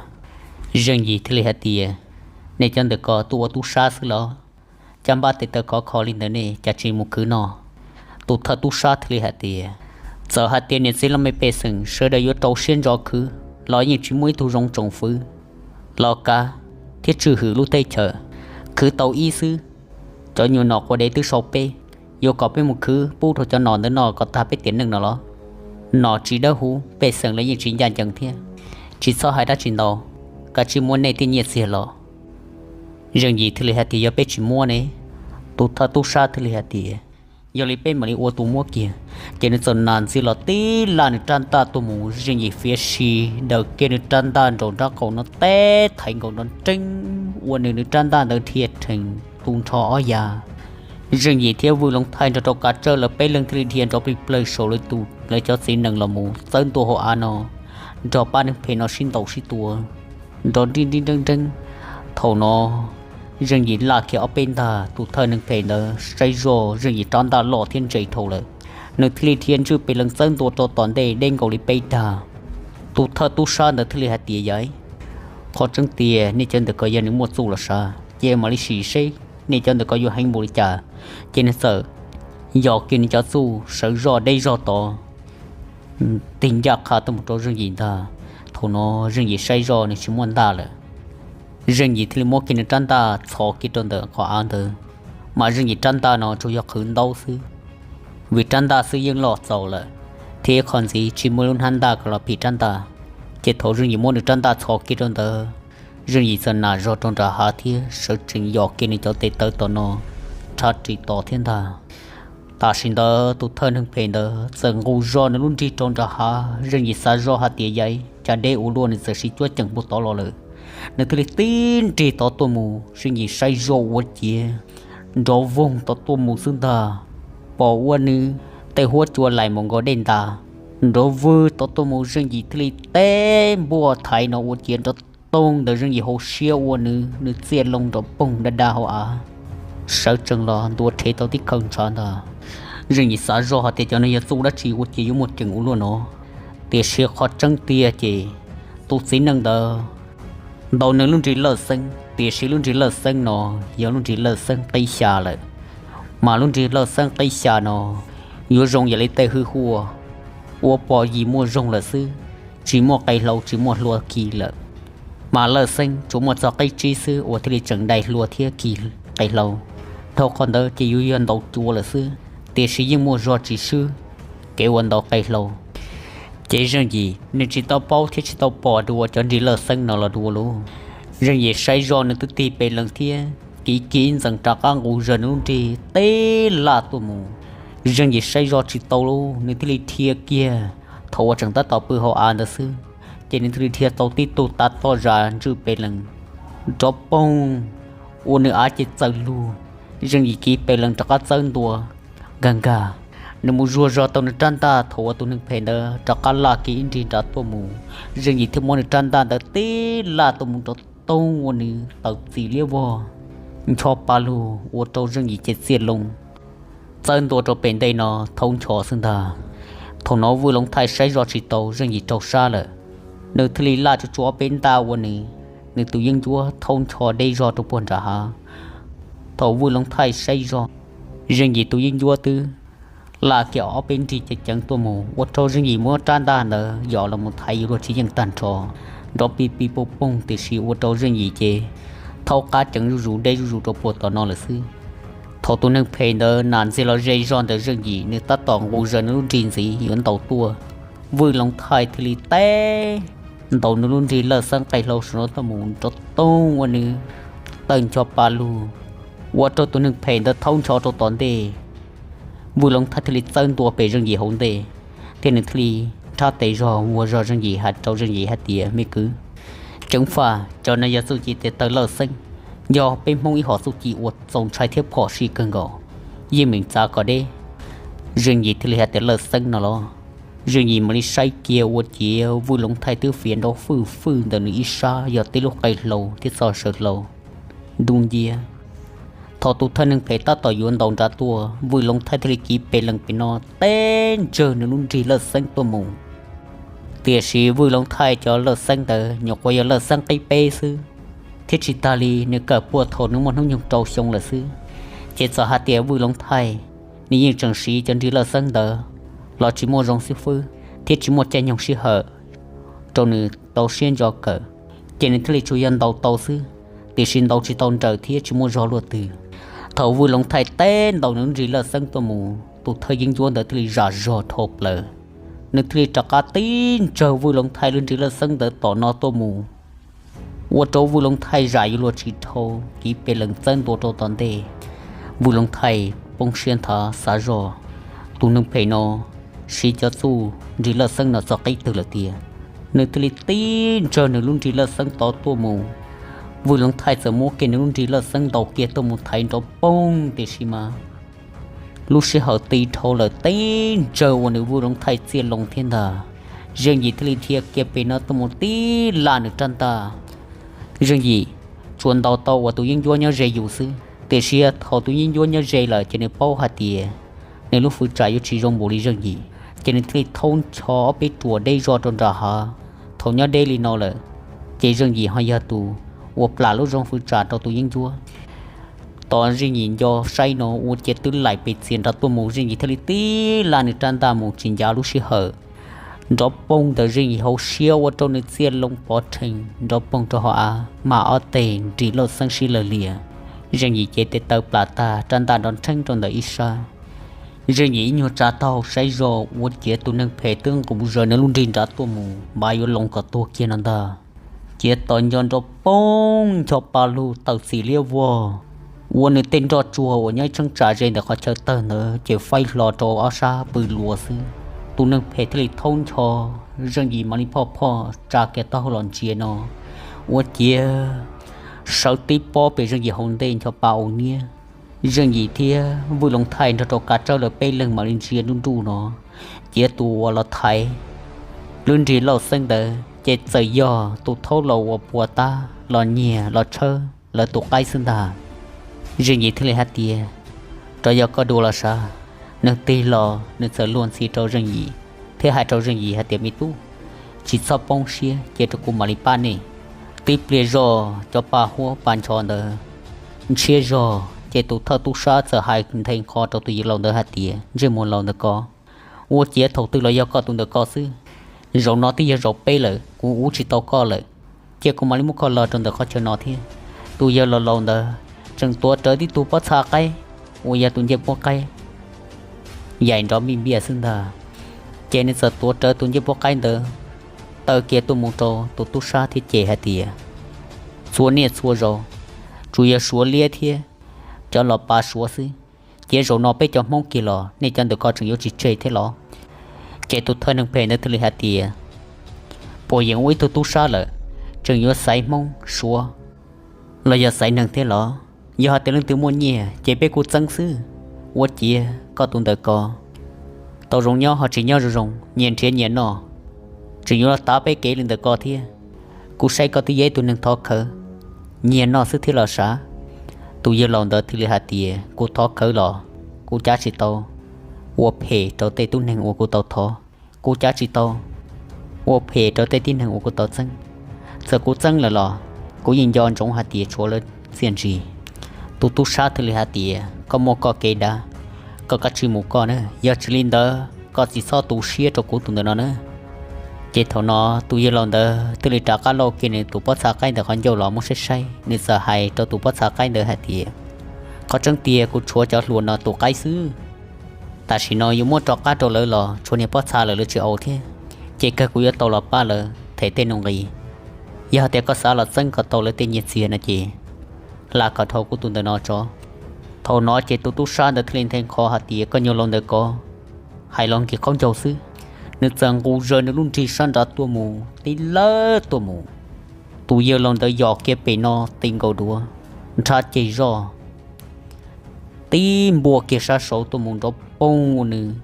Zeej Yim thiaj li hais tias, nej cov ntawm ko tuaj ua tub sab xwb los? Caj npab tes taw khov kho li ntawd nej cas tsis mus khwv noj? Tus thawj tub sab thiaj li hais tias, txawm hais tias niam txiv los me pej xeem sawv daws yuav rau siab ntso khwv los yeej tsis muaj ib tug zoo tsoom fwv los kav thiab tswj hwm lub teb chaws. Khwv tau ib xwb, cov nyuag nom quav dev twb sau peb, yuav kom peb mus khwv pub rau cov nom ntawd noj kom tag peb tiam neej no los? Nom tsis dawb huv, pej xeem los yeej tsis ncaj ncees thiab. Tsis txhob hais dab tsi ntau, kav tsij muab nej tej nyiaj txiag los. Zeej Yim thiaj li hais tias, yog peb tsis muab ne? Tus thawj tub sab thiaj li hais tias, yog li peb mam li ua tus muab kiag. Ces nws txawm nam ntxiv los tib laj nws rab ntaj tuaj mus, Zeej Yim fiav si daws kiag nws rab ntaj nraum nraub qaum no teb thaiv nkaus nrov nreeb, ua nws nws rab ntaj ntawd dhia rhees tu nrho ob yav. Zeej Yim thiab Vwj Loov Thaij nrog rau Kav Tsawb lawv peb leeg thiaj li dhia nrov plig plawg saum lawv tus lawv cov txiv nees los mus txawb ntua hauv av no, nrog pab neeg phem no sib ntaus sib tua nrov nrib nrib nreeb nreeb. Thaum no Zeej Yim laj kiag ob peb ntaj, tus thawj neeg phem ntawd saib zoj Zeej Yim rab ntaj loj thiab ntse dhau lawm, nws thiaj li dhia ntswj pes lees txawb ntua rau tom ntej deb nkaus li peb dag. Tus thawj tub sab ntawd thiaj li hais tias, yawm, qhov tseeb tiag nej cov ntawm ko yog nws muaj txuj los sav, ces mam li sim seb nej cov ntawm ko yuav heev npaum li cas. Ces nws txawm yos kiag nws cov txuj sawv zoj deb zog tod tig ncaj qha tuaj mus rau Zeej Yim ntag. Thaum no Zeej Yim saib zoj nws tsis muaj ntaj lawm, Zeej Yim thiaj li muab kiag nws rab ntaj txhos kiag rau ntawm qhov av ntawd. Mas Zeej Yim rab ntaj no tsuas yog qhwv ntaub xwb, vim rab ntaj xwb yeej loj txaus lawm, thiab qhov ntxiv tsis muaj lub hnab ntaj kom los phim rab ntaj. Ces thaum Zeej Yim muab nws rab ntaj txhos kiag rau ntawd, Zeej Yim txawm nam zog rau nram hav thiab sawv tsees yos kiag nws cov tes taw tom no rhav ris tos thiab ntag. Tam sim ntawd tus thawj neeg phem ntawd txawm nqus zog nws lub nrig rau nram hav, Zeej Yim xav zoj hais tias, yawm, cas deb ua luaj, nws txawm siv cuab ceem puag tod los lawm. Nws thiaj li tib nrig tod tuaj mus, Zeej Yim saib zoj ua ciav nrov voog tod tuaj mus xwb ntag, pom ua nws tej huab cua laim mus nkaus dej ntas, nrov vwg tod tuaj mus, Zeej Yim thiaj li teb npuaj thaiv no ua ciav nrov toog ntawm Zeej Yim hauv siab ua nws nws txiaj loo nrov poog da da hauv av, sawv tsees los ntua rhev tau tib khawv ntshav ntag. Zeej Yim xav zoj hais tias cov no yog txuj dab tsi ua ciav yuav muaj ceem ua luaj no. Tiam sis qhov tseeb tiag ces tus txiv neej ntawd ntaus nws lub nrig lawj xeeb, tiam sis lub nrig lawj xeeb no yog lub nrig lawj xeeb qib xya lawm. Mas lub nrig lawj xeeb qib xya no yuav zoo yam li tej hwj huaj uas pom yim muaj zog lawm xwb, tsis muaj qe hlau tsis muaj hlua khi lawm. Mas lawj xeeb tsuas muaj txog qib tsib xwb uas thiaj li tseem dai hlua thiab khi qe hlau. Dhau qhov ntawd ces yuav yog ntaus cua lawm xwb, tiam sis yeej muaj zog tsis swb kev ua ntaus qe hlau. Ces Zeej Yim nws tsis tau paub thiab tsis tau pom dua cov nrig lawj xeeb no los dua lauj. Zeej Yim saib zoj nws twb tig pes lees thiab kiv kiv ntxees rov qab nqus zog nws lub nrig tib laj tuaj mus. Zeej Yim saib zoj tsis tau lauj, nws thiaj li dhia kiag. Thaum uas tseem tab tom pw hauv av ntawd xwb, ces nws thiaj li dhia tau tib tug tav toj zam ntswj pes lees nrov poog ua nws av ces txawm lug. Zeej Yim kiv pes lees rov qab txawb ntua nkag nkag, nws mus zuag zog tau nws rab ntaj. Thaum uas tus neeg phem ntawd rov qab laj kiag ib nrig nrad tuaj mus, Zeej Yim thiaj muab nws rab ntaj ntawd tib laj tuaj mus nrov toog ua nws tawm txim liab vog ncho pa lug ua rau Zeej Yim ces txiaj loo txawb ntua rau pem ntej no thaub ncho xwb ntag. Thaum no Vwj Loov Thaij saib zoj tsis tau Zeej Yim raug sab lawm, nws thiaj li laj tsuj tsuav ob peb ntaj ua nws, nws tus yeeb ncuab thaub ncho deb zog rau puag nram hav. Thaum Vwj Loov Thaij saib zoj, Zeej Yim tus yeeb ncuab twb laj kiag ob peb nrig ceev ceev tuaj mus ua rau Zeej Yim muab rab ntaj ntawd yos los mus thaiv yuav luag tsis yeej tag nrho, nrov pig pig poog poog tiam sis ua rau Zeej Yim ces thaub qab ceev zuj zus deb zuj zus rau puag tom no lawm xwb. Thaum tus neeg phem ntawd nam ntxiag los ze zog ntawm Zeej Yim, nws tab tom nqus zaws nws lub nrig ntxiv yuav ntaus tuaj, Vwj Loov Thaij thiaj li teb ntaus nws lub nrig lawj xeeb qe hlau saum no tuaj mus nrov toog ua nws tawm ncho pa lug, ua rau tus neeg phem ntawd thaub ncho rau tom ntej. Vwj Loov Thaij thiaj li txawb ntua pem Zeej Yim hauv ntej, thiab nws thiaj li nrhab tes zog vuag zog Zeej Yim hais rau Zeej Yim hais tias, me kwv, ceev faj, cov no yog txuj ci tes taw lawj xeeb, yog peb Hmoob ib hom txuj ci uas txaus ntshai thiab phom sij kawg nkaus. Yeej meem txav kom deb, Zeej Yim thiaj li hais tias, Lawj Xeeb no los? Zeej Yim mam li saib kiag ua ciav Vwj Loov Thaij twb fiav nrov fwj fwj ntawm nws ib sab yog tib lub qe hlau thiab txoj saw hlau ntuj nciab. Thaum tus thawj neeg phem tab tom yuav ntaus nrad tuaj, Vwj Loov Thaij thiaj li kiv pes lees pem no teb ntsawg nws lub nrig Lawj Xeeb tuaj mus. Tiam sis Vwj Loov Thaij cov Lawj Xeeb ntawd nyuam qhuav yog Lawj Xeeb qib peb xwb, thiab tsis tas li nws kawm puag thaum nws muaj hnub nyoog rau xyoo lawm xwb. Ces txawm hais tias Vwj Loov Thaij nws yeej tseem siv cov nrig Lawj Xeeb ntawd los tsis muaj zoo xib fwb thiab tsis muaj caij nyoog sij hawm rau nws tau siab ntso kawm, ces nws thiaj li tsuas yog ntaus tau xwb, tiam sis ntaus tsis tau nrawm thiab tsis muaj zog luaj twg. Thaum Vwj Loov Thaij teb ntaus nws lub nrig Lawj Xeeb tuaj mus, tus thawj yeeb ncuab ntawd thiaj li zam zog dhau plaws. Nws thiaj li rov qab tib ntsawg Vwj Loov Thaij lub nrig Lawj Xeeb ntawd tom no tuaj mus, ua rau Vwj Loov Thaij zam yuav luag tsis dhau, kiv pes lees txawb ntua rau tom ntej. Vwj Loov Thaij poob siab nthav xav zoj, tus neeg phem no siv cov txuj nrig Lawj Xeeb no txog qib twg lawm tiag. Nws thiaj li tib ntsawg nws lub nrig Lawj Xeeb tod tuaj mus. Vwj Loov Thaij txawm muab kiag nws lub nrig Lawj Xeeb ntaus kiag tuaj mus thaiv nrov poog, tiam sis mas lub sij hawm ti dhau lawm tib ntsawg uas nws Vwj Loov Thaij txiaj loo thiab ntag. Zeej Yim thiaj li dhia kiag pem no tuaj mus tib laj nws rab ntaj. Zeej Yim tsuas ntaus tau uas tus yeeb ncuab nyob ze yus xwb, tiam sis thaum tus yeeb ncuab nyob ze lawm ces nws paub hais tias nws lub fwv tsam yuav tsis zoo npaum li Zeej Yim, ces nws thiaj li thaub ncho ob peb ruam deb zog rau nram hav. Thaum nyob deb li no lawm, ces Zeej Yim ho yog tus uas plam lub zoo fwv tsam rau tus yeeb ncuab. Tos Zeej Yim nco saib no ua ciav twb laim pes txias nrad tuaj mus, Zeej Yim thiaj li tib laj nws rab ntaj mus tsis ncav lub sij hawm, nrov poog ntawm Zeej Yim hauv siab ua rau nws txiaj loo pov rhees nrov poog rau hauv av, mas ob teg nrig Lawj Xeeb sib law lias. Zeej Yim cev tes taw plam tag, rab ntaj nrov nrheeb rau ntawm ib sab. Zeej Yim ib nyuag tsa taub hau saib zog ua ciav tus neeg phem twb nqus zaws nws lub nrig nrad tuaj mus, npav yuav loo kom tuag kiag no ntag. Ciav tos nco nrov poog ncho pa lug tawm txim liab vog, ua nws tej nroj tsuag uas nyob ib cheeb tsam ze ntawm qhov chaw tawg ntawd ces faib hlo rau ob sab pw luas xwb. Tus neeg phem thiaj li thaub ncho, Zeej Yim mam li phoj phoj tsa kiag taub hau los ntsia no, ua ciav sawv tib pob pem Zeej Yim hauv ntej ncho pa ua niab. Zeej Yim thiab Vwj Loov Thaij nrog rau Kav Tsawb lawv peb leeg mam li ntsia nruj nruj no, ciav tus uas los thaiv lub nrig Lauj Xeeb ntawd ces txawm yog tus thaub laus uas puas tab los nyiag los tshawb lawv tus qaib xwb ntag. Zeej Yim thiaj li hais tias, Rov yog koj dua los sav. Nws tig los nws txawm luag ntxhi rau Zeej Yim thiab hais rau Zeej Yim hais tias, Me tub, tsis txhob poob siab, cia rau kuv mam li pab nej. Tib pliag zog cov pa huab pa ncho ntawd ntshiab zog ces tus thawj tub sab txawm hais nthe nqho rau tus yawg laus ntawd hais tias, Ntsej muag laus ntawm ko, ua ciav thaum twg los yog koj tus ntawm ko xwb. Zaum no twb yog zaum peb lawm kuv ua tsis tau koj lawm, cia kuv mam li muab koj los rau ntawm qhov chaw no thiab. Tus yawg laus laus ntawd tseem tuav rawv tib tug pob txha qaib uas yog tus ncej puab qaib yaim nrov npij npiaj xwb ntag. Ces nws txawm tuav rawv tus ncej puab qaib ntawd taw kiag tuaj mus rau tus tub sab thiab ces hais tias, Txhua niaj txhua zaus tsuas yog Suav liab thiab cov los pav Suav xwb, cia zaum no peb cov Hmoob kiag los, nej cov ntawm ko tseem yuav tsis tseg thiab los? Ces tus thawj neeg phem ntawd thiaj li hais tias, Puas yeem ua ib tug tub sab lawm tseem yuav xaiv Hmoob Suav los yog xaiv neeg thiab los? Yog hais tias leej twg muaj nyiaj ces peb kuj txeeb xwb. Ua ciav koj tus ntawm ko tau zoo nyob ho tsis nyob zoo zoo, nyias nrhiav nyias noj, tseem yuav los tav peb kev li ntawm ko thiab. Kuv saib koj twb yog ib tug neeg thov khawv, nyiag noj xwb thiab los sav. Tus yawg laus ntawd thiaj li hais tias, Kuv thov khawv los kuv cav tsis tau ua phem rau tej tub neeg uas kuv tau thov, kuv cav tsis tau ua phem rau tej tib neeg uas kuv tau txeeb. Txawm kuv txeeb lawm los kuv yeej nco ntsoov hais tias tshuav lawv txiaj ntsig. Tus tub sab thiaj li hais tias, Koj muaj koj kev dav, koj kav tsij mus koj na, yog tsis li ntawd koj tsis txhob tu siab rau kuv tus ntawm no na. Ces thaum no tus yawg laus ntawd thiaj li rov qab lauj kiag nws tus pob txha qaib ntawm qhov ncauj los muab saib saib, nws txawm hais rau tus pob txha qaib ntawd hais tias, Qhov tseeb tiag kuv tshuav cov hluas no tus qaib xwb. Tam sim no yuav muab rov qab rau lawv los tshuav niag pob txha lawm lawv tsis au thiab, ces kawg kuv yuav tau los pab lawv them tej nuj nqis. Yog hais tias koj xav los txeeb kom tau lawv tej nyiaj txiag no ces la kom dhau kuv tus ntawm no tso. Thaum no ces tus tub sab ntawd thiaj li nthe nqho hais tias, Koj nyuag laus ntawm ko hais los nkig qaub ncaug xwb. Nws txawm nqus zaws nws lub nrig sab nrad tuaj mus tib lawb tuaj mus. Tus yawg laus ntawd yos kiag pem no ti nkaus duav, nrhab ceg zoj tib npuaj kiag sab saud tuaj mus nrov poog ua nws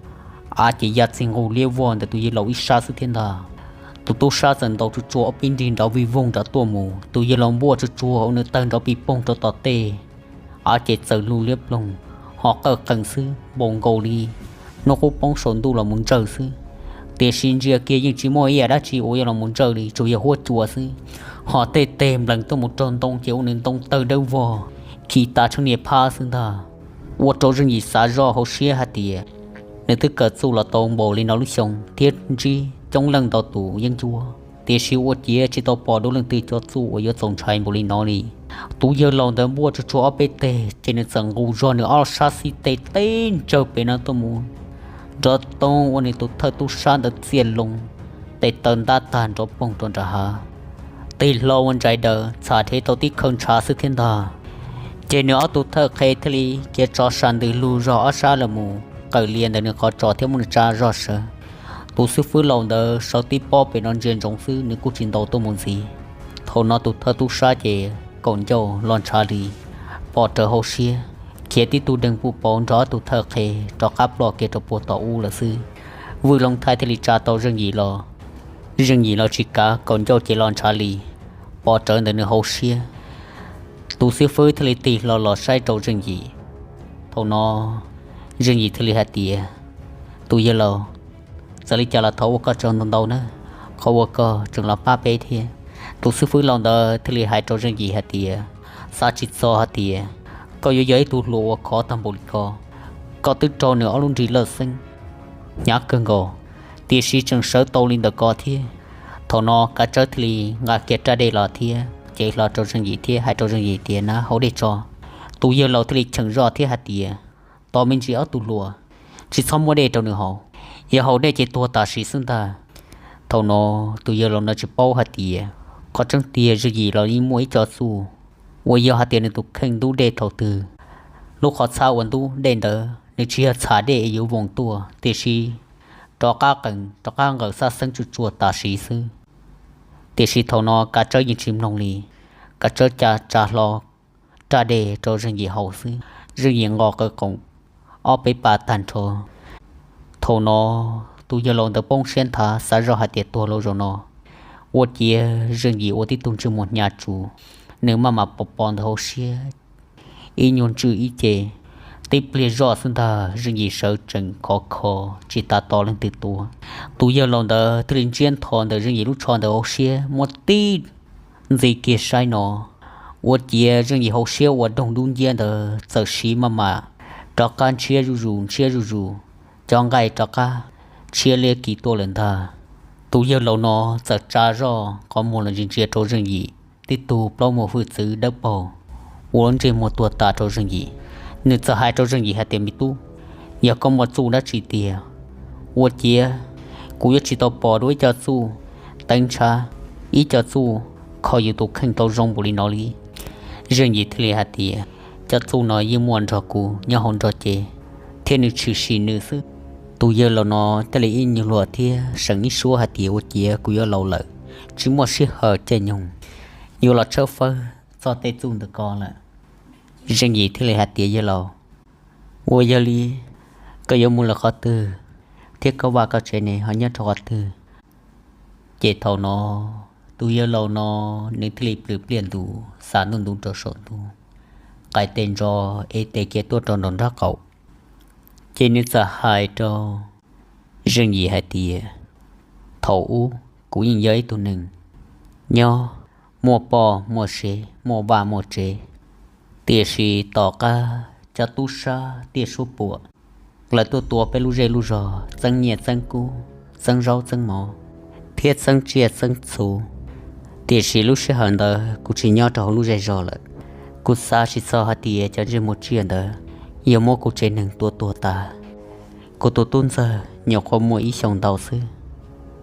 av ces ya txij nqug liab vog ntawm tus yawg laus ib sab xwb thiab ntag. Tus tub sab txawm ntaus tsuag tsuag ob peb nrig nrov vij voog nrov tuaj mus, tus yawg laus npuaj tsuag tsuag ua nws tawg nrov pis poog rau tom tej. Av ces txawm lug liab ploog, ho qawj qees xwb, npaum nkaus li hnub qub poob saum ntuj los mus ntsawj xwb. Tiam sis ntsia kiag yeej tsis muaj ib yam dab tsi uas yuav los mus ntsawj li, tsuas yog huab cua xwb. Ho tej teg nplees tuaj mus raug ntoo ces ua nws ntoo tawg dawb vog, khi tas tshab niag phab xwb ntag. Ua rau Zeej Yim xav zoj hauv siab hais tias nws twb kawm txuj los tau npaum li no lub xyoo thiab ntsib coob leej ntau tus yeeb ncuab, tiam sis ua ciav tsis tau pom dua leej twg cov txuj uas yuav txaus ntshai npaum li no li. Tus yawg laus ntawd npuaj tsuag tsuag ob peb teg ces nws txawm nqus zog nws ob sab xib teg teb ntsawg pem no tuaj mus nrov toog ua nws tus thawj tub sab ntawd txiaj loo, tes taw ntab tag nrov poog rau nram hav. Tig hlo ua ntsais daws txham dhev tau tib khawv ntshav xwb thiab ntag. Ces nws ob tug thawj qhe thiaj li khiav tso sa ntws lug zog ob sab los mus qawm lias ntawm nws qhov tso thiab muab nws tsa zog sawv. Tus xib fwb laus ntawd sawv tib pob pem no ntsia ntsoov xwb, nws kuj tsis ntaus tuaj mus ntxiv. Thaum no tus thawj tub sab ces kaum ncauj los ntshav li, pom rawv hauv siab, khiav tib tug deeg puj pauv nrog ob tug thawj qhe rov qab ploj kiag rau puag tom ub lawm xwb. Vwj Looj Thaij thiaj li tsa tau Zeej Yim los, Zeej Yim los tsis kav, kaum ncauj ces los ntshav li, pom rawv ntawm nws hauv siab. Tus xib fwb thiaj li tig hlo los saib rau Zeej Yim. Thaum no Zeej Yim thiaj li hais tias, tus yawg laus, txawm li cas los thov ua koj tsaug ntau ntau na, qhov uas koj tseem los pab peb thiab. Tus xib fwb laus ntawd thiaj li hais rau Zeej Yim hais tias, xav tsis txog hais tias koj yuav yog ib tug hluas uas khov tag npaum li ko. Koj twb raug nws ob lub nrig lawj xeeb hnyav kawg nkaus, tiam sis tseem sawv tau li ntawm ko thiab. Thaum no Kav Tsawb thiaj li nqa kiag raj dej los thiab cev hlo rau Zeej Yim thiab hais rau Zeej Yim tias, nab haus dej tso. Tus yawg laus thiaj li cheem zoj thiab hais tias, tos me ntsis ob tug hluas, tsis txhob muab dej rau nws haus, yog haus dej ces tuag tam sim xwb ntag. Thaum no tus yawg laus no tsis paub hais tias qhov tseeb tiag Zeej Yim los yeej muaj ib co txuj uas yog hais tias nws tus kheej ntub dej thaum twg, lub qhov txhab uas ntub dej ntawd nws tsis yog txham dej es yuav voos tuaj, tiam sis rov qab qees rov qab nqaws xab xeeb tsuj tsuag tam sim xwb. Tiam sis thaum no Kav Tsawb yeej tsis mloog li, Kav Tsawb ca tsa hlo raj dej rau Zeej Yim haus xwb, Zeej Yim nqos qawv qoom ob peb pas tag nrho. Thaum no tus yawg laus ntawd poob siab nthav xav zoj hais tias tuag lauj zaum no, ua ciav Zeej Yim ua tib tug ntsej muag hnyav tsuv, nws maj mam pos pos ntawm hauv siab ib nyuag ntswj ib ce. Tib pliag zoj xwb ntag Zeej Yim sawv tsees khov kho tsis tas tos leej twg tua. Tus yawg laus ntawd thiaj li ntsiab ntho ntawm Zeej Yim lub tsho ntawm hauv siab muab tib ntxiv kiag saib no, ua ciav Zeej Yim hauv siab uas doog dub nciab ntawd txawm siv maj mam rov qab ntshiab zuj zus ntshiab zuj zus, cov nqaij rov qab tshiab liab kis tuaj lawm ntag. Tus yawg laus no txawm tsa zoj qhov muag los ntsia ntsia rau Zeej Yim tib tug plaub muag hwj txwv dawb paug ua lub ntsej muag tuag tas rau Zeej Yim. Nws txawm hais rau Zeej Yim hais tias, me tub, yog koj muaj txuj dab tsi tiag, ua ciav kuv yuav tsis tau pom dua ib co txuj teev ntshav, ib co txuj kho yus tus kheej tau zoo npaum li no li. Zeej Yim thiaj li hais tias, cov txuj no yeej muaj nrog kuv nyob hauv nrog cev, thiab nws tshwm sim nws xwb. Tus yawg laus no thiaj li ib nyuag luag thiab seem ib suab hais tias, ua ciav kuv yuav laus lawm, tsis muaj sij hawm caij nyoog yuav los tshawb fawb txog tej txuj ntawm ko lawm. Zeej Yim thiaj li hais tias, yawg laus, ua yog li koj yuav mus lawm qhov twg, thiab koj vaj koj tsev ne ho nyob rau qhov twg? Ces thaum no tus yawg laus no nws thiaj li plhws pliaj ntus xa ntuj ntu rau saum ntuj, qais tes ntso ev tes kiag tuaj rau nraum nraub qaum. Ces nws txawm hais rau Zeej Yim hais tias, thaum ub kuv yeej yog ib tug neeg nyob muaj poj muaj sev muaj vaj muaj tsev, tiam sis tom qab cov tub sab tiaj suab puam lawv tuaj tua peb lub zej lub zog, txeeb nyiaj txeeb kub, txeeb zaub txeeb mov, thiab txeeb tsiaj txeeb txhu. Tiam sis lub sij hawm ntawd kuv tsis nyob rau hauv lub zej zog lawm. Kuv xav tsis txog hais tias cov ntsej muag tsiaj ntawd yuav muab kuv tsev neeg tua tuag tas. Kuv tus tub ntxawg nyuam qhuav muaj ib xyoos ntau xwb,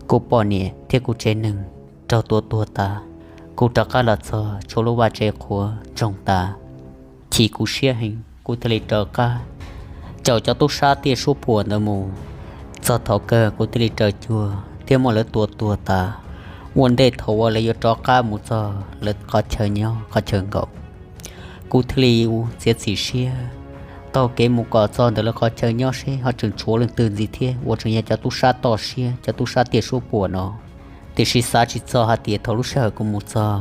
kuv poj niam thiab kuv tsev neeg raug tua tuag tas. Kuv rov qab los txog tshuav lub vaj tse qhuav ntsoog tas. Chim kuv siab heev, kuv thiaj li raws qab caum cov tub sab tiaj suab puam ntawd mus. Txog thaum kawg kuv thiaj li raws cuag thiab muab lawv tua tuag tas, ua ntej thaum uas lawv yuav rov qab mus txog lawv qhov chaw nyob qhov chaw nkaum. Kuv thiaj li txiav txim siab taug kev mus kom txog ntawm lawv qhov chaw nyob seb ho tseem tshuav leej twg ntxiv thiab uas tseem yog cov tub sab toj siab, cov tub sab tiaj suab puam no. Tiam sis xav tsis txog hais tias thaum lub sij hawm kuv mus txog,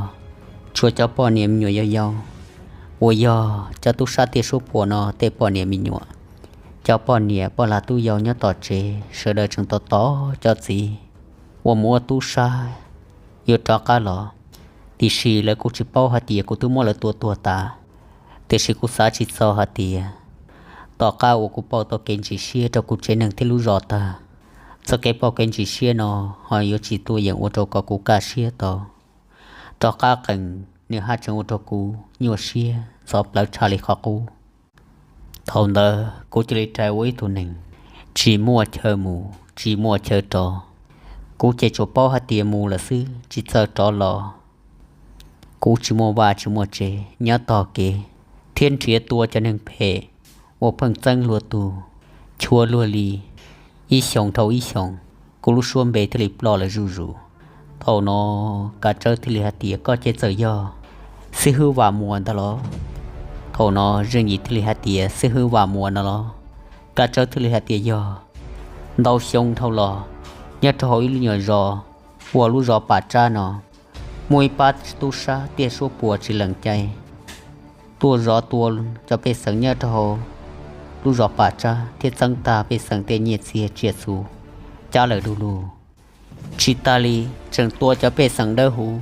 tshuav cov poj niam me nyuam yau yau uas yog cov tub sab tiaj suab puam no tej poj niam me nyuam, cov poj niam poj lag tub yau nyob tom tsev sawv daws tseem tos tos cov txiv uas mus ua tub sab yuav rov qab los. Tiam sis lawv kuj tsis paub hais tias kuv twb muab lawv tua tuag tas. Tiam sis kuv xav tsis txog hais tias tom qab uas kuv pauj tau kev ntsis siab rau kuv tsev neeg thiab lub zos tag, txoj kev pauj kev ntsis siab no ho yuav tsis tuaj yeem ua rau kom kuv kaj siab tau. Rov qab qees nws haj tseem ua rau kuv nyuaj siab ntxhov plawv tshaj li qhov qub. Thaum ntawd kuv cia li rais ua ib tug neeg tsis muaj chaw mus tsis muaj chaw rov. Kuv ces tsuas paub hais tias mus lawm xwb tsis txawj rov los. Kuv tsis muaj vaj tsis muaj tsev nyob tog kev thiab nrhiav tua cov neeg phem uas pheej txeeb luag tug, chua luag li ib xyoos dhau ib xyoos. Kuv lub suab npe thiaj li ploj lawm zuj zus. Thaum no Kav Tsawb thiaj li hais tias, koj ces txawm yog xib hwb Vam Muas ntag los? Thaum no Zeej Yim thiaj li hais tias, xib hwb Vam Muas no los? Kav Tsawb thiaj li hais tias, yog. Ntau xyoo dhau los nyob rau hauv ib lub nyuag zos uas lub zos Pam Tsab no, muaj ib pab tub sab tiaj suab puam tsis lees cai tuaj zov tua cov pej xeem nyob rau hauv lub zos Pam Tsab thiab txeeb tag pej xeem tej nyiaj txiag tsiaj txhu cab lawm du lug. Tsis tas li, tseem tua cov pej xeem dawb huv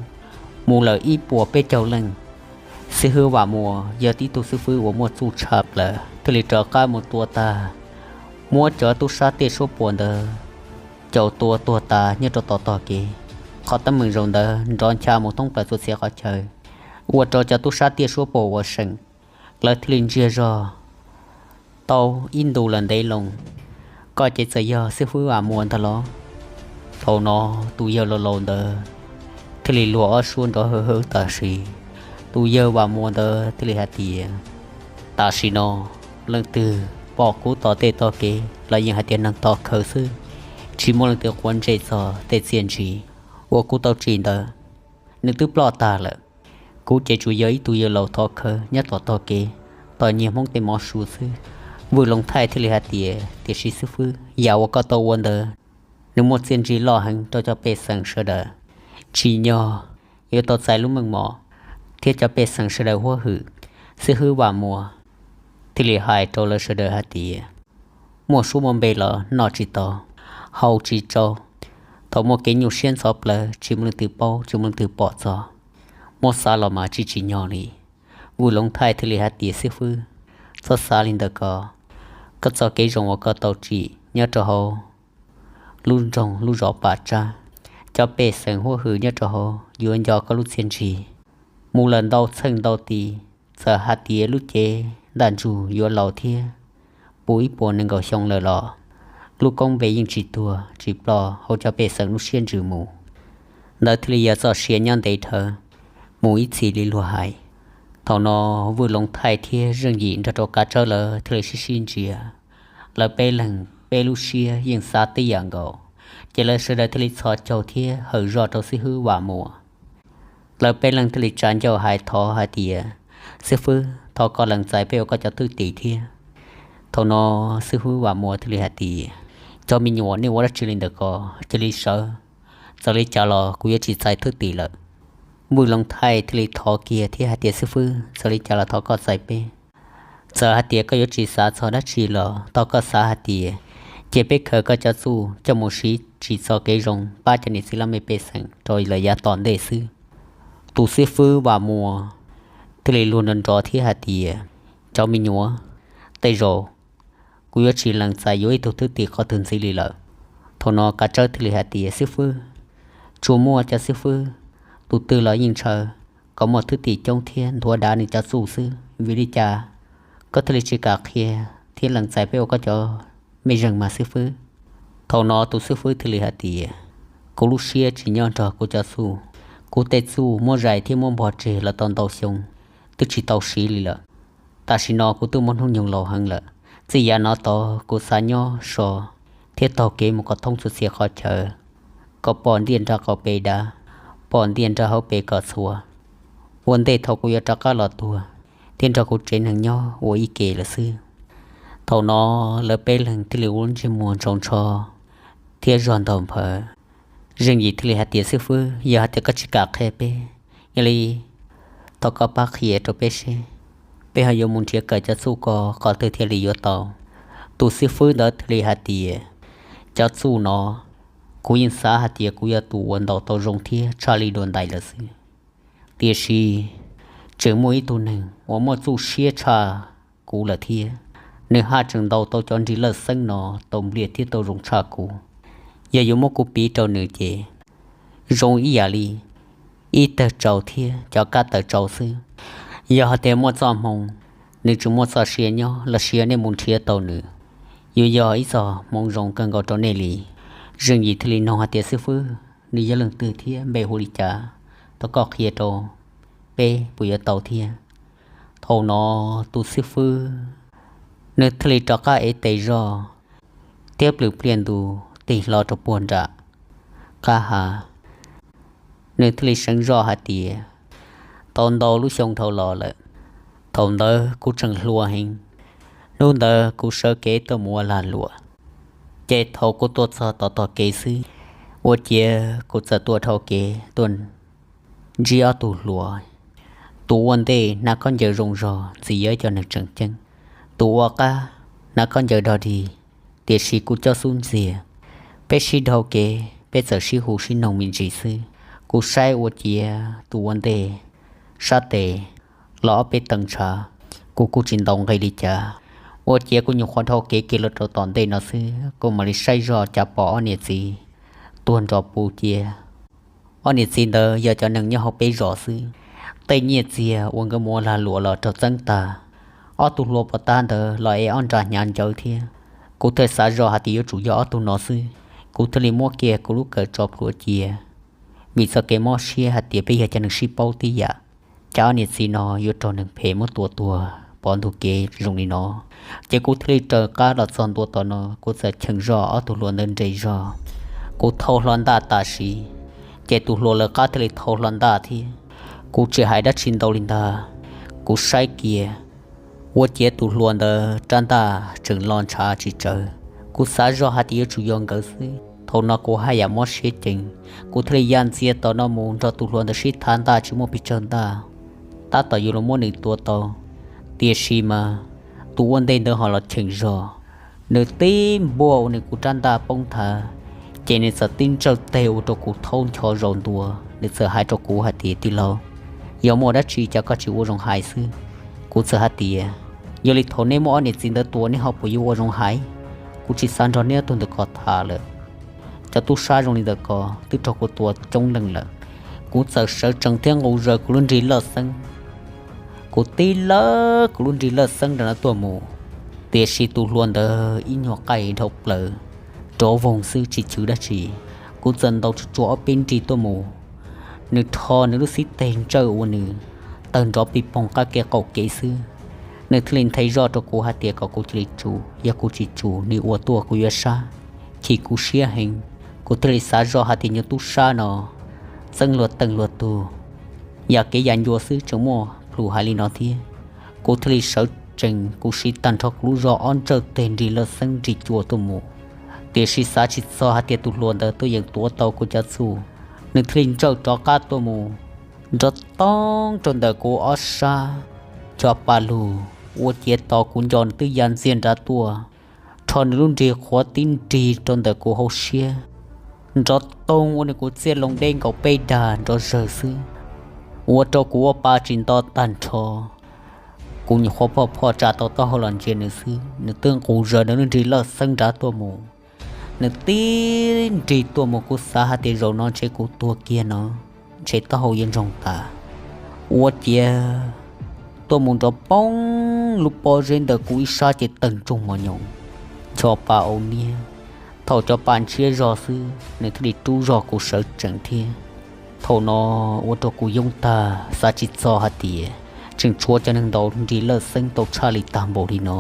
mus lawm ib puas peb caug leej. Xib hwb Vam Muas yog tib tug xib fwb uas muaj txuj tshaj plaws thiaj li rov qab mus tua tag, muab cov tub sab tiaj suab puam ntawd caum tua tuag tas nyob rau tom tog kev. Qhov teeb meem zaum ntawd nrov ncha mus thoob plaws txhua txhia qhov chaw, ua rau cov tub sab tiaj suab puam uas seem lawv thiaj li ntsiag zog tau ib ntu lawm ntev loo. Koj ces txawm yog xib fwb Vam Muas ntag los? Thaum no tus yawg laus laus ntawd thiaj li luag ob suab nrov hawv hawv tam sim. Tus yawg Vam Muas ntawd thiaj li hais tias, tam sim no leej twg pom kuv tom tej tog kev los yeej hais tias neeg tog khaws xwb, tsis muaj leej twg quav ntsej txog tej txiaj ntsig uas kuv tau tsim ntawd. Nws twb ploj tag lawm. Kuv ces tsuas yog ib tug yawg laus thov khawv nyob tom tog kev, tos nyiag Hmoob tej mov su xwb. Vwj Loov Thaij thiaj li hais tias, tiam sis xib fwb, yam uas koj tau ua ntawd nws muaj txiaj ntsig loj heev rau cov pej xeem sawv daws. Tsim nyog yuav tau txais lub meej mom thiab cov pej xeem sawv daws huab hwm. Xib hwb Vam Muas thiaj li hais rau lawv sawv daws hais tias, muaj suab muaj npe los noj tsis tau, haus tsis tsau. Thaum muaj kev nyuaj siab ntxhov plawv tsis muaj leej twg paub tsis muaj leej twg pom txog, muab xav los mas tsis tsim nyog li. Vwj Loov Thaij thiaj li hais tias, xib fwb, txhob xav li ntawd ko. Koj txoj kev zoo uas koj tau tsim nyob rau hauv lub nroog lub zos Pam Tsab, cov pej xeem huab hwm nyob rau hauv yuav nco koj lub txiaj ntsig mus lawm ntau txheej ntau ti. Txawm hais tias lub cev ntaj ntsug yuav laus thiab puv ib puas nees nkaum xyoo lawm los lub koob npe yeej tsis tuag tsis ploj hauv cov pej xeem lub siab ntsws mus. Ntawd thiaj li yog txoj sia nyob ntev dhawv mus ib txhis li luag hais. Thaum no Vwj Loov Thaij thiab Zeej Yim nrog rau Kav Tsawb lawv thiaj li sib sib ntsia. Lawv peb leeg peb lub siab yeej xav tib yam nkaus, ces lawv sawv daws thiaj li txhos caug thiab hawm zoj rau xib hwb Vam Muas. Lawv peb leeg thiaj li tsa ncauj hais thov hais tias, xib fwb, thov koj lees txais peb ua koj cov thwj tim thiab. Thaum no xib hwb Vam Muas thiaj li hais tias, cov me nyuam, nej ua dab tsi li ntawm ko? Cia li sawv, txawm li cas los kuv yuav tsis txais thwj tim lawm. Vwj Loov Thaij thiaj li thov kiag thiab hais tias, xib fwb, txawm li cas los thov koj txais peb. Txawm hais tias koj yuav tsis xav txog dab tsi los thov koj xav hais tias, cia peb khaws koj cov txuj coj mus siv tsim txoj kev zoo pab cov niam txiv laj mej pej xeem rau lawm yav tom ntej xwb. Tus xib fwb Vam Muas thiaj li luag nrov nrov thiab hais tias, cov me nyuam, tej zaum kuv yuav tsis lees txais yuav ib tug thwj tim qhov twg ntxiv li lawm. Thaum no Kav Tsawb thiaj li hais tias, xib fwb, tsuas muaj cov xib fwb tus twg los yeej ntshaw kom muaj thwj tim coob thiab nthuav dav nws cov txuj xwb, vim li cas koj thiaj li tsis kam qhia thiab lees txais peb ua koj cov mej zeeg mas xib fwb? Thaum no tus xib fwb thiaj li hais tias, kuv lub siab tsis nyob nrog kuv cov txuj, kuv tej txuj muab zais thiab muab npog tseg los tau ntau xyoo, twb tsis tau siv li lawm. Tam sim no kuv twb muaj hnub nyoog laus heev lawm, txij yav no tod kuv xav nyob so thiab taug kev mus kom thoob txhua txhia qhov chaw, kom pom ntiaj nrag qaum pes dav, pom ntiaj nrag hauv pes kom txhua. Ua ntej thaum kuv yuav rov qab los tuag thiab nrog kuv tsev neeg nyob ua ib ke lawm xwb, Thaum no lawv peb leeg thiaj li ua lub ntsej muag ntsoov ntsho thiab zog ntaug nphawv. Zeej Yim thiaj li hais tias, Xib fwb, yog hais tias koj tsis kam qhia peb, yog li thov koj pab qhia rau peb seb peb ho yuav mus nrhiav kawm cov txuj ko qhov twg thiaj li yuav tau. Tus xib fwb ntawd thiaj li hais tias, Cov txuj no kuv yeej xav hais tias kuv yog tus uas ntaus tau zoo thiab tshaj li dua ntais lawm xwb. Tiam sis tseem muaj ib tug neeg uas muaj txuj siab tshaj kuv lawm thiab, nws haj tseem ntaus tau cov nrig lawj xeeb no tau npliag thiab tau zoo tshaj kuv. Yog yuav muab kuv piv rau nws ces zoo ib yam li ib tawg tsau thiab cov kab tawv tsau xwb. Yog hais tias muaj txoj hmoo nws tseem muaj txoj sia nyob los sis yog nej mus nrhiav tau nws, yuav yog ib txoj hmoov zoo kawg nkaus rau nej li. Zeej Yim thiaj li nug hais tias, Xib fwb, nws yog leej twg thiab npe hu li cas? Thov koj qhia rau peb puas yuav tau thiab? Thaum no tus xib fwb nws thiaj li rov qab ev tes zog thiab plhws pliaj ntu tig hlo rau puag nram qab hav. Nws thiaj li seev zoj hais tias, Tau ntau lub xyoo dhau los lawm, thaum ntawd kuv tseem hluas heev. Hnub ntawd kuv sawv kev tuaj mus ua lag luam, ces thaum kuv tuaj txog tom tog kev xwb, ua ciav kuv txawm tuaj dhau kev tuaj ntsib ob tug hluas. Tus ua ntej hnav khaub ncaws zoo zog ntxim yog cov neeg tseem ceeb, tus ua qab hnav khaub ncaws dog dig, tiam sis kuj cob xub ntxiag. Peb sib dhau kev, peb txawm sib hu sib noog me ntsis xwb. Kuv saib ua ciav tus ua ntej sab tes los ob peb tee ntshav, kuv kuj tsis ntaus nqi li cas. Ua ciav kuv nyuam qhuav dhau kev kiag los rau tom ntej no xwb, kuv mam li saib zoj cas pom ob niam txiv tuag nrov puv cia. Ob niam txiv ntawd yog cov neeg nyob hauv peb zos xwb. Tej nyiaj txiag uas nkawd mus ua lag luam los raug txeeb tag. Ob tug hluas pov tab ntawd los ev ob nra hnyav ncaws thiab. Kuv thiaj xav zoj hais tias yuav tsum yog ob tug no xwb. Kuv thiaj li muab kiag kuv lub kawm tso plhuav cia, vim txoj kev mob siab hais tias peb yog cov neeg sib paub tib yam, cas ob niam txiv no yuav raug neeg phem muab tua tuag pov ntug kev zoo li no. Ces kuv thiaj li raws qab los txog ntua tom no, kuv txawm cheem zoj ob tug hluas ntawd nres zog. Kuv thau hlo ntaj tam sim, ces tus hluas lawv qab thiaj li thau hlo ntaj thiab. Kuv tsis hais dab tsi ntau li ntag, kuv saib kiag, ua ciav tus hluas ntawd rab ntaj tseem lo ntshav tsis tsawv. Kuv xav zoj hais tias yuav tsum yog nkawd xwb, thaum no kuv haj yam mob siab ceev. Kuv thiaj li ya ntxiag tom no mus nrog tus hluas ntawd sib thav ntaj tsis muaj pes tsawg ntaj, tab tom yuav los muab nws tua tau. Tiam sis mas tus ua ntej ntawd ho los cheem zog, nws tib npuaj ua nws kuv rab ntaj poob nthav, ces nws txawm tib ntsawj teg ua rau kuv thaub ncho zaus ntua. Nws txawm hais rau kuv hais tias, Tij laug, yog muaj dab tsi cas koj tsis ua zoo hais xwb? Kuv txawm hais tias, Yog li thaum neb muab ob niam txiv ntawd tua neb ho puas yuav ua zoo hais? Kuv tsis xav nrog neb ob tug ntawm ko tham lawm. Cov tub sab zoo li ntawm ko twb raug kuv tua coob leej lawm. Kuv txawm sawv tsees thiab nqus zaws kuv lub nrig lawj xeeb. Kuv tib lawv kuv lub nrig lawj xeeb rau no tuaj mus, tiam sis tus hluas ntawd ib nyuag qaij dhau plaws rov voog xwb tsis chwv dab tsi. Kuv txawm ntaus tsuj tsuas ob peb nrig tuaj mus, nws rho nws lub xib teg ntsawj ua nws tawg nrov pig poog qab kev qaum kev xwb. Nws thiaj li nthe zoj rau kuv hais tias kom kuv cia li tsum, yog kuv tsis tsum nws ua tuaj kuv yuav sab. Chim kuv siab heev, kuv thiaj li xav zoj hais tias nyuag tub sab no txeeb luag teej luag tug, yam kev yam ncua xwb tseem muaj plhus hais li no thiab. Kuv thiaj li sawv tsees kuv siv tag nrho kuv lub zog ob ntsawj teg nrig lawj xeeb nrig cua tuaj mus, tiam sis xav tsis txog hais tias tus hluas ntawd tuaj yeem tuav tau kuv cov txuj. Nws thiaj li ntsawj rov qab tuaj mus nrov toog rau ntawm kuv ob sab cov pa lug, ua ciav tos kuv nco nws twb ya ntxiag nrad tuaj, rho nws lub nrig qhuav tib nrig rau ntawm kuv hauv siab, nrov toog ua nws kuv txiaj loo deb nkaus peb dag nrov zawg xwb, ua rau kuv ua pa tsis nto tag nrho. Kuv nyuam qhuav phoj phoj tsa tau taub hau los ntsia nws xwb, nws twb nqus zaws nws lub nrig lawj xeeb nrad tuaj mus. Nws tib nrig tuaj mus kuv xav hais tias zaum no ntshe kuv tuag kiag no, ntshe taub hau yuav ntsoog tas. Ua ciav tuaj mus nrov poob lub pob zeb ntawm kuv ib sab ces tawg ntsoog mos nyoos, ncho pa au niab. Thaum cov pa ntshiab zog xwb nws thiaj li rub zog kuv sawv tsees thiab. Thaum no ua rau kuv yoob tag, xav tsis txog hais tias tseem tshuav cov neeg ntaus nrig lawj xeeb tau tshaj li tag npaum li no.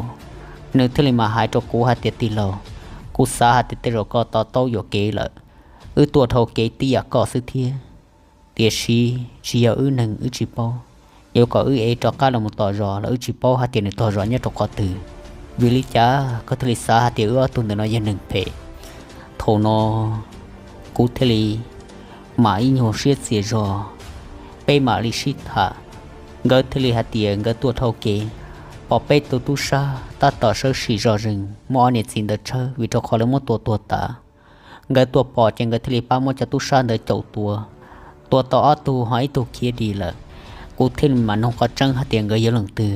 Nws thiaj li mam hais rau kuv hais tias, Tij laug, kuv xav hais tias tej zaum koj to taub yuam kev lawm. Wb tuaj dhau kev tib yam koj xwb thiab, tiam sis tsis yog wb neeg wb tsis paub. Yuav kom wb ev rov qab los mus tom zos los wb tsis paub hais tias nws tog zos nyob rau qhov twg. Vim li cas koj thiaj li xav hais tias wb ob tug ntawm no yog neeg phem? Thaum no kuv thiaj li mam ib nyuag siab txias zog, peb mam li sib tham. Nkawd thiaj li hais tias nkawd tuaj dhau kev pom peb tus tub sab tab tom sawv sim zog zeeg muab ob niam txiv ntawd tshawb vim rau qhov lawv muab tua tuag tas. Nkawd tuaj pom ces nkawd thiaj li pab muab cov tub sab ntawd caum tua, tua tau ob tug ho ib tug khiav dim lawm. Kuv thiaj li mam nug qhov tseeb hais tias nkawd yog leej twg.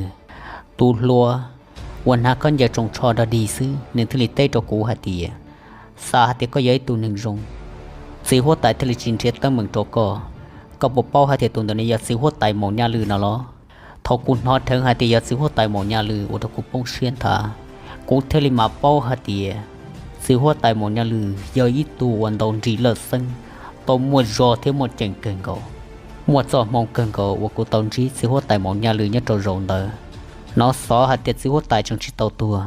Tus hluas uas hnav khaub ncaws tsoos tsho dog dig xwb, nws thiaj li teb rau kuv hais tias, xav hais tias koj yog ib tug neeg zoo, txiv huab tais thiaj li tsis nrhiav teeb meem rau koj. Koj puas paub hais tias tus ntawm no yog txiv huab tais Maum Nyaj Lwj no los? Thaum kuv hnov dheev hais tias yog txiv huab tais Maum Nyaj Lwj ua rau kuv poob siab nthav. Kuv thiaj li mam paub hais tias txiv huab tais Maum Nyaj Lwj yog ib tug uas ntaus nrig lawj xeeb, tau muaj zog thiab muaj ceem kawg nkaus. Muaj txoj hmoo kawg nkaus uas kuv tau ntsib txiv huab tais Maum Nyaj Lwj nyob rau zaum ntawd. Hnov xov hais tias txiv huab tais tseem tsis tau tuag,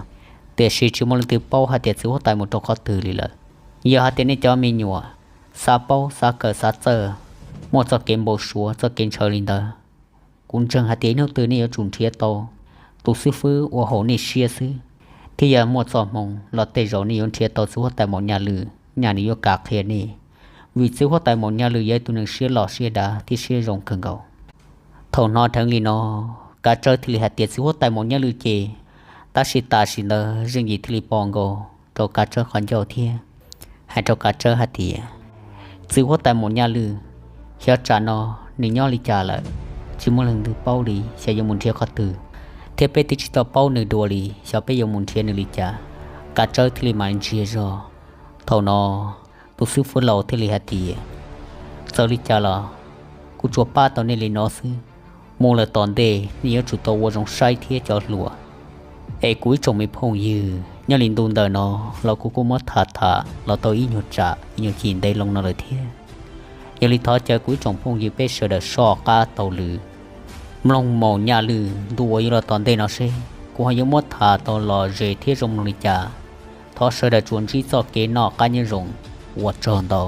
tiam sis tsis muaj leej twg paub hais tias txiv huab tais mus rau qhov twg li lawm. Yog hais tias nej cov me nyuam xav paub xav kawm xav txawj, muaj txoj kev npau suav txoj kev ntshaw li ntawd, kuv ntseeg hais tias ib hnub twg nej yuav tsum nrhiav tau tus xib fwb uas haum nej siab xwb, thiab yog muaj txoj hmoo los tej zaum nej yuav nrhiav tau txiv huab tais Maum Nyaj Lwj, nyaj nws yuav kam qhia nej. Vim txiv huab tais Maum Nyaj Lwj yog ib tug neeg siab loj siab dav thiab siab zoo kawg nkaus. Thaum hnov dheev li no, Kav Tsawb thiaj li hais tias txiv huab tais Maum Nyaj Lwj ces tab sis tam sim ntawd Zeej Yim thiaj li pom nkaus rau Kav Tsawb qhov ncauj thiab hais rau Kav Tsawb hais tias, txiv huab tais Maum Nyaj Lwj, xyov tsam no nws nyob li cas lawm, tsis muaj leej twg paub li, xyov yuav mus nrhiav qhov twg, thiab peb twb tsis tau paub nws dua li, xyov peb yuav mus nrhiav nws li cas. Kav Tsawb thiaj li mam ntsiag zog. Thaum no tus xib fwb laus thiaj li hais tias, txawm li cas los kuv tsuas pab tau nej li no xwb. Mus lawm tom ntej nej yuav tsum tau ua zoo saib thiab cov hluas. Es kuv ib tsoom me phooj ywg, nyob li ntu ntawm no los kuv kuj muab tham tham los tau ib nyuag tsam ib nyuag cim ntev loo no lawm thiab. Yog li thov caw kuv ib tsoom phooj ywg peb sawv daws soj qab taug lw mloog Maum Nyaj Lwj ntu uas yuav los tom ntej no seb kuv ho yuav muab tham tau los ze thiab zoo mloog li cas. Thov sawv daws tsuas ntsib txoj kev noj qab nyob zoo, ua tsaug ntau.